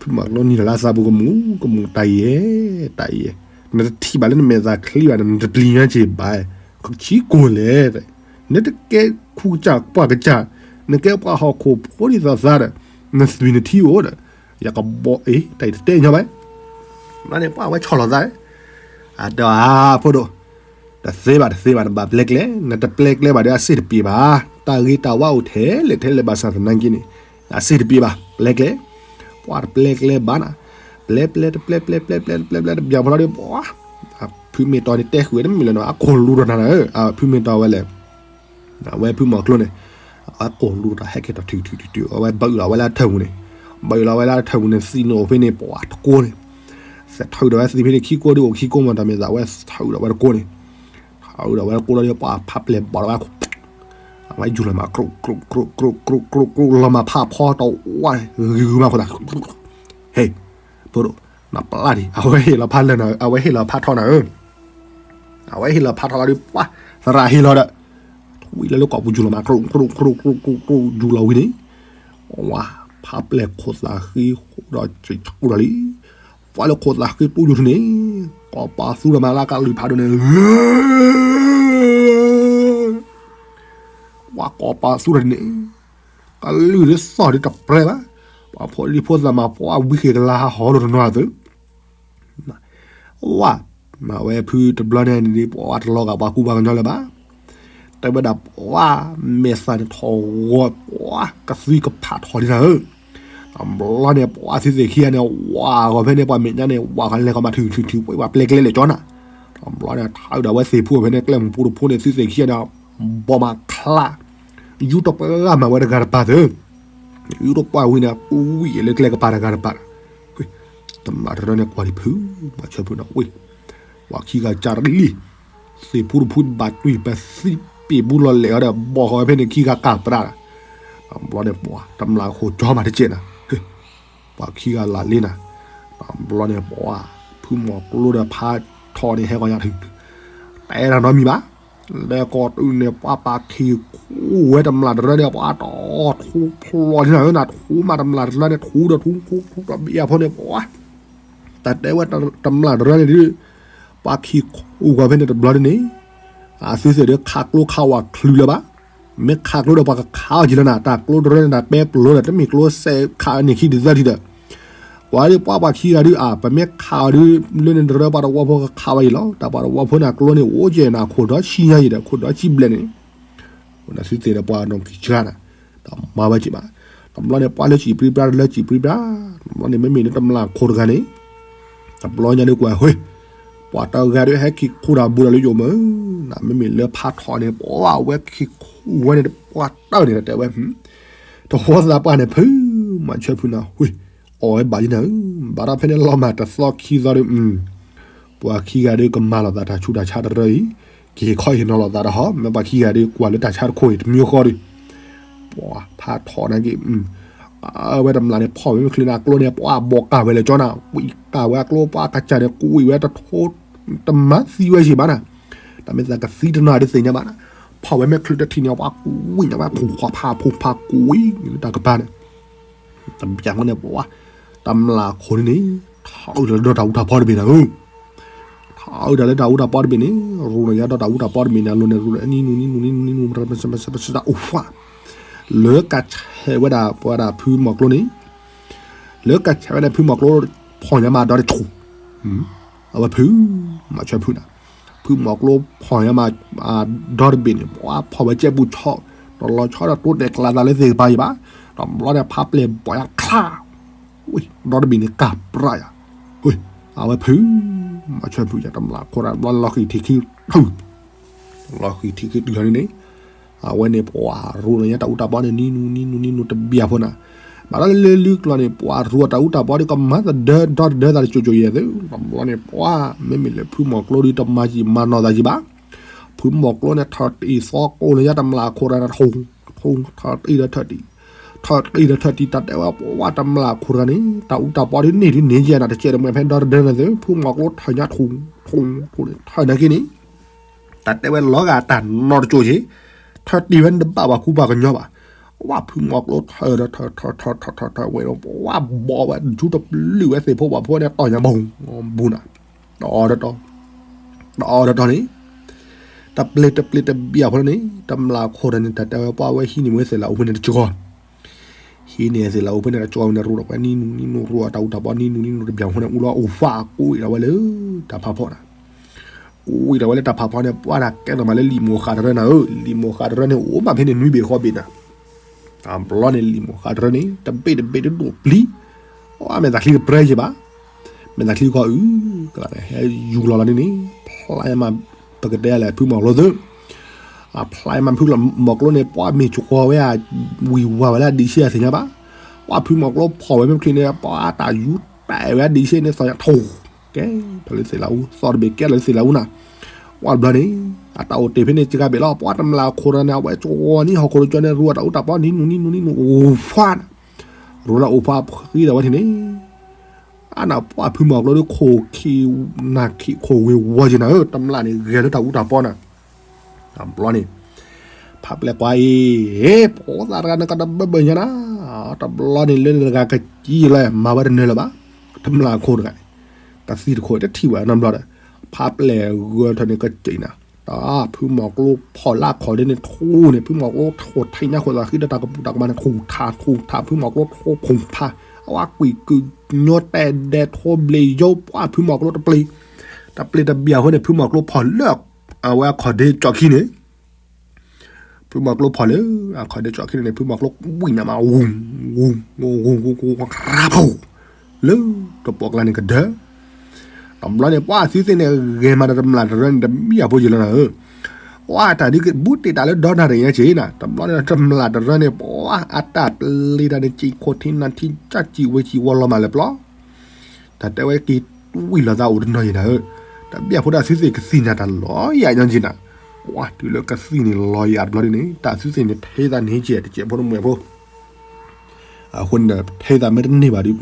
ဖုမီၤကျိနံၤလၢသးပူၤကမူၤကမူၤ တၢ်အံၤ, တၢ်အံၤ, နတထံၣ်ဘၣ်လၢနမဲာ်သးချံဘၣ်ဒီး နတပျံၤညါက့ၤဘၣ်, ကဆံကိၢ်လဲၣ်, နတကဲခူကစၢ်ပှၢ်ကစၢ်, နကဲပှၤဟီၣ်ခိၣ်ဖိဒ်သိးသးဒီး, နသွံၣ်နထံအိၣ်ဒီး, ယကဘီအ့ တၢ်အံၤတတဲညီဘၣ်, မ့ၢ်န့ၣ်ပှၤဝဲဆီၣ်လီၤသး, အဒီးဧါ ဖိဒိၣ်, တသ့ဘၣ်တသ့ဘၣ် နဘၣ်ပျဲကျဲ, နတပျဲကျဲဘၣ်ဒီးအစ့ၣ်တပ့ၤဘၣ်, တၢ်ဂ့ၤတၢ်ဝါအိၣ်ထဲလဲၣ်ထဲလဲၣ်ဘၣ်ဆၣ်သနာ်က့န့ၣ်, အစ့ၣ်တပ့ၤဘၣ် ပျဲကျဲ, ပှၤတပျဲကျဲဘၣ်နၤ, ပျဲပျဲတပျဲပျဲပျဲပျဲတပျဲပျဲတပျဲပျဲဒီးပှၤ, ဖုမ့ၢ်တီန့ၣ် တဲဃုာ်ဝဲတမ့ၢ်လၢၤနီၤ အကိၢ်လူၤဒီးနၤ, ဖုမ့ၢ်တီဝဲလဲၣ် အဝဲဖုမီၤကျိန့ၣ်, အဝဲကိၢ်လူၤတၢ်ဟဲက့ၤထီၣ်ထုးထုးထုးထုး အဝဲဘၣ်အုၣ်လီၤဝဲလၢအထၢၣ်ပူၤန့ၣ်, ဘၣ်အုၣ်လီၤဝဲလၢအထၢၣ်ပူၤန့ၣ် သံၣ်န့ၣ်အိၣ်ဖဲန့ၣ် ပှၤတကိးန့ၣ်, စးထီၣ်အုၣ်ဒီးဝဲသံၣ်ဖဲန့ၣ်ခံကိးဒုးအိၣ်ခံကိးမး တၢ်မ့ၢ်သးဝဲစးထီၣ်အုၣ်ဒီးဝဲတကိးန့ၣ်, စးထီၣ်အုၣ်ဒီးဝဲတကိးလီၤဒီးပှၤဖးပျဲၢ်ဘီၣ်ဒီးဝဲ, အဝဲယူၤလီၤမး ကြိၣ်ကြိၣ်ကြိၣ်ကြိၣ်ကြိၣ်ကြိၣ်လီၤမးဖးဖီတဝါန့ၣ် ဂုၤဂုၤမးဃိသး ဟဲ, ဖိဒိၣ်, နပျဲၢ်ဒံး အဝဲဟ့ၣ်လီၤဖးလၢာ်နၤ အဝဲဟ့ၣ်လီၤဖးထီနၤဧၢ, အဝဲဟ့ၣ်လီၤဖးထီလီၤဒီး ပှၤသရၣ်ဟ့ၣ်လီၤဒီး, ထွံၣ်လၢလၢကိာ်ပူၤယူၤလီၤမး ကြိၣ်ကြိၣ်ကြိၣ်ကြိၣ်ယူၤလီၤဝံၤန့ၣ်, ဝါ, ဖးပျဲၢ်ခိၣ်သးဃ့ဃိဒီးစံးထီၣ်လံ, ပှၤလၢခိၣ်သးဃ့တူၢ်ယူၤထူန့ၣ်, ကိးပသူထီၣ်မးလၢကလုၢ်ဖးဒိၣ်န့ၣ် ဝါကိးပသူထီၣ်န့ၣ်, ကလုၢ်ဒ်သိးဒ်တပြဲဘၣ်, ပှၤဖိဒံဖိသၣ်မး ပှၤဝံဃ့ၢ်ကလၤဟးဟီလိာ်တနီၤအသိး, ဝါ, မ့ၢ်ဝဲဖုတဘျီန့ၣ်န့ၣ် ပှၤတလီၤဂာ်ပှၤကူပှၤကညီလၢၤဘၣ်, တဲဝဲဒၣ်ပှၤမဲာ်သၣ်န့ၣ်ထီၣ်ဂီၤ ပှၤကသွံကဖးထီဒ်နၤဧၢ, တဘျီန့ၣ် ပှၤသုသ့ၣ်ခံဂၤန့ၣ် ဝါဂီၤဖဲန့ၣ် ပှၤမဲာ်ညါန့ၣ် ဝါဂီၤလဲၤဂီၤမးထုးထုးထုး ပှၤပျဲကျဲလဲၣ်ကၠီနၤ, တဘျီန့ၣ် ထးအုၣ်ဒီးဝဲသ့ၣ်ဖူအီၤဖဲန့ၣ် ကျဲမုၢ်ပူတဖိန့ၣ် သုသ့ၣ်ခံဂၤန့ၣ် ဘီမးချါ ယူၤတပှၢ်မးဝဲတဂၤတပၤသၢ, ယူၤတပှၢ်ဝံၤန့ၣ် ဝံၤလၢကျဲကပၤတဂၤတပၤ, တမျၢ်တရၢန့ၣ်ကွၢ်လံဖု, မၤဆၢဖုနီၤဝ့ၢ်, ပှၤခံဂၤကၢ်တလံၤ, သ့ၣ်ဖူတဖူဘၣ်တွံၢ်ပသံပ့ၣ်ဘူးလီၤလဲၣ်အီၤဒီး ဘီၣ်ဃီၤဝဲဖဲန့ၣ်ခံဂၤကၢ်ပြး, တဘျီန့ၣ်ပှၤတမျၢ်ဃိာ်ကၠီမးတကဲးနၤ, ပှၤခံဂၤလၢ်လ့နၤ, ဘျီန့ၣ် ပှၤဖုမီၤကျိဒီးဖးထီၣ်န့ၣ်ဟဲကီၢ်ညါ, တဲတၢ်နီတမံၤဘၣ်. လၢကီၢ်တုၤန့ၣ် ပှၤပာ်ခံးခူဝဲတမျၢ်တရၢန့ၣ် ပှၤတီၢ်ထူဖျိးန့ၣ်နၤဧၢ, နထူမးတမျၢ်တရၢန့ၣ် ထူဒီးထူထူထူတဘျီဖိန့ၣ် ပှၤ တၢ်တဲဝဲတမျၢ်တရၢန့ၣ်ဒုး ပှၤခံးခူဝဲဖဲန့ၣ်တဘျီဒ်န့ၣ် အသုသ့ၣ်ဒီးခးကျိခးဝဲချုးလၢၤဘၣ်. မ့ၢ်ခးကျိဒီးပှၤကခးအီၤက့ၤလၢနၤ, တၢ်ကျိတရၢန့ၣ် တၢ်ပဲပျိလၢတမ့ၢ်ကျိစဲးခးန့ၢ်ခံဒုးသၢထံဒီး ကွၢ်ဒုးပှၤပှၤခံဂၤဒုးအါ, ပမ့ၢ်ခးအီၤဒုး လၢန့ၣ်တရၢပှၤတဝီဖိကခးဝဲအံၤလီၤ. တၢ်ပှၤတဝီဖိန့ၣ် အကျိန့ၣ်အိၣ်ကဲနၤခိၣ်ဒီဆံညါအံၤဒီး ခိၣ်ဒီဆံဘျဲၣ်န့ၣ် သုသ့ၣ်ဒီးပှၤနီၢ်ကံၢ်ဆှါနၤ, တမၤဝဲက့ၤဘၣ်. တဘျီန့ၣ် ပှၤလၢစံၣ်ပြံပြါလၢစံၣ်ပြံပြါ, တဘျီန့ၣ် မ့မ့ၢ်လၢတမျၢ်ခိၣ်တဂၤန့ၣ် တဘျီညါဒုးကွၢ်ဟ့, ပှၤတဂၤဒုးဟဲခံးခူတၢ်ဘူးဒီးလၢယိာ်မး, နမ့မ့ၢ်လၢဖးထီၣ်န့ၣ် ပှၤဝဲခံးခူဝဲန့ၣ် ပှၤတၢၢ်န့ၣ်တဲဝဲ တဝီသးပှၢ်န့ၣ် ဖုမၤဆၢဖုနၤဝ့ၢ်, အီၣ်ဝဲဘၣ်ယနၤဧၢ, ဘၣ်ဒီးဖဲန့ၣ်လီၤမၢ်တသီခံသီဒီး ပှၤခံဂၤဒုးကမၤလိာ်သးတၢ်ဆူးတၢ်ဆါတရၢအံၤ, က့ၤခီဟ့ၣ်နီၤလိာ်သးဒီးဟီ, မ့ၢ်ပှၤခံဂၤဒုးကွၢ်လၢတၢ်ဆါတခိၣ်အံၤ တမံၤဃီဒီး ပှၤဖးထီၣ်နာ်က့ၤ အဝဲတမျၢ်န့ၣ် ဖီၣ်ဝဲမ့ၢ်ချုးန့ၣ် အကျိန့ၣ် ပှၤဘီၣ်ကၢ်ဝဲလၢကၠီနၤ, ကွံာ်ကၢ်ဝဲအကျိ ပှၤကစၢ်န့ၣ် ကွံာ်ဝဲတထိ တမၤသံဝဲစ့ၢ်ဘၣ်နၤ, တၢ်မ့ၢ်သးကသံတနီၤဒုးသ့ၣ်ညါဘၣ်နၤ, ဖီၣ်ဝဲမ့ၢ်ချုးတထံၣ်န့ၣ် ပှၤကွံာ်ညါဝဲ ဖူဖးဖူဖးကွံာ် တၢ်ကပၤန့ၣ် တဘျီန့ၣ် ပှၤ တမျၢ်ခိၣ်န့ၣ်န့ၣ် ထီၣ်အုးဒီးတၢ်အူတၢ်ပီတဘ့ၣ်နၤဧၢ, ထီၣ်အုးဒီးလၢတၢ်အူတၢ်ပီတဘ့ၣ်န့ၣ် ရူးလီၤညါဒီးတၢ်အူတၢ်ပီတဘ့ၣ်န့ၣ် အလိၤန့ၣ် ရူးဒီးနံနူနံနူနံနူနံနူ အိၣ်ဖှၣ် လၢကဆဲးဝဲဒၣ်ပဝဲဒၣ်ဖုမီၤကျိန့ၣ် လၢကဆဲးဝဲဒၣ်ဖုမီၤကျိ ဖီၣ်ညါမးဒီတဆူၣ် အဝဲဖု မၤဆၢဖုနၤ, ဖုမီၤကျိဖီၣ်ညါမး ဒီတဘ့ၣ်န့ၣ် ပှၤဖီၣ်ဝဲကဲပူၤဆီ, တလီၤဆီဒီးတိတဲာ်ကျးသးလၢသ့ၣ်ကပၤယံၤဘၣ်, တဘျီန့ၣ် ဖးပျဲၢ်ဘီၣ်ယါချါ, ဝံၤ ဒီတဘ့ၣ်န့ၣ် ကၢ်ပြးယၤ, ဝံၤ အဝဲဖု မၤဆၢဖုယၤ တမျၢ်ခိၣ်တဘျီလီၤဃံၤထံခံထု, လီၤဃံၤထံခံတုၤလီၤန့ၣ်န့ၣ် အဝဲန့ၣ် ပှၤရူးလီၤညါတၢ်အူတၢ်ပီန့ၣ် နံနူနံနူနံနူတဘျီဖိနၤ, ဘၣ်ဒီးလၢလၢလုၢ်ကျီၢ်န့ၣ် ပှၤရူးတၢ်အူတၢ်ပီဒီးကမၤသဒၢဒီတဒၢသးတစိၤစိၤယဲၢ်သု, တဘျီန့ၣ် ပှၤ မ့မ့ၢ်လၢဖုမီၤကျိဒီးတမၤယံာ်မၤနီၢ်သးယံာ်ဘၣ်, ဖုမီၤကျိန့ၣ် ထီၣ်တံၢ်သီကိးလၢညါတမျၢ်ခိၣ်တဂၤန့ၣ် ထီၣ် ထီၣ်တံၢ်ဒီးထီၣ်တံၢ်, ထီၣ်တံၢ်ဒီးထီၣ်တံၢ် တၢ်တဲဝဲပှၤတမျၢ်ခိၣ်တဂၤန့ၣ် တၢ်အူတၢ်ပီဒ်န့ၢ်ဒ်န့ၢ်ယဲၢ်နၤ တကဲးတမှဲၤဖဲဒီတဒၢနၤသု, ဖုမီၤကျိထၢၣ်ညါထူၣ် ထူၣ် ထူၣ်န့ၣ် ထၢၣ်နာ်က့န့ၣ် တၢ်တဲဝဲလီၤဂာ်တၢ်နီတကၠိၢ်က့ၤ, ထၢတံၢ်ဝဲန့ၣ်တဘၣ်ပှၤကူပှၤကညီဘၣ်. ဝဲဖုမီၤကျိထၢဒီးထၢထၢထၢထၢထၢထၢဝဲဒီး ဝဲဘီၣ်ဝဲ ယူတပျုာ်ဝဲသ့ၣ်ဖိပှၤဖိန့ၣ် တီၢ်ညါဘုံ ဘူနၤ, တအီၣ်တတီၤ, တအီၣ်တတီၤန့ၣ်, တပျ့ၤတပျ့ၤတဘျီဖိန့ၣ် တမျၢ်ခိၣ်တဂၤန့ၣ် တၢ်တဲဝဲပှၤဝဲဟံးန့ၢ်ဝဲသ့ၣ်လၢအိၣ်ဖဲန့ၣ်တကၠိၢ် ဟံးန့ၢ်သ့ၣ်လၢအိၣ်ဖဲန့ၣ်တကၠိၢ်ဝဲန့ၣ် ရူးဒီးဝဲနံနူနံနူ ရူးအတၢ်အူတၢ်ပီနံနူနံနူတဘျီဖိန့ၣ် အူလီၤအိၣ်ဖးကူအံၤဒီးဝဲလၢတၢ်ဖးဖီနၤ, ကူအံၤဒီးဝဲလၢတၢ်ဖးဖီန့ၣ် ပှၤတၢ်ကဲထီၣ်မးလၢလံာ်မိၢ်ဃာ်တရၢနၤဧၢ, လံာ်မိၢ်ဃာ်တရၢန့ၣ် အိၣ်ဘၣ်ဖဲန့ၣ်နွံဘ့ၣ်ဃီဘ့ၣ်နၤ, တဘျီန့ၣ်လံာ်မိၢ်ဃာ်တရၢန့ၣ် တဘ့ၣ်တဘ့ၣ်တဒိၣ်ပျံၤ, အမဲာ်သးချံတပြဲယံၤဘၣ်, မဲာ်သးချံခီအုး, ကလးဟဲယူၤလီၤလီၤန့ၣ်န့ၣ် ဖျါမး, ပကတဲလဲၣ် ဖုမီၤကျိသု အဖျါမးဖုမီၤကျိန့ၣ် ပှၤမ့ၢ်ကဝီၤဝဲဧါ, ဝံၤဝါဝဲလၢအဒံးဆ့အသ့ၣ်ညါဘၣ်, ပှၤဖုမီၤကျိဖီၣ်ဝဲမ့ၢ်ချံန့ၣ် ပှၤတၢ်ယူၤတဲာ်ဝဲအဒံးဆ့န့ၣ် သီၣ်ညါထူၣ်, ကဲထီၣ်လၢသ့ၣ်လၢအူ, သီၣ်တဘ့ၣ်ကဲလီၤလၢသ့ၣ်လၢအူနၤ, ပှၤတဘျီန့ၣ် အတၢ်အိၣ်တ့ၢ်ဖဲန့ၣ် စှၤဘ့ၣ်လီၤ, ပှၤတမျၢ်ခိၣ်တဂၤန့ၣ် အဝဲကဝီၤန့ၣ် ဟီၣ်ခိၣ်တကၠိၢ်န့ၣ် ရူးအတၢ်အူတၢ်ပီနံနူနံနူနံနူအိၣ်ဖှါနၤ, ရူးလၢအိၣ်ဖှါဖှံဒီးဝဲထံၣ်န့ၣ် အနၢ်ပှၢ်ဖုမီၤကျိဒီးခိၣ်ခံ, နၢ်ခံခိၣ်ဝ့ၤဝီၤက့ၤနၤဧၢ, တမျၢ်န့ၣ် ဂဲၤလၢတၢ်အူတၢ်ပီနၤ, တဘျီန့ၣ် ဖးပျဲၢ်ကွၢ်အံၤ, ဖိသၣ်တဂၤန့ၣ် ကတဘၢဘၢညါနၤ, တဘျီန့ၣ် လၢနတဂၤကကံလၢ မၤဝဲတနၢၤလၢၤဘၣ်, တမျၢ်ခိၣ်တဂၤန့ၣ် ကသံၣ်တခိၣ်တထံၣ်ဝဲနီတဘျီဒီး, ဖးပျဲၢ်ဂၢၢ်ထီၣ်န့ၣ် ကစံၣ်နၤ တၢ်ဖုမီၤကျိဖီၣ်လၢအခီၣ်ဒ့န့ၣ်ထူန့ၣ် ဖုမီၤကျိထိၣ်ထံၣ်ညါခိၣ်သးဃံဒီး တၢ်ကပူၤတၢ်ကမါန့ၣ် ထူၣ်ထါထူၣ်ထါ ဖုမီၤကျိထိၣ်ဖုၣ်ဖး, အဝဲကွံာ်ကုာ်ညီတဲဒဲးထိဘျ့ယိ ပှၤဖုမီၤကျိတပျ့ၤ, တပျ့ၤတဘျီအဃိန့ၣ် ဖုမီၤကျိဖီၣ်လၢ အဝဲအခီၣ်ဒ့ကၠီၣ်ခံန့ၣ် ဖုမီၤကျိဖီၣ်လၢ အခီၣ်ဒ့ကၠီၣ်ခံန့ၣ် ဖုမီၤကျိဝံၣ်နၤမး ဝူၤ ဝူၤ ဝူၤ ဝူၤ ဝူၤ ဝူၤ ရၤဖူၤ လၢတပှီၢ်ကျါန့ၣ်ကဒၢ, တဘျီန့ၣ် ပှၤအသုသ့ၣ်န့ၣ် ဂဲၤမးဒီးတမျၢ်တရၢန့ၣ် တမံအဖိယံာ်လီၤနၤဧၢ, ပှၤတၢ်ဒ်ကဘူးတ့ၢ်တၢ်လၢဒီနၣ်ရံၣ်ညါက့ၤနၤ, တဘျီန့ၣ် တမျၢ်တရၢန့ၣ် ပှၤအတၢ်ပျ့ၤတၢ်န့ၣ် စံၣ်ခိၣ်ထံနၢ်ထံ ကၢ်စံၣ်ဝဲစံၣ်ဝီလီၤမးလၢပျီ တၢ်တဲဝဲက့ၤဝံၣ်လီၤသးအိၣ်တနီၤယံၤနၤဧၢ, တဘၣ်ဖိတၢ်သုသ့ၣ်ကသံၣ်ညါတၢ်လီၤယၤညါက့ၤနၤ, ပှၤတုၤလၢကသံၣ်န့ၣ်လီၤယၤတဘျီဒ်န့ၣ် တၢ်သုသ့ၣ်န့ၣ် ထဲသးန့ၢ်ကဲတကဲးဖိတမှဲၤဖိ, အဃိန့ၣ်ဒီး ထဲသးမ့ၢ်တန့ၢ်ဘၣ်ဒီး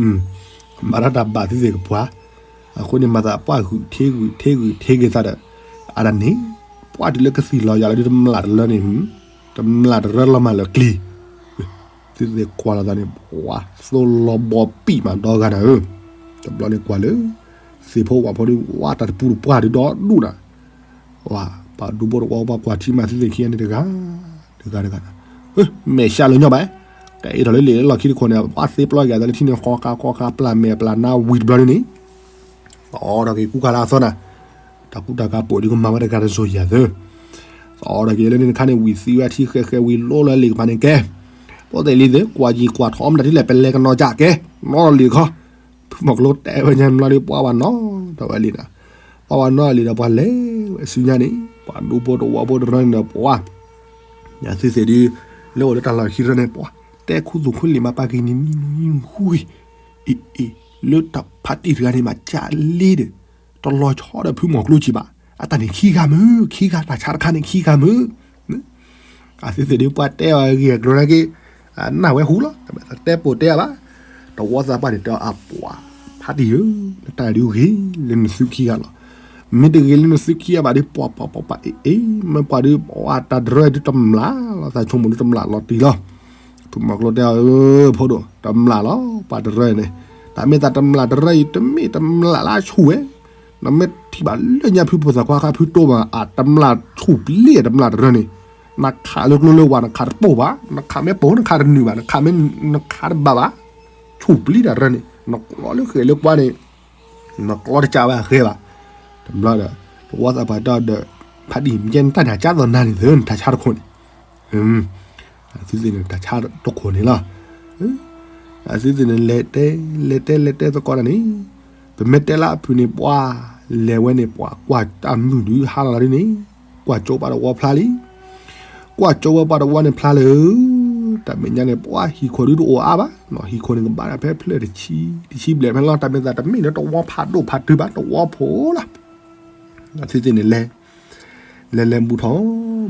မၤတၢ်တၢ်ဘၣ်သုသ့ၣ်ကပှၢ်, အဃိန့ၣ် မၤသးပှၢ်ဂုာ်ထံဂုာ်ထံဂုာ်ထံက့ၤသးဒီး, အါဒၣ်န့ၣ်, ပှၢ်တုၤလၢကသံၣ်လီၤယၤလီၤဒုးတမျၢ်တလၢန့ၣ်, တမျၢ်တရၢလီၤမၢ်လၢကျံၤ, သုသ့ၣ်ကွၢ်လီၤသးန့ၣ် ပှၤသိလီၤဘီပံာ်မးဒီဂၤနၤဧၢ, တဘျီန့ၣ်ကွၢ်လၢ, သ့ၣ်ဖိဝၣ်ဖိဒုးဝါတၢ်တပူၤတပှၢ်ဒုးဒီဒူၣ်နၤ ပှၤဒူဖိတဝီပှၤကွၢ်ထံမးသုသ့ၣ်ခံဂၤန့ၣ်တဂၤ, တဂၤတဂၤ, မဲာ်ဆှးလၢညီဘၣ်, ကအဲၣ်ထီၣ်လၢလံာ်လၢလီၢ်ခံတခိၣ်န့ၣ် ပှၤသ့ပျီက့ၤသးလၢထံန့ၣ် ဃီဃာ်ဃီဃာ်ပျၢ်မဲာ်ပျၢ်နါဝံၤတဘျီန့ၣ်, သီဒီးက့ၤကူကၤလၢအသီနၤ, တၢ်ကူတၢ်ကၤပိာ်ဒုးကမၤဝဲတဂၤတစိၤယၤသၢ, သီဒီးက့ၤလၢန့ၣ်တခါန့ၣ် ဝံၤသံဝဲထံဃဲဃဲဝံၤလိလၢလံာ်ကပၤန့ၣ်ကဲ, ပှၤသ့ၣ်လံသ့ၣ် ကွၢ်ယံၤကွၢ်ထီမတၤထံလဲၣ် ပလဲၤကနီၤကၢ်ကဲ, နီလီၤလံာ်ခီ ဖုမီၤကျိတဲဝဲညါမျီဒုးပှၤဝဲနီၤ, ဒီးဝဲလံနၤ, ပှၤဝဲနီၢ်လံာ်ဒီးပှၤလဲၤဝဲဆူညါန့ၣ် ပှၤဒူဖိတဝီဖိတရၢန့ၣ်ဒီးပှၤ, ယသုသ့ၣ်ဒုး, လၢအိၣ်လၢတၢ်လီၢ်ခံတရၢန့ၣ် ပှၤတဲခူသူၣ်ခူလံာ်မးပာ်က့ၤန့ၣ်မံနံၤဃုဂ့ၤ, အ့ၣ်အ့ၣ်, လၢတၢ်ဖးတံၢ်တဂၤန့ၣ်မးကၢ်လံဒီး, တလီၤဆီဒီးဖုမီၤကျိကံဘၣ်, အတၢ်န့ၣ်ခံဂၤမုၢ် ခံဂၤ တၢ်ဆါတခါန့ၣ်ခံဂၤမုၢ် အသုသ့ၣ်ဒုးပှၤတဲအီၤဂ့ၢ်အကျိၤနာ်က့, နၢ်ဝဲဟူလီၤ, တတဲပိာ်တဲအဘၣ်, တဝီသးပှၢ်န့ၣ်တဲအီၤအပှၤ, ဖးတံၢ်ဧၢ, နတၢ်ဒုးဂ့ၤလၢနသုခံဂၤလီၤ, မ့ၢ်တဂ့ၤလၢနသုခံဂၤဘၣ်ဒုး ပှၤပှၤပှၤပှၤအ့ၣ်အ့ၣ် မ့ၢ်ပှၤဒုးပှၤတၢ်တရၢဒုးတမျၢ်လီၤ သးဆိကမိၣ်ဒုးတမျၢ်လီၤတံၢ်လီၤ, ဖုမီၤကျိတဲအီၤဧၢ, ဖိဒိၣ် တမျၢ်လီၤ ပှၤတရၢန့ၣ်, တၢ်မ့ၢ်သးတမျၢ်တရၢအံၤ တမ့ၢ်တမျၢ်လၢဆူၣ်ဝဲ နမ့ၢ်ထံၣ်ဘၣ်လၢညါဖုဖိသၣ်ခွါခါဖုတိၢ်မး အတမျၢ်ဆူၣ်ပျံၤအတမျၢ်တရၢန့ၣ်, နခးလၢကျိလၢဝၤ နခးတပိာ်ဘၣ်, နခးမ့ၢ်ပိာ် နခးတနုာ်ဘၣ်, နခးမ့ၢ် နခးတဘၣ်ဘၣ်, ဆူၣ်ပျံၤတၢ်တရၢန့ၣ် နကျီလၢဃဲၤလၢကွၢ်န့ၣ်, နကျီတကးဝဲအဃဲဘၣ်, တဘျီဒီး, တဝီသးပှၢ်တဲအီၤဒီး, ဖးဒံၣ်မ့ၢ်ကဲနတၢ်န့ၣ် ကၢ်သိးနၤန့ၣ်သၢ နတၢ်ဆါတခိၣ်န့ၣ် အသုသ့ၣ်န့ၣ် တၢ်ဆါတခိၣ်န့ၣ်လီၤ. အသုသ့ၣ်န့ၣ် လဲၤတဲ, လဲၤတဲ လဲၤတဲသကိးတၢ်န့ၣ်, ပမ့ၢ်တဲလၢအဖုၣ်န့ၣ် ပှၤလဲၤဝဲန့ၣ် ပှၤကွၢ်တၢ်မုၢ်ဒုးဟါလီၤလီၤဒ်န့ၣ်, ကွၢ်ကၠိပှၤတဝီဖျါလံ, ကွၢ်ကၠိဝဲပှၤတဝီန့ၣ်ဖျါလၢ, တၢ်မဲာ်ညါန့ၣ် ပှၤဟံၣ်ခိၣ်ဒုးတအိၣ်အါဘၣ်, ဟံၣ်ခိၣ်န့ၣ်ကဘၣ်ဒၣ်ဖဲဖျၢၣ်တဆံ, တဆံဘျဲၣ်ဖဲလီၤ, တၢ်မ့ၢ်သးတမ့ၢ်လၢတဝီဖးဒိၣ်ဖးတုၤဘၣ် တဝီဖိလီၤ. အသုသ့ၣ်န့ၣ်လဲၤ, လဲၤလဲၤဘူးထီၣ်,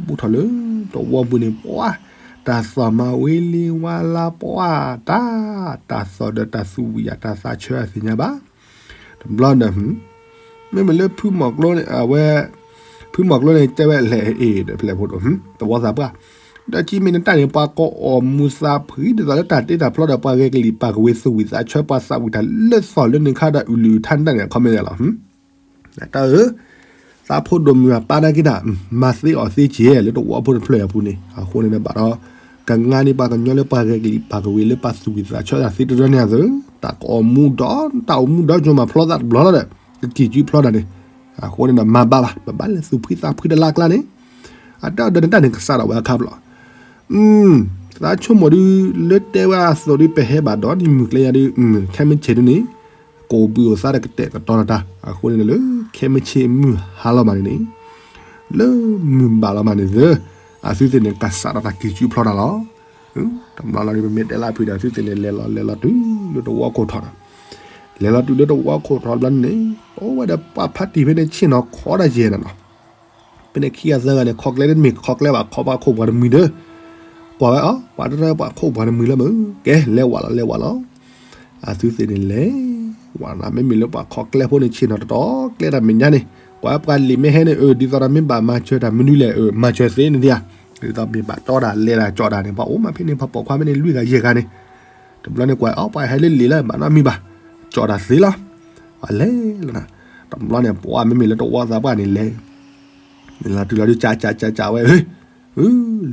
ဘူးထီၣ်လၢ, တဝီပူၤန့ၣ် ပှၤ, တၢ်သီၣ်မၤဝံၤလံဝါလၢပှၤ, တၢ်, တၢ်သီၣ်ဒီးတၢ်သူၣ်ဝံၣ်ယၤ တၢ်သးဆၢအသ့ၣ်ညါဘၣ်. တဘျီဒီး, မ့မ့ၢ်လၢဖုမီၤကျိန့ၣ် အဝဲ, ဖုမီၤကျိန့ၣ်တဲဝဲလဲၣ်အ့ၣ်ဒီးဖျဲၣ်ဖိဒိၣ်, တဝီသးပှၢ်, ဒီးကံမ့ၢ်နတၢ်န့ၣ် ပှၤကအီၣ်မူၤသးဖှံဒ်သိးလၢတၢ်တ့တၢ်ဖျီဒီး ပှၤဂဲၤကလံၣ်ပာ်ကဝ့ၤသူၣ်ဝံၣ်သးဆၢ ပှၤသးဝံၣ်တၢ်လၢသီၣ်လၢန့ၣ်ခါဒီး အုၣ်လုၣ်အုၣ်ထါနတၢ်န့ၣ် အခီမ့ၢ်ဒ်လဲၣ်လီၤ. တၢ်အၢ, သးဖိဒိၣ်မုၢ်အပၢ်နာ်က့တၢ်, မၤသ့အီၣ်သ့က့ၤလၢတဝီဖိတဖျၢၣ်အပူၤန့ၣ်, အဃိန့ၣ်ဒီးဘၣ်ဒီး, ကငါန့ၢ်ပှၤကညီလၢပှၤဂဲၤကလံၣ်ပာ်ကဝ့ၤလၢပှၤသူၣ်ဝံၣ်သးဆၢတၢ်သ့တရၢန့ၣ်အသိး, တၢ်ကအိၣ်မူဒီး, တၢ်အိၣ်မူဒီးကၠိမးဖျီသးတဘျီလီၤဒီး, ကက့ၤစုဖျီတၢ်န့ၣ်, အဃိန့ၣ်ဒီးမၤဘၣ်ဘၣ်, ပဘၣ်လဲၤသူၣ်ဖှံသးဖှံတလါကျါန့ၣ်, အတၢ်ဒီးနတၢ်န့ၣ်ကစးထီၣ်ဝဲအခါဘျီ သးဆိကမိၣ်ဒုး, လၢတဲဝဲအသိးဒုး ပဟဲဘၣ်ဒီးဒ်မုၢ်ကျဲယါဒုး, ခဲမုၢ်ဆ့ၣ်ဒုးန့ၣ်, ကအိၣ်ဘှံးအိၣ်သါဒီးကတဲာ်ကတီၤဒီးတၢ်, အဃိန့ၣ်လၢ, ခဲမုၢ်ဆ့ၣ်မုၢ်ဟါလီၤမးန့ၣ်န့ၣ်, လၢမုၢ်ဘၣ်လီၤမးန့ၣ်သၢ, အသုသ့ၣ်န့ၣ် ကစးထီၣ်တၢ်က့ၤစုဖျီတၢ်လီၤ. တဘျီလီၤဒုး ပမ့ၢ်တဲလၢအဖုၣ်ဒီး အသုသ့ၣ်န့ၣ် လဲၤလီၤလဲၤလီၤတုၤလၢတဝီခိၣ်ထီၣ်န့ၣ်, လဲၤလီၤတုၤလၢတဝီခိၣ်ထီၣ်ဘျီန့ၣ်, အိၣ်ဝဲဒီးပှၤဖါတံၢ်ဖဲန့ၣ်ဆ့ၣ်နီၤခီတၢ်ယဲၢ်နၤနီၤ ဖဲန့ၣ်ခံဂၤသၢဂၤန့ၣ် ခီကျဲတမ့ၢ်ခီကျဲဘၣ် ခီပှၤခိၣ်ပှၤတမှံၤဒီး, ကွၢ်ဝဲအီၤ ပှၤတရၢပှၤခိၣ်ပှၤတမှံၤလၢမုၢ်, ကဲလဲၤဝးလီၤလဲၤဝးလီၤ. အသုသ့ၣ်န့ၣ်လဲၤ, ဝးနၤ မ့မ့ၢ်လၢပှၤခီကျဲဖိန့ၣ် ဆ့ၣ်နီၤတတီၤကျဲတၢ်မဲာ်ညါန့ၣ်, ကွၢ်ပှၤလံာ်မ့ၢ်ဟဲန့ၣ် အၢ ဒ်သိးဒီးမ့ၢ်ဘၣ်မၤစၢၤတၢ်မနုၤလဲၣ် အၢ မၤစၢၤသ့န့ၣ်ဒံးဧါ, ဒ်သိးမ့ၢ်ဘၣ်တီတၢ်လဲၤတၢ်ကၠီၣ်တၢ်န့ၣ် ပှၤအိၣ်မးဖဲန့ၣ် ပှၤပိာ်ခွါဖဲန့ၣ် လွံၢ်ဂၤယဲၢ်ဂၤန့ၣ်, တဘျီန့ၣ်ကွၢ်အီၤ ပှၤဟဲလၢလံာ်လၢ ဘၣ်နီတမံၤဘၣ်, ကၠီၣ်တၢ်သ့လီၤ. ပှၤလဲၤလီၤနၤ, တဘျီန့ၣ် ပှၤမ့မ့ၢ်လၢတဝီသးပှၢ်န့ၣ်လဲၤ, လဲၤလီၤတုၤလီၤဒုး ကးကးကးကးဝဲ,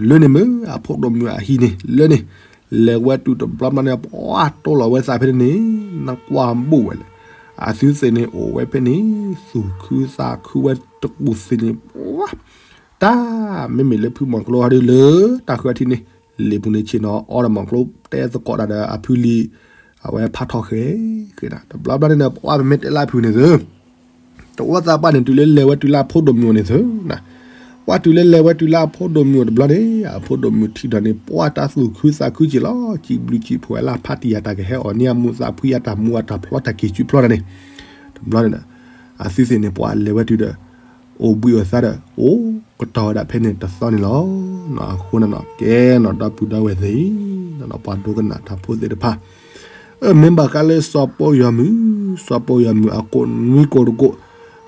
လၢန့ၣ်မ့ၢ် အဖိဒိၣ်မုၣ်အဟံၣ်န့ၣ် လၢန့ၣ်, လဲၤဝဲတုၤတဘျီဘျီန့ၣ် ပှၤတိၢ်လီၤဝဲသးဖဲန့ၣ်န့ၣ်, နကွၢ်ဘူးဝဲလဲၣ်, အသုသ့ၣ်န့ၣ်အိၣ်ဝဲဖဲန့ၣ်, သူၣ်ခုသးခုဝဲတကူၣ်သ့ၣ်န့ၣ်, ပှၤ တၢ်, မ့မ့ၢ်လၢဖုမီၤကျိဟီဒုးလၢ, တၢ်ဃၢထံန့ၣ်, လံာ်ပူၤန့ၣ်ဆ့ၣ်နီၤအီဒီးမီၤကျိတဲသကိးတၢ်ဒီးအဖုလံၤ, အဝဲဖးထီၣ်ဃဲဃဲဒၣ် တဘျီဘျီန့ၣ်ဒီး ပှၤပမ့ၢ်တဲလၢအဖုန့ၣ်သု, တဝီသးပှၢ်န့ၣ် တုၤလၢလဲၤဝဲတုၤလၢအဖိဒိၣ်မုၣ်အအိၣ်န့ၣ်သု, ပှၤတုၤလၢလဲၤဝဲတုၤလၢအဖိဒိၣ်မုၣ်အအိၣ်တဘျီန့ၣ် အဖိဒိၣ်မုၣ်ထံၣ်ဒီးန့ၣ် ပှၤတၢ်သူၣ်ခုသးခုက့ၤလီၤ စံးဘျုးစံးဖှိၣ်ဝဲလၢဖါတံၢ်ယၤတၢ်ကဟဲအီၣ်န့ၢ်အမူးသးဖှံအတၢ်မူးအတၢ်ဖျီတၢ်က့ၤစုဖျီတၢ်န့ၣ်, တဘျီန့ၣ်ဒီး, အသုသ့ၣ်န့ၣ် ပှၤလဲၤဝဲတုၤဒီး အိၣ်ဘှံးအိၣ်သါဒီး အိၣ်ကတီၤဝဲဒၣ်ဖဲန့ၣ်တသီန့ၣ်လီၤ. အဃိန့ၣ်နီၤ ကဲနီၤ ဒီပုၢ်ဒီဝဲၢ်သ့ၣ်, ပှၤဒိကနၣ်တၢ်ဖိသ့ၣ်တဖၣ်, မ့ၢ်ဘၣ်ဃးလၢစီၤပိယီၤမုၣ်, စီၤပိယီၤမုၣ်အကိးနွံကိးတကိး,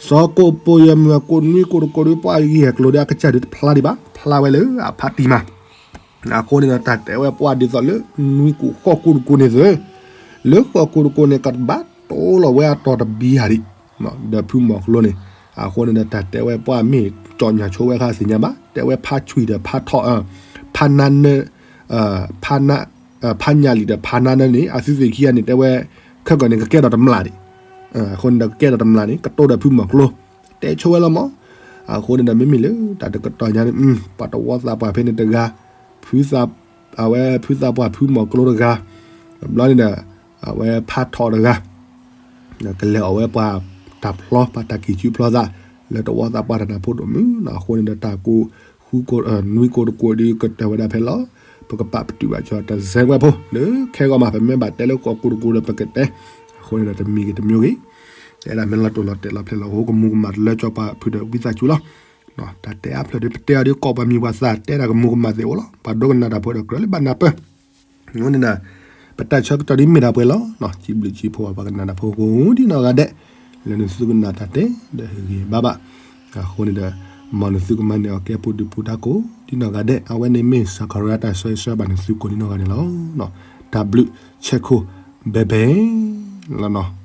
စီၤပိယီၤမုၣ်အကိးနွံကိးတကိးဒီး ပှၤဂံၢ်ဟဲကျိၤဒီးအကစၢ်ဒုးတဖျါဒံးဘၣ်, ဖျါဝဲလၢအဖးတံၢ်မး. အဃိန့ၣ်ဒီး တၢ်တဲဝဲပှၤဒ်သိးလၢ နွံကိးဃိးကိးတကိးန့ၣ်သ့, လၢဃိးကိးတကိးန့ၣ် ကဘၣ်တိလီၤဝဲအတီၤတဘံယၤဒံး, ဒီးဖုမီၤကျိန့ၣ်. အဃိန့ၣ်ဒီး တၢ်တဲဝဲပှၤမ့ၢ်ကၠီၣ်ညၣ်ဆိဝဲခါသ့ၣ်ညါဘၣ်, တဲဝဲဖးဆွံၣ်ဒီးဖးထီၣ်, ဖးနါနၢ, ဖးနါ, ဖးညၣ်လံာ်ဒီးဖးနါနၢန့ၣ် အသုသ့ၣ်ခံဂၤန့ၣ် တဲဝဲ ခဲကီၢ်န့ၣ် ကကဲထီၣ်တမျၢ်ဒံး. အဃိန့ၣ်ဒီး ကကဲထီၣ်တမျၢ်န့ၣ် ကတိၤဒီးဖုမီၤကျိ တဲဆိဝဲလီၤမး. အဃိန့ၣ်ဒီး မ့မ့ၢ်လၢတၢ်တကတီၢ်ညါန့ၣ် ပှၤတဝီသးပှၢ်ဖဲန့ၣ်တဂၤ, ဖုသး, အဝဲဖုသးပှၢ်ဖုမီၤကျိတဂၤ, တဘျီန့ၣ်ဒီး အဝဲဖးထီၣ်တဂၤ ကလဲၤအီၣ်ဝဲပှၤတၢ်ဖျီ ပှၤတၢ်ကံၢ်ဆူဖျီသး လၢတဝီသးပှၢ်တနၢ်ဖိဒိၣ်မုၢ်နီၤ. အဃိန့ၣ်ဒီး တၢ်ကိးဃုကိး, နွံကိးတကိးဒီး ကတၢၢ်ဝဲဒၣ်ဖဲလီၤ. ပကပာ်ပတုာ်ဘၣ်ကီးတစဲးဝဲဖိ လၢခဲဂီၢ်မး ပမ့ၢ်ဘၣ်တဲလၢဃိးကိးတကိးဒီး ပကတဲ. အဃိန့ၣ်ဒီး တမံၤဂ့ၤတမံၤဂ့ၤ တဲဒၣ်မ့ၢ်လီၤတိၢ်လီၤတဲာ်လီၤဖျဲးလီၤဟိ ကမူၤကမၣ်တလၢကၠီပှၤဖုဒီးဝံသးစူၤလီၤ. တၢ်တဲအါဖျၢၣ်ဒီး ပတဲအီၤဒီး ကိးပှၤမံၤပှၤသၣ် တဲတၢ်ကမူၤကမၣ်သ့ၣ်အိၣ်လီၤ. ပှၤဒိကနၣ်တၢ်ဖိဒီး ကြၢးလၢဘၣ်နၢ်ပၢၢ် အဃိန့ၣ်ဒီး ပတၢ်ဆၢကတီၢ်ဒ်မ့ၢ်ဒၣ်ပှဲၤလီၤ. စံးဘျုးစံးဖှိၣ်ပှၤကနၣ်တၢ်ဖိကိးဒ်နီၢ်ဂၤဒဲး လၢနသုကနၣ်တၢ်တဲဒီးဂ့ၤဂ့ၤဘၣ်ဘၣ်. အဃိန့ၣ်ဒီး မ်နသုကမၤန့ၢ်အီၤကဲပူၤဒုးပူၤတၢ်ကိးဒ်နီၢ်ဂၤဒဲး အဝဲန့ၣ်မ့ၢ် စကရၤတၢ်ဆၢဂ့ၤဆၢဝါဘၣ်နသုကိးဒ်နီၢ်ဂၤန့ၣ်လီၤ. တၢ်ဘျုး ဆဲးခိၣ် ဘဲဘဲ လီၤနီၤ.